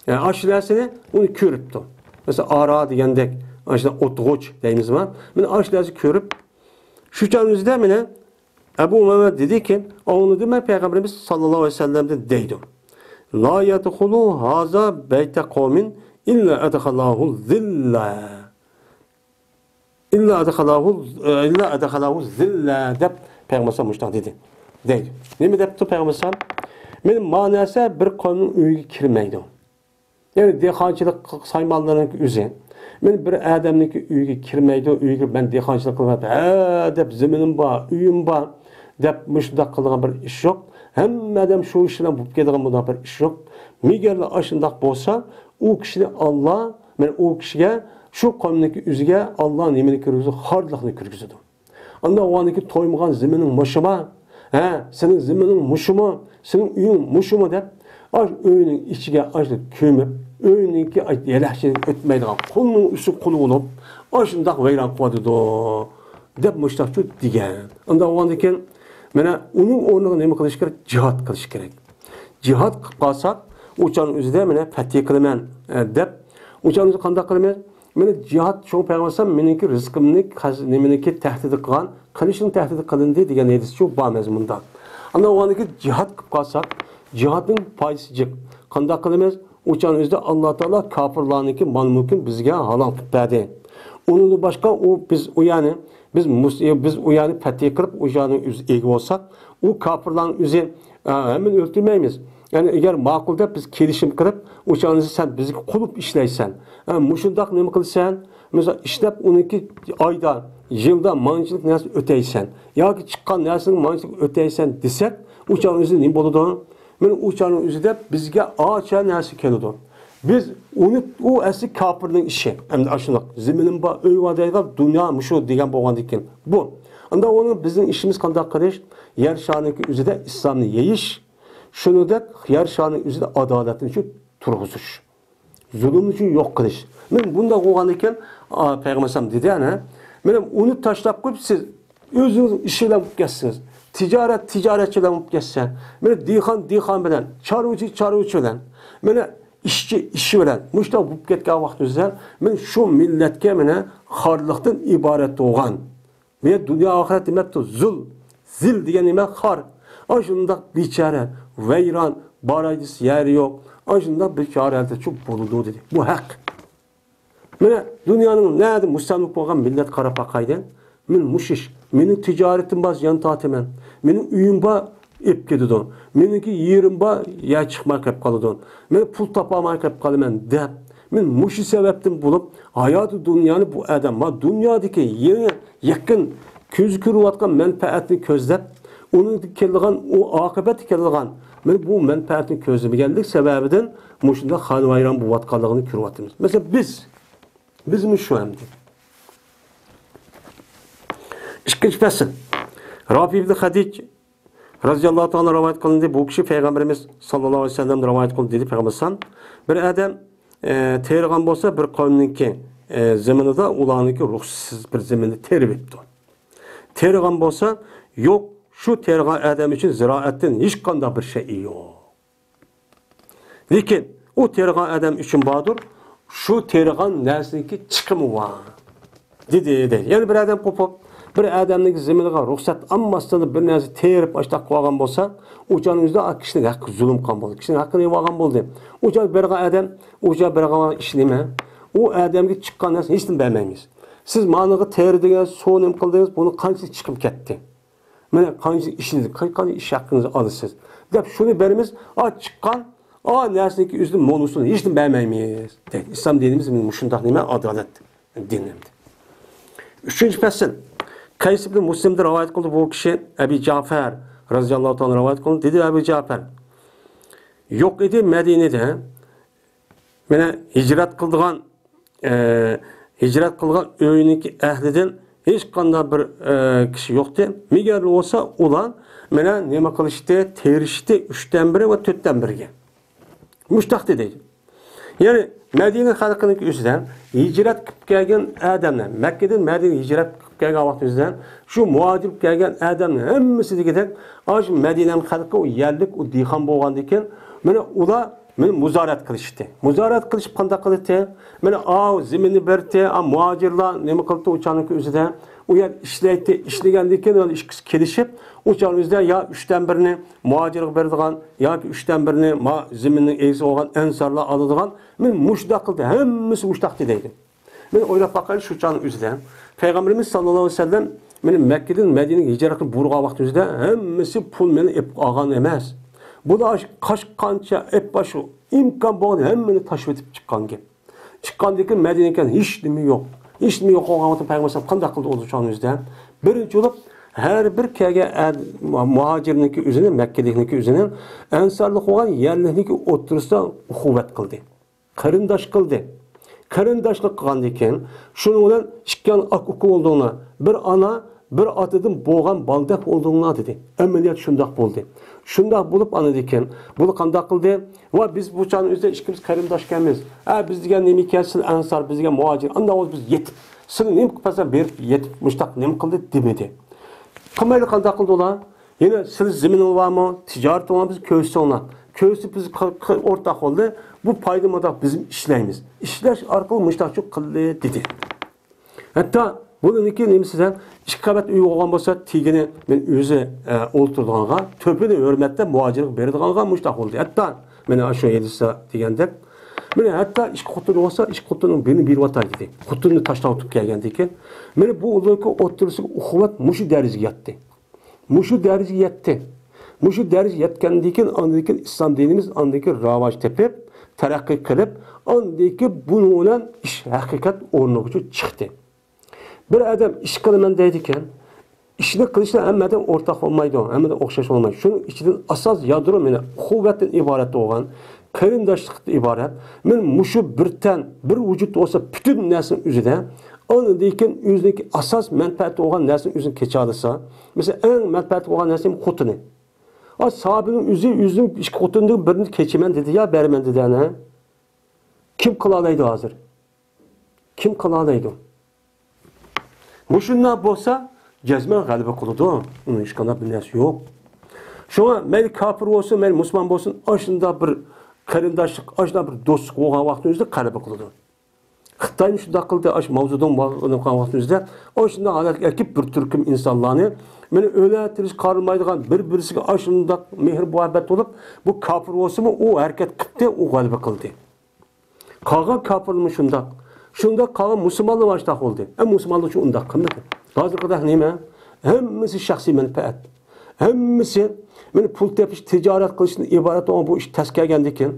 ئە، ئاشۇ نەرسىنى ئۇنى كۆرۈپتۇ. مەسىلەن، ئارا دېگەندەك، ئاشۇ ئوتغۇچ دەيمىزما؟ مانا ئاشۇ نەرسە كۆرۈپ، شۇ چاغنىڭ ئۆزىدە مانا ئەبۇ ئۇمامە دېدىكى، ئاڭلىدىم مەن پەيغەمبىرىمىز ساللاللاھۇ ئەلەيھى ۋەسەللەمدىن دەيدۇ. لا يدخل هذا بيت قوم إلا أدخله الذلة. إلا أدخله، إلا أدخله الذلة دەپ پەيغەمبەر مۇشۇنداق دېدى. دەيدۇ. نېمە دەپتۇ پەيغەمبەر؟ مانا ما نەرسە بىر قومنىڭ ئۆيىگە كىرمەيدۇ. يەنى دېھقانچىلىق سايمانلىرىنىڭ ئۆزى. مانا بىر ئادەمنىڭكى ئۆيىگە كىرمەيدۇ، ئۆيگە مەن دېھقانچىلىق قىلىمەن، ھە دەپ زېمىنىم بار، ئۆيۈم بار دەپ مۇشۇنداق قىلىدىغان بىر ئىش يوق. ھەممە ئادەم شۇ ئىش بىلەن بولۇپ كېتىدىغان بۇنداق بىر ئىش يوق. مەگەرلا ئاشۇنداق بولسا، ئۇ كىشىنى ئاللا، مانا ئۇ كىشىگە، شۇ قومنىڭكى ئۆزىگە ئاللا نېمىنى كىرگۈزىدۇ؟ خارلىقنى كىرگۈزىدۇ. ئاندىن ئۇنىڭكى تويمىغان زېمىنىڭ مۇشۇما؟ ھە، سېنىڭ زېمىنىڭ مۇشۇمۇ؟ سېنىڭ ئۆيۈڭ مۇشۇمۇ دەپ، ئاش ئۆينىڭ ئىچىگە ئاش كۆمۈپ، ئۆينىڭكى ئاش يەلەكچىدىن ئۆتمەيدىغان قۇلنىڭ ئۈستى قۇل بولۇپ، ئاشۇنداق ۋەيران قىلىۋاتىدۇ، دەپ مۇشتاقچۇ دېگەن. ئاندىن ئۇنىڭدىن كېيىن، مانا ئۇنىڭ ئورنىغا نېمە قىلىش كېرەك؟ جىھاد قىلىش كېرەك. جىھاد قىلىپ قالساق، ئۇ چاغنىڭ ئۆزىدە مانا پەتھى قىلىمەن، ئە، دەپ، ئۇ چاغنىڭ ئۆزىدە قانداق قىلىمىز؟ مانا جىھاد، شۇڭا پەيغەمبەر ئەلەيھىسسالام مېنىڭكى رىزقىمنى، قەز-، نېمىنىڭكى تەھدىت قىلغان، قىلىشنىڭ تەھدىت قىلىندى دېگەن ھەدىسچۇ بار مەزمۇندا. ئاندىن ئۇنىڭدىن كېيىن جىھاد قىلىپ قالساق، جىھادنىڭ پايدىسى جىق. قانداق قىلىمىز؟ ئۇ چاغنىڭ ئۆزىدە ئاللا تائالا كاپىرلارنىڭكى مال-مۈلكىنى بىزگە ھالال قىلىپ بەردى. ئۇنىڭدىن باشقا ئۇ، بىز ئۇ يەرنى، بىز مۇس-، بىز ئۇ يەرنى پەتھى قىلىپ، ئۇ يەرنىڭ ئۆزىگە ئىگە بولساق، ئۇ كاپىرلارنىڭ ئۆزى، ئە، ھەممىنى ئۆلتۈرمەيمىز. يەنى ئەگەر ماقۇل دەپ بىز كېلىشىم قىلىپ، ئۇ چاغدا سەن بىزگە قۇلۇپ ئىشلەيسەن. ھە، مۇشۇنداق نېمە قىلىسەن؟ مىسال، ئىشلەپ ئۇنىڭكى ئايدا، يىلدا مانچىلىك نەرسە ئۆتەيسەن. ياكى چىققان نەرسىنى مانچىلىك ئۆتەيسەن دېسەك، ئۇ چاغنىڭ ئۆزىدە نېمە بولىدۇ؟ مانا ئۇ چاغنىڭ ئۆزىدە بىزگە ئاچا نەرسە كېلىدۇ. بىز ئۇنى، ئۇ ئەسلى كاپىرنىڭ ئىشى. ئەمدى ئاشۇنداق، زېمىنىم بار، ئۆي بار دەيدىغان، دۇنيا مۇشۇ دېگەن بولغاندىكىن. بۇ. ئاندا ئۇنىڭ بىزنىڭ ئىشىمىز قانداق قىلىش؟ يەر شارىنىڭكى ئۆزىدە ئىسلامنى يېيىش، شۇنىڭدەك يەر شارىنىڭ ئۆزىدە ئادالەتنى شۇ تۇرغۇزۇش. زۇلۇمنى شۇ يوق قىلىش. مانا بۇنداق بولغاندىكىن، ئا، پەيغەمبەر ئەلەيھىسسالام دېدى، ئەنە، مانا ئۇنى تاشلاپ قويۇپ، سىز ئۆزىڭىز ئىشى بىلەن بولۇپ كەتسىڭىز، تىجارەت تىجارەتچى بىلەن بولۇپ كەتسە، مانا دېھقان دېھقان بىلەن، چارۋىچى چارۋىچى بىلەن، مانا ئىشچى ئىشچى بىلەن، مۇشۇنداق بولۇپ كەتكەن ۋاقتىمىزدا، مانا شۇ مىللەتكە مانا خارلىقتىن ئىبارەت بولغان، مانا دۇنيا ئاخىرەت دېمەپتۇ، زۇل، زىل دېگەن نېمە؟ خار. ئاشۇنداق بىچارە، ۋەيران، باراي دېسە يەرى يوق، ئاشۇنداق بىچارە ھالەتتە چۈ بولىدۇ دېدى. بۇ ھەق. مانا دۇنيانىڭ نەدە مۇستەملىك بولغان مىللەت قاراپ باقايلى. مانا مۇشۇ ئىش. مېنىڭ تىجارىتىم بار، زىيان تارتىمەن. مېنىڭ ئۆيۈم بار، ئېلىپ كېتىدۇ. مېنىڭكى يېرىم بار، يەر چىقماي قېلىپ قالىدۇ. مەن پۇل تاپالماي قېلىپ قالىمەن دەپ، مەن مۇشۇ سەۋەبتىن بولۇپ، ھاياتى دۇنيانى بۇ ئادەم، ما دۇنيادىكى يېڭى، يېقىن، كۆزى كۆرۈۋاتقان مەنپەئەتنى كۆزلەپ، ئۇنىڭدىن كېلىدىغان، ئۇ ئاقىۋەتتە كېلىدىغان، مەن بۇ مەنپەئەتنى كۆزلىمىگەنلىك سەۋەبىدىن مۇشۇنداق خانىۋايران بولۇۋاتقانلىقىنى كۆرۈۋاتىمىز. مەسىلەن، بىز، بىزمۇ شۇ ئەمدى. ئىككىنچى پەسىل. رافى ئىبن خەدىج رازىياللاھۇ تائالا رىۋايەت قىلىندى. بۇ كىشى پەيغەمبىرىمىز ساللاللاھۇ ئەلەيھى ۋەسەللەمدىن رىۋايەت قىلدى، دېدى پەيغەمبەر ئەلەيھىسسالام. بىر ئادەم، ئە، تېرىغان بولسا، بىر قەۋمنىڭكى، ئە، زېمىنىدا ئۇلارنىڭكى رۇخسەتسىز بىر زېمىندا تېرىۋېتىپتۇ. تېرىغان بولسا، يوق، شۇ تېرىغان ئادەم ئۈچۈن زىرائەتتىن ھېچقانداق بىر شەيئى يوق. لېكىن ئۇ تېرىغان ئادەم ئۈچۈن باردۇر، شۇ تېرىغان نەرسىنىڭكى چىقىمى بار. دېدى، دېدى. يەنە بىر ئادەم قوپۇپ، بىر ئادەمنىڭ زېمىنىغا رۇخسەت ئالماستىن بىر نەرسە تېرىپ، ئاشتاق قىلىۋالغان بولسا، ئۇ چاغنىڭ ئۆزىدە ئا كىشىنىڭ ھەققى زۇلۇم قىلغان بولدى. كىشىنىڭ ھەققىنى يېۋالغان بولدى. ئۇ چاغ بېرىغان ئادەم، ئۇ چاغ بېرىغان ئىش نېمە؟ ئۇ ئادەمگە چىققان نەرسىنى ھېچنېمە بەرمەيمىز. سىز مانىغا تېرىدىڭىز، سۇ نېمە قىلدىڭىز، بۇنىڭ قانچىسى چىقىپ كەتتى؟ مانا قانچە ئىشلىدىك، قانچە ئىش ھەققىڭىزنى ئالىسىز، دەپ شۇنى بېرىمىز. ئا چىققان، ئا نەرسىنىڭكى ئۆزىدىن مونۇسىنى ھېچنېمە بەرمەيمىز، دەيدۇ. ئىسلام دىنىمىز مۇشۇنداق نېمە؟ ئادالەت دىنى. ئۈچىنچى پەسىل. قەيس ئىبن مۇسلىمدىن رىۋايەت قىلدى بۇ كىشى، ئەبى جەفەر رازىياللاھۇ تائالا رىۋايەت قىلدى. دېدى ئەبى جەفەر، يوق ئىدى مەدىنىدە، مانا ھىجرەت قىلىدىغان، ئە، ھىجرەت قىلغان ئۆينىڭكى ئەھلىدىن ھېچقانداق بىر، ئە، كىشى يوقتى. مېگەر بولسا ئۇلار مانا نېمە قىلىشتى، تېرىشتى ئۈچتىن بىرى ۋە تۆتتىن بىرىگە. مۇشتاق دېدى. يەنى مەدىنە خەلقىنىڭكى ئۆزىدە ھىجرەت قىلىپ كەلگەن ئادەملەر، مەككىدىن مەدىنىگە ھىجرەت قىلىپ كەلگەن ۋاقتىمىزدا شۇ مۇھاجىر بولۇپ كەلگەن ئادەمنىڭ ھەممىسى دېگۈدەك، ئاشۇ مەدىنە خەلقى ئۇ يەرلىك، ئۇ دېھقان بولغاندىكىن، مانا ئۇلار مانا مۇزارەت قىلىشتى. مۇزارەت قىلىشىپ قانداق قىلدى؟ مانا ئاۋۇ زېمىننى بەردى، ئا مۇھاجىرلار نېمە قىلدى ئۇ چاغنىڭكى ئۆزىدە؟ ئۇ يەر ئىشلەيتتى، ئىشلىگەندىن كېيىن ئۇلار ئىككىسى كېلىشىپ، ئۇ چاغنىڭ ئۆزىدە يا ئۈچتىن بىرىنى مۇھاجىرغا بېرىدىغان، ياكى ئۈچتىن بىرىنى ما زېمىننىڭ ئىگىسى بولغان ئەنسارلار ئالىدىغان. مانا مۇشۇنداق قىلدى، ھەممىسى مۇشۇنداق دېدى. مەن ئويلاپ باقايلى، شۇ چاغنىڭ ئۆزىدە پەيغەمبىرىمىز ساللاللاھۇ ئەلەيھى ۋەسەللەم مېنى مەككىدىن مەدىنىگە ھىجرەت قىلىپ بۇيرۇغان ۋاقتىمىزدا ھەممىسى پۇل مېنى ئېلىپ ئالغان ئەمەس. بۇلار قاچقانچە ئېلىپ باشقا ئىمكان بولغان ھەممىنى تاشلىۋېتىپ چىققان گەپ. چىققاندىن كېيىن مەدىنىگە كەلگەن ھېچنېمە يوق. ھېچنېمە يوق بولغان ۋاقىتتا پەيغەمبەر سەللەللاھۇ ئەلەيھى ۋەسەللەم قانداق قىلدى ئۇ چاغنىڭ ئۆزىدە؟ بىرىنچى بولۇپ، ھەر بىر كەلگەن ئەد-، مۇھاجىرنىڭكى ئۆزىنى، مەككىلىكنىڭكى ئۆزىنى ئەنسارلىق بولغان يەرلىكنىڭكى ئوتتۇرىسىدا ئۇخۇۋەت قىلدى. قېرىنداش قىلدى. قېرىنداشلىق قىلغاندىن كېيىن، شۇنىڭ بىلەن ئىككى ئانا ئاكا ئۇكا بولدۇڭلار. بىر ئانا، بىر ئاتىدىن بولغان بالىدەك بولدۇڭلار، دېدى. ئەمەلىيەت شۇنداق بولدى. شۇنداق بولۇپ، ئاندىن كېيىن بۇلار قانداق قىلدى؟ ۋا بىز بۇ چاغنىڭ ئۆزىدە ئىككىمىز قېرىنداشكەنمىز. ھە، بىز دېگەن نېمە ئىكەن، سىلەر ئەنسار، بىز دېگەن مۇھاجىر. ئانداق بولسا بىز يېتىپ، سىلەر نېمە قىلىپ بەرسەڭ بېرىپ يېتىپ، مۇشۇنداق نېمە قىلدى دېمىدى. قىلمايلا قانداق قىلدى ئۇلار؟ يەنە سىلى زېمىنىڭلار بارمۇ؟ تىجارىتىڭلار بىز كۆرسىتىڭلار. كۆرسىتىپ بىز قىل-، قىل-، ئورتاق بولدى. بۇ پايدا مۇنداق بىز ئىشلەيمىز. ئىشلەش ئارقىلىق مۇشۇنداقچۇ قىلدى دېدى. ھەتتا بۇنىڭكى نېمىسى دە، ئىككى قەۋەت ئۆي بولغان بولسا، تېگىنى مەن ئۆزى، ئە، ئولتۇرىدىغانغا، تۆپىنى ھۆرمەتلەپ مۇھاجىرغا بېرىدىغانغا مۇشۇنداق بولدى. ھەتتا مانا شۇ ھەدىستە دېگەندەك، مانا ھەتتا ئىككى خوتۇنى بولسا، ئىككى خوتۇننىڭ بىرىنى بېرىۋاتاي دېدى. خوتۇننى تاشلاۋېتىپ كەلگەندىن كېيىن، مانا بۇ ئۇلارنىڭكى ئوتتۇرىسىدىكى ئۇخۇۋەت مۇشۇ دەرىجىگە يەتتى. مۇشۇ دەرىجىگە يەتتى. مۇشۇ دەرىجىگە يەتكەندىن كېيىن، ئاندىن كېيىن ئىسلام دىنىمىز ئاندىن كېيىن راۋاج تېپىپ، تەرەققىي قىلىپ، ئاندىن كېيىن بۇنىڭ بىلەن ئىش ھەقىقەت ئورنىغىچە چىقتى. بىر ئادەم ئىش قىلىمەن دەيدىكەن، ئىشنى قىلىشتا ھەممە ئادەم ئورتاق بولمايدۇ، ھەممە ئادەم ئوخشاش بولمايدۇ. شۇنىڭ ئىچىدىن ئاساس يادرو مانا ئۇخۇۋەتتىن ئىبارەت بولغان، قېرىنداشلىقتىن ئىبارەت. مانا مۇشۇ بىر تەن، بىر ۋۇجۇد بولسا پۈتۈن نەرسىنىڭ ئۆزىدە، ئاندىن كېيىن ئۆزىنىڭكى ئاساس مەنپەئەتى بولغان نەرسىنىڭ ئۆزىنى كېچەلىسا، مەسىلەن، ئەڭ مەنپەئەتى بولغان نەرسە خوتۇنى. ئا، ساھابىنىڭ ئۆزى ئۆزىنىڭ ئىككى خوتۇنىدىن بىرىنى كېچىمەن دېدى يا بەرمەن دېدى، ئەنە. كىم قىلالايدۇ ھازىر؟ كىم قىلالايدۇ؟ مۇشۇنداق بولسا، جەزمەن غەلىبە قىلىدۇ. ئۇنىڭ ھېچقانداق بىر نەرسە يوق. شۇڭا مەيلى كاپىر بولسۇن، مەيلى مۇسۇلمان بولسۇن، ئاشۇنداق بىر قېرىنداشلىق، ئاشۇنداق بىر دوستلۇق بولغان ۋاقتىمىزدا غەلىبە قىلىدۇ. خىتايمۇ شۇنداق قىلدى، ئاشۇ ماۋزېدۇڭ قىلغان ۋاقتىمىزدا ئاشۇنداق ھالەتكە ئەكىپ بىر تۈركۈم ئىنسانلارنى، مانا ئۆلە تىرىش قارىمايدىغان، بىر-بىرسىگە ئاشۇنداق مېھىر مۇھەببەت بولۇپ، بۇ كاپىر بولسىمۇ ئۇ ھەرىكەت قىپتى، ئۇ غەلىبە قىلدى. قالغان كاپىرلارمۇ شۇنداق. شۇنداق قالغان مۇسۇلمانلار ئاشۇنداق بولدى. ئە، مۇسۇلمانلار ئۈچۈن ئۇنداق قىلمىدى. ھازىرقىدەك نېمە؟ ھەممىسى شەخسىي مەنپەئەت. ھەممىسى مانا پۇل تېپىش، تىجارەت قىلىشتىن ئىبارەت بولغان بۇ ئىش تەس كەلگەندىكىن،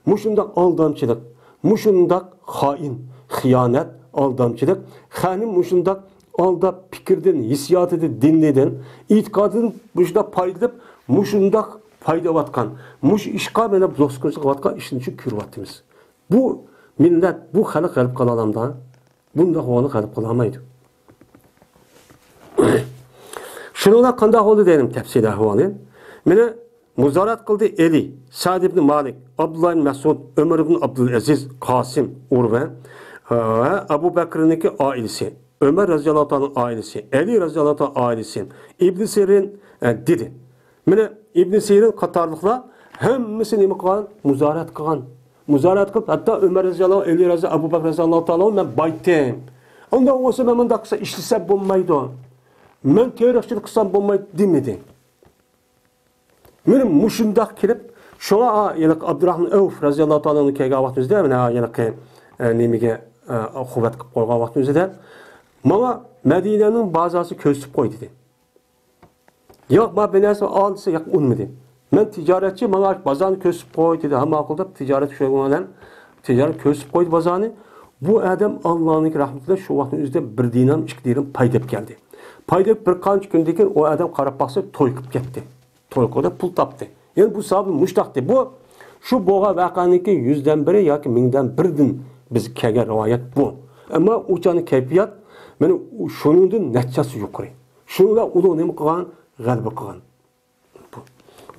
مۇشۇنداق ئالدامچىلىق، مۇشۇنداق خائىن، خىيانەت، ئالدامچىلىق، خەقنى مۇشۇنداق ئالداپ، پىكرىدىن، ھېسسىياتىدىن، دىنىدىن، ئېتىقادىدىن مۇشۇنداق پايدىلىنىپ، مۇشۇنداق پايدا ئېلىۋاتقان، مۇشۇ ئىشقا مانا توسقۇنچىلىق قىلىۋاتقان ئىشنى شۇ كۆرۈۋاتىمىز. بۇ مىللەت، بۇ خەلق غەلىبە قىلالامدا؟ بۇنداق بولغاندا غەلىبە قىلالمايدۇ. شۇنىڭدا قانداق بولدى دېدىم تەپسىلىي ئەھۋالى. مانا مۇزارات قىلدى ئەلى، سەئد ئىبن مالىك، ئابدۇللا ئىبن مەسئۇد، ئۆمەر ئىبن ئابدۇلئەزىز، قاسىم، ئۇرۋە، ۋە ئەبۇ بەكرىنىڭكى ئائىلىسى، ئۆمەر رەزىياللاھۇ تائالا ئائىلىسى، ئەلى رەزىياللاھۇ تائالا ئائىلىسى، ئىبن سىرىن، ئە، دېدى. مانا ئىبن سىرىن قاتارلىقلار ھەممىسى نېمە قىلغان؟ مۇزارات قىلغان. مۇزارات قىلىپ، ھەتتا ئۆمەر رەزىياللاھۇ، ئەلى رەزى، ئەبۇ بەكرى رەزىياللاھۇ تائالا، مەن بايتتىم. ئۇنداق بولسا مەن مۇنداق قىلسا ئىشلىسەم بولمايدۇ. مەن تېرىقچىلىق قىلسام بولمايدۇ دېمىدى. مانا مۇشۇنداق كېلىپ، شۇڭا ھېلىقى ئابدۇراخمان ئەۋف رەزىياللاھۇ تائالا ئەنھۇ كەلگەن ۋاقتىمىزدا، مانا ھېلىقى، ئە، نېمىگە، ئە، خۇۋەت قىلىپ قويغان ۋاقتىمىزدا، ماڭا مەدىنەنىڭ بازاسى كۆرسىتىپ قوي دېدى. ياق، ما بىر نەرسە ئال دېسە، ياق، ئۇنىمىدى. مەن تىجارەتچى، ماڭا بازارنى كۆرسىتىپ قوي دېدى. ھە، ماقۇل دەپ تىجارەت شۇ بىلەن تىجارەت كۆرسىتىپ قويدى بازارنى. بۇ ئادەم ئاللانىڭكى رەھمىتى بىلەن شۇ ۋاقىتنىڭ ئۆزىدە بىر دىنام، ئىككى دىنام پايدا ئېلىپ كەلدى. پايدا ئېلىپ بىر قانچە كۈندىن كېيىن ئۇ ئادەم قاراپ باقسا توي قىلىپ كەتتى. توي قىلدى، پۇل تاپتى. يەنى بۇ ساھابە مۇشتاقتى. بۇ شۇ بولغان ۋەقەنىڭكى يۈزدىن بىرى ياكى مىڭدىن بىرىدىن بىزگە كەلگەن رىۋايەت بۇ. ئەمما ئۇ چاغنىڭ كەيپىيات مانا شۇنىڭدىن نەچچە ھەسسە يۇقىرى. شۇنىڭ بىلەن ئۇلۇغ نېمە قىلغان؟ غەلىبە قىلغان.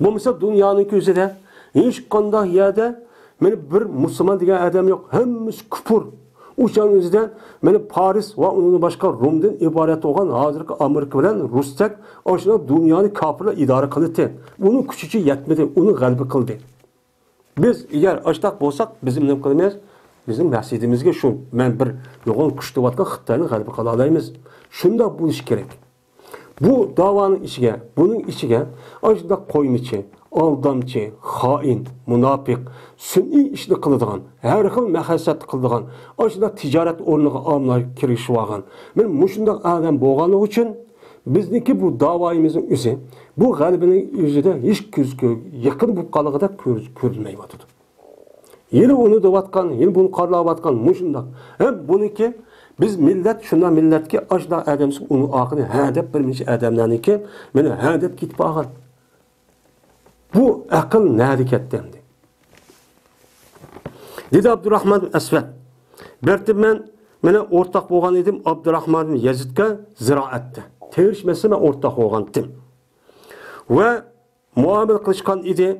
بولمىسا دۇنيانىڭ كۆزىدە ھېچقانداق يەردە مانا بىر مۇسۇلمان دېگەن ئادەم يوق. ھەممىسى كۇپۇر. ئۇ چاغنىڭ ئۆزىدە مانا پارس ۋە ئۇنىڭدىن باشقا رومدىن ئىبارەت بولغان ھازىرقى ئامېرىكا بىلەن رۇستەك ئاشۇنداق دۇنيانى كاپىرلار ئىدارە قىلدى. ئۇنىڭ كۈچىچە يەتمىدى، ئۇنى غەلىبە قىلدى. بىز ئەگەر ئاشۇنداق بولساق، بىز نېمە قىلىمىز؟ بىزنىڭ مەقسىتىمىزگە شۇ، مەن بىر يوغان كۈچ دەۋاتقان خىتاينى غەلىبە قىلالايمىز. شۇنداق بولۇشى كېرەك. بۇ داۋانىڭ ئىچىگە، بۇنىڭ ئىچىگە ئاشۇنداق قويمىچى، ئالدامچى، خائىن، مۇناپىق، سۈنئىي ئىشنى قىلىدىغان، ھەر خىل مەقسەتنى قىلىدىغان، ئاشۇنداق تىجارەت ئورنىغا ئامىللار كىرىشىۋالغان، مانا مۇشۇنداق ئادەم بولغانلىقى ئۈچۈن بىزنىڭكى بۇ داۋايىمىزنىڭ ئۆزى، بۇ غەلىبىنىڭ ئۆزىدە ھېچ كۆزگە يېقىن بولۇپ قالغۇدەك كۆر-، كۆرۈنمەيۋاتىدۇ. يەنە ئۇنى دەۋاتقان، يەنە بۇنى قارىلاۋاتقان مۇشۇنداق. ھەم بۇنىڭكى، بىز مىللەت، شۇنداق مىللەتكى ئاشۇنداق ئادەمسىز ئۇنى ئاخىرى ھە دەپ بىر نەچچە ئادەملەرنىڭكى مېنى ھە دەپ كېتىپ قالغان. بۇ ئەقىل نەدە كەتتى ئەمدى؟ دېدى ئابدۇراخمان ئەسۋەد. بەرتىم مەن، مەن ئورتاق بولغان ئىدىم ئابدۇراخمان يەزىدكە زىرائەتتە. تېرىش مەسىلە مەن ئورتاق بولغان ئىدىم. ۋە مۇئامىلە قىلىشقان ئىدى.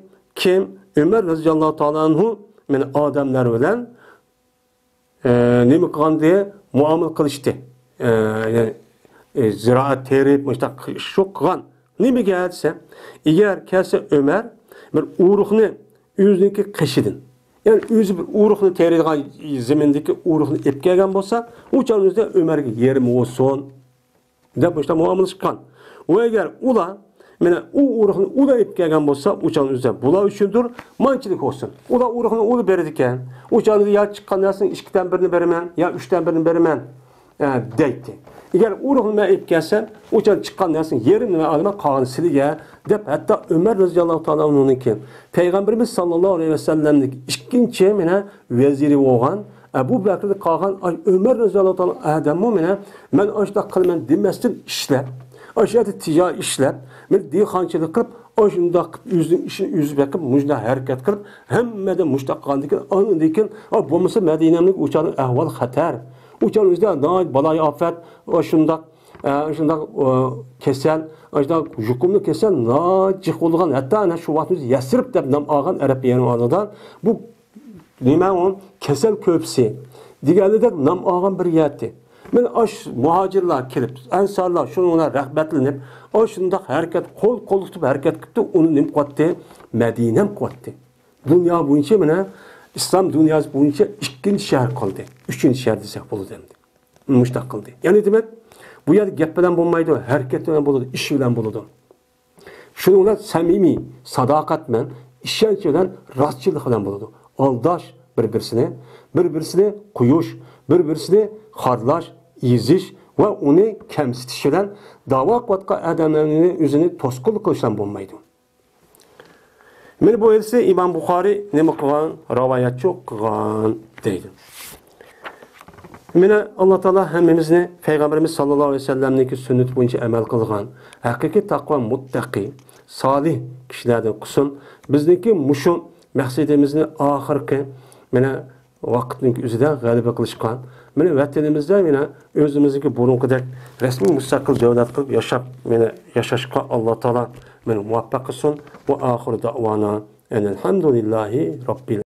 كىم؟ ئۆمەر رەزىياللاھۇ تائالا ئەنھۇ مېنى ئادەملەر بىلەن، ئە، نېمە قىلغانىدى؟ مۇئامىلە قىلىشتى. ئە، يەنى، ئە، زىرائەت تېرىپ، مۇشۇنداق شۇ قىلغان. نېمىگە دېسە، ئەگەر كەلسە ئۆمەر بىر ئۇرۇقنى ئۆزىنىڭكى قېشىدىن، يەنى ئۆزى بىر ئۇرۇقنى تېرىيدىغان زېمىندىكى ئۇرۇقنى ئېلىپ كەلگەن بولسا، ئۇ چاغنىڭ ئۆزىدە ئۆمەرگە يېرىم بولسۇن. دەپ مۇشۇنداق مۇئامىلىشىپ قىلغان. ئۇ ئەگەر ئۇلار، مانا ئۇ ئۇرۇقنى ئۇلار ئېلىپ كەلگەن بولسا، ئۇ چاغنىڭ ئۆزىدە بۇلار ئۈچۈندۇر، مانچىلىك بولسۇن. ئۇلار ئۇرۇقنى ئۇلار بېرىدىكەن. ئۇ چاغنىڭ يا چىققان نەرسىنىڭ ئىككىدىن بىرىنى بېرىمەن، يا ئۈچتىن بىرىنى بېرىمەن، ئە، دەيتتى. ئەگەر ئۇرۇقنى مەن ئېلىپ كەلسەم، ئۇ چاغ چىققان نەرسىنىڭ يېرىمىنى مەن ئالىمەن، قالغىنى سىلىگە، دەپ ھەتتا ئۆمەر رەزىياللاھۇ تائالا ئەنھۇنىڭكى، پەيغەمبىرىمىز ساللاللاھۇ ئەلەيھى ۋەسەللەمنىڭكى ئىككىنچى، مانا، ۋەزىرى بولغان ئەبۇ بەكرىدىن قالغان ئاي ئۆمەر رەزىياللاھۇ تائالا ئادەممۇ مانا مەن ئاشۇنداق قىلىمەن دېمەستىن ئىشلەپ، ئاشۇ يەردە تىجارەت ئىشلەپ، مانا دېھقانچىلىق قىلىپ، ئاشۇنداق قىلىپ ئۆزىنىڭ ئىشىنى ئۆزى بېقىپ، مۇشۇنداق ھەرىكەت قىلىپ، ھەممىدىن مۇشۇنداق قىلغاندىن كېيىن، ئاندىن كېيىن، ئا، بولمىسا مەدىنەمنىڭ ئۇ چاغنىڭ ئەھۋالى خەتەر. ئۇ چاغنىڭ ئۆزىدە ناھايىتى بالايىئاپەت، ئاشۇنداق، ئا، ئاشۇنداق، ئا، كېسەل، ئاشۇنداق يۇقۇملۇق كېسەل ناھايىتى جىق بولغان. ھەتتا ئەنە شۇ ۋاقىتتا يەسرىب دەپ نام ئالغان ئەرەب يېرىنىڭ ئالدىدا. بۇ نېمە ئۇ؟ كېسەل كۆپىسى دېگەنلىدەك نام ئالغان بىر يەتتى. مانا ئاش مۇھاجىرلار كېلىپ، ئەنسارلار شۇنىڭ بىلەن رىغبەتلىنىپ، ئاشۇنداق ھەرىكەت، قول قوللۇق تۇتۇپ ھەرىكەت قىپتۇ، ئۇنى نېمە قىلىۋەتتى؟ مەدىنەم قىلىۋەتتى. دۇنيا بويىچە مانا ئىسلام دۇنياسى بويىچە ئىككىنچى شەھەر قىلدى. ئۈچىنچى شەھەر دېسەك بولىدۇ ئەمدى. مۇشۇنداق قىلدى. يەنى دېمەك، بۇ يەردە گەپ بىلەن بولمايدۇ، ھەرىكەت بىلەن بولىدۇ، ئىش بىلەن بولىدۇ. شۇنىڭ بىلەن سەمىمىي، ساداقەتمەن، ئىشەنچ بىلەن، راستچىللىق بىلەن بولىدۇ. ئالداش بىر-بىرسىنى، بىر-بىرسىنى قويۇش، بىر-بىرسىنى خارلاش، ئېزىش ۋە ئۇنى كەمسىتىش بىلەن داۋا قىلىۋاتقان ئادەملەرنى ئۆزىنى توسقۇنلۇق قىلىش بىلەن بولمايدۇ. مانا بۇ ھەدىسنى ئىمام بۇخارىي نېمە قىلغان؟ رىۋايەتچى قىلغان. دەيدۇ. مانا، ئاللا تائالا ھەممىمىزنى پەيغەمبىرىمىز ساللاللاھۇ ئەلەيھى ۋەسەللەمنىڭكى سۈننىتى بويىچە ئەمەل قىلغان، ھەقىقىي تەقۋا، مۇتتەقى، سالىھ كىشىلەردىن قىلسۇن. بىزنىڭكى مۇشۇ مەقسىتىمىزنى ئاخىرقى، مانا، ۋاقىتنىڭ ئۆزىدە غەلىبە قىلىشقا، مانا، ۋەتىنىمىزدە يەنە ئۆزىمىزنىڭكى بۇرۇنقىدەك رەسمىي مۇستەقىل دۆلەت قىلىپ ياشاپ، مانا، ياشاشقا ئاللا تائالا، مانا، مۇۋەپپەق قىلسۇن. ۋە ئاخىرۇ دەئۋانا ئەنىل ھەمدۇلىللاھى رەببىل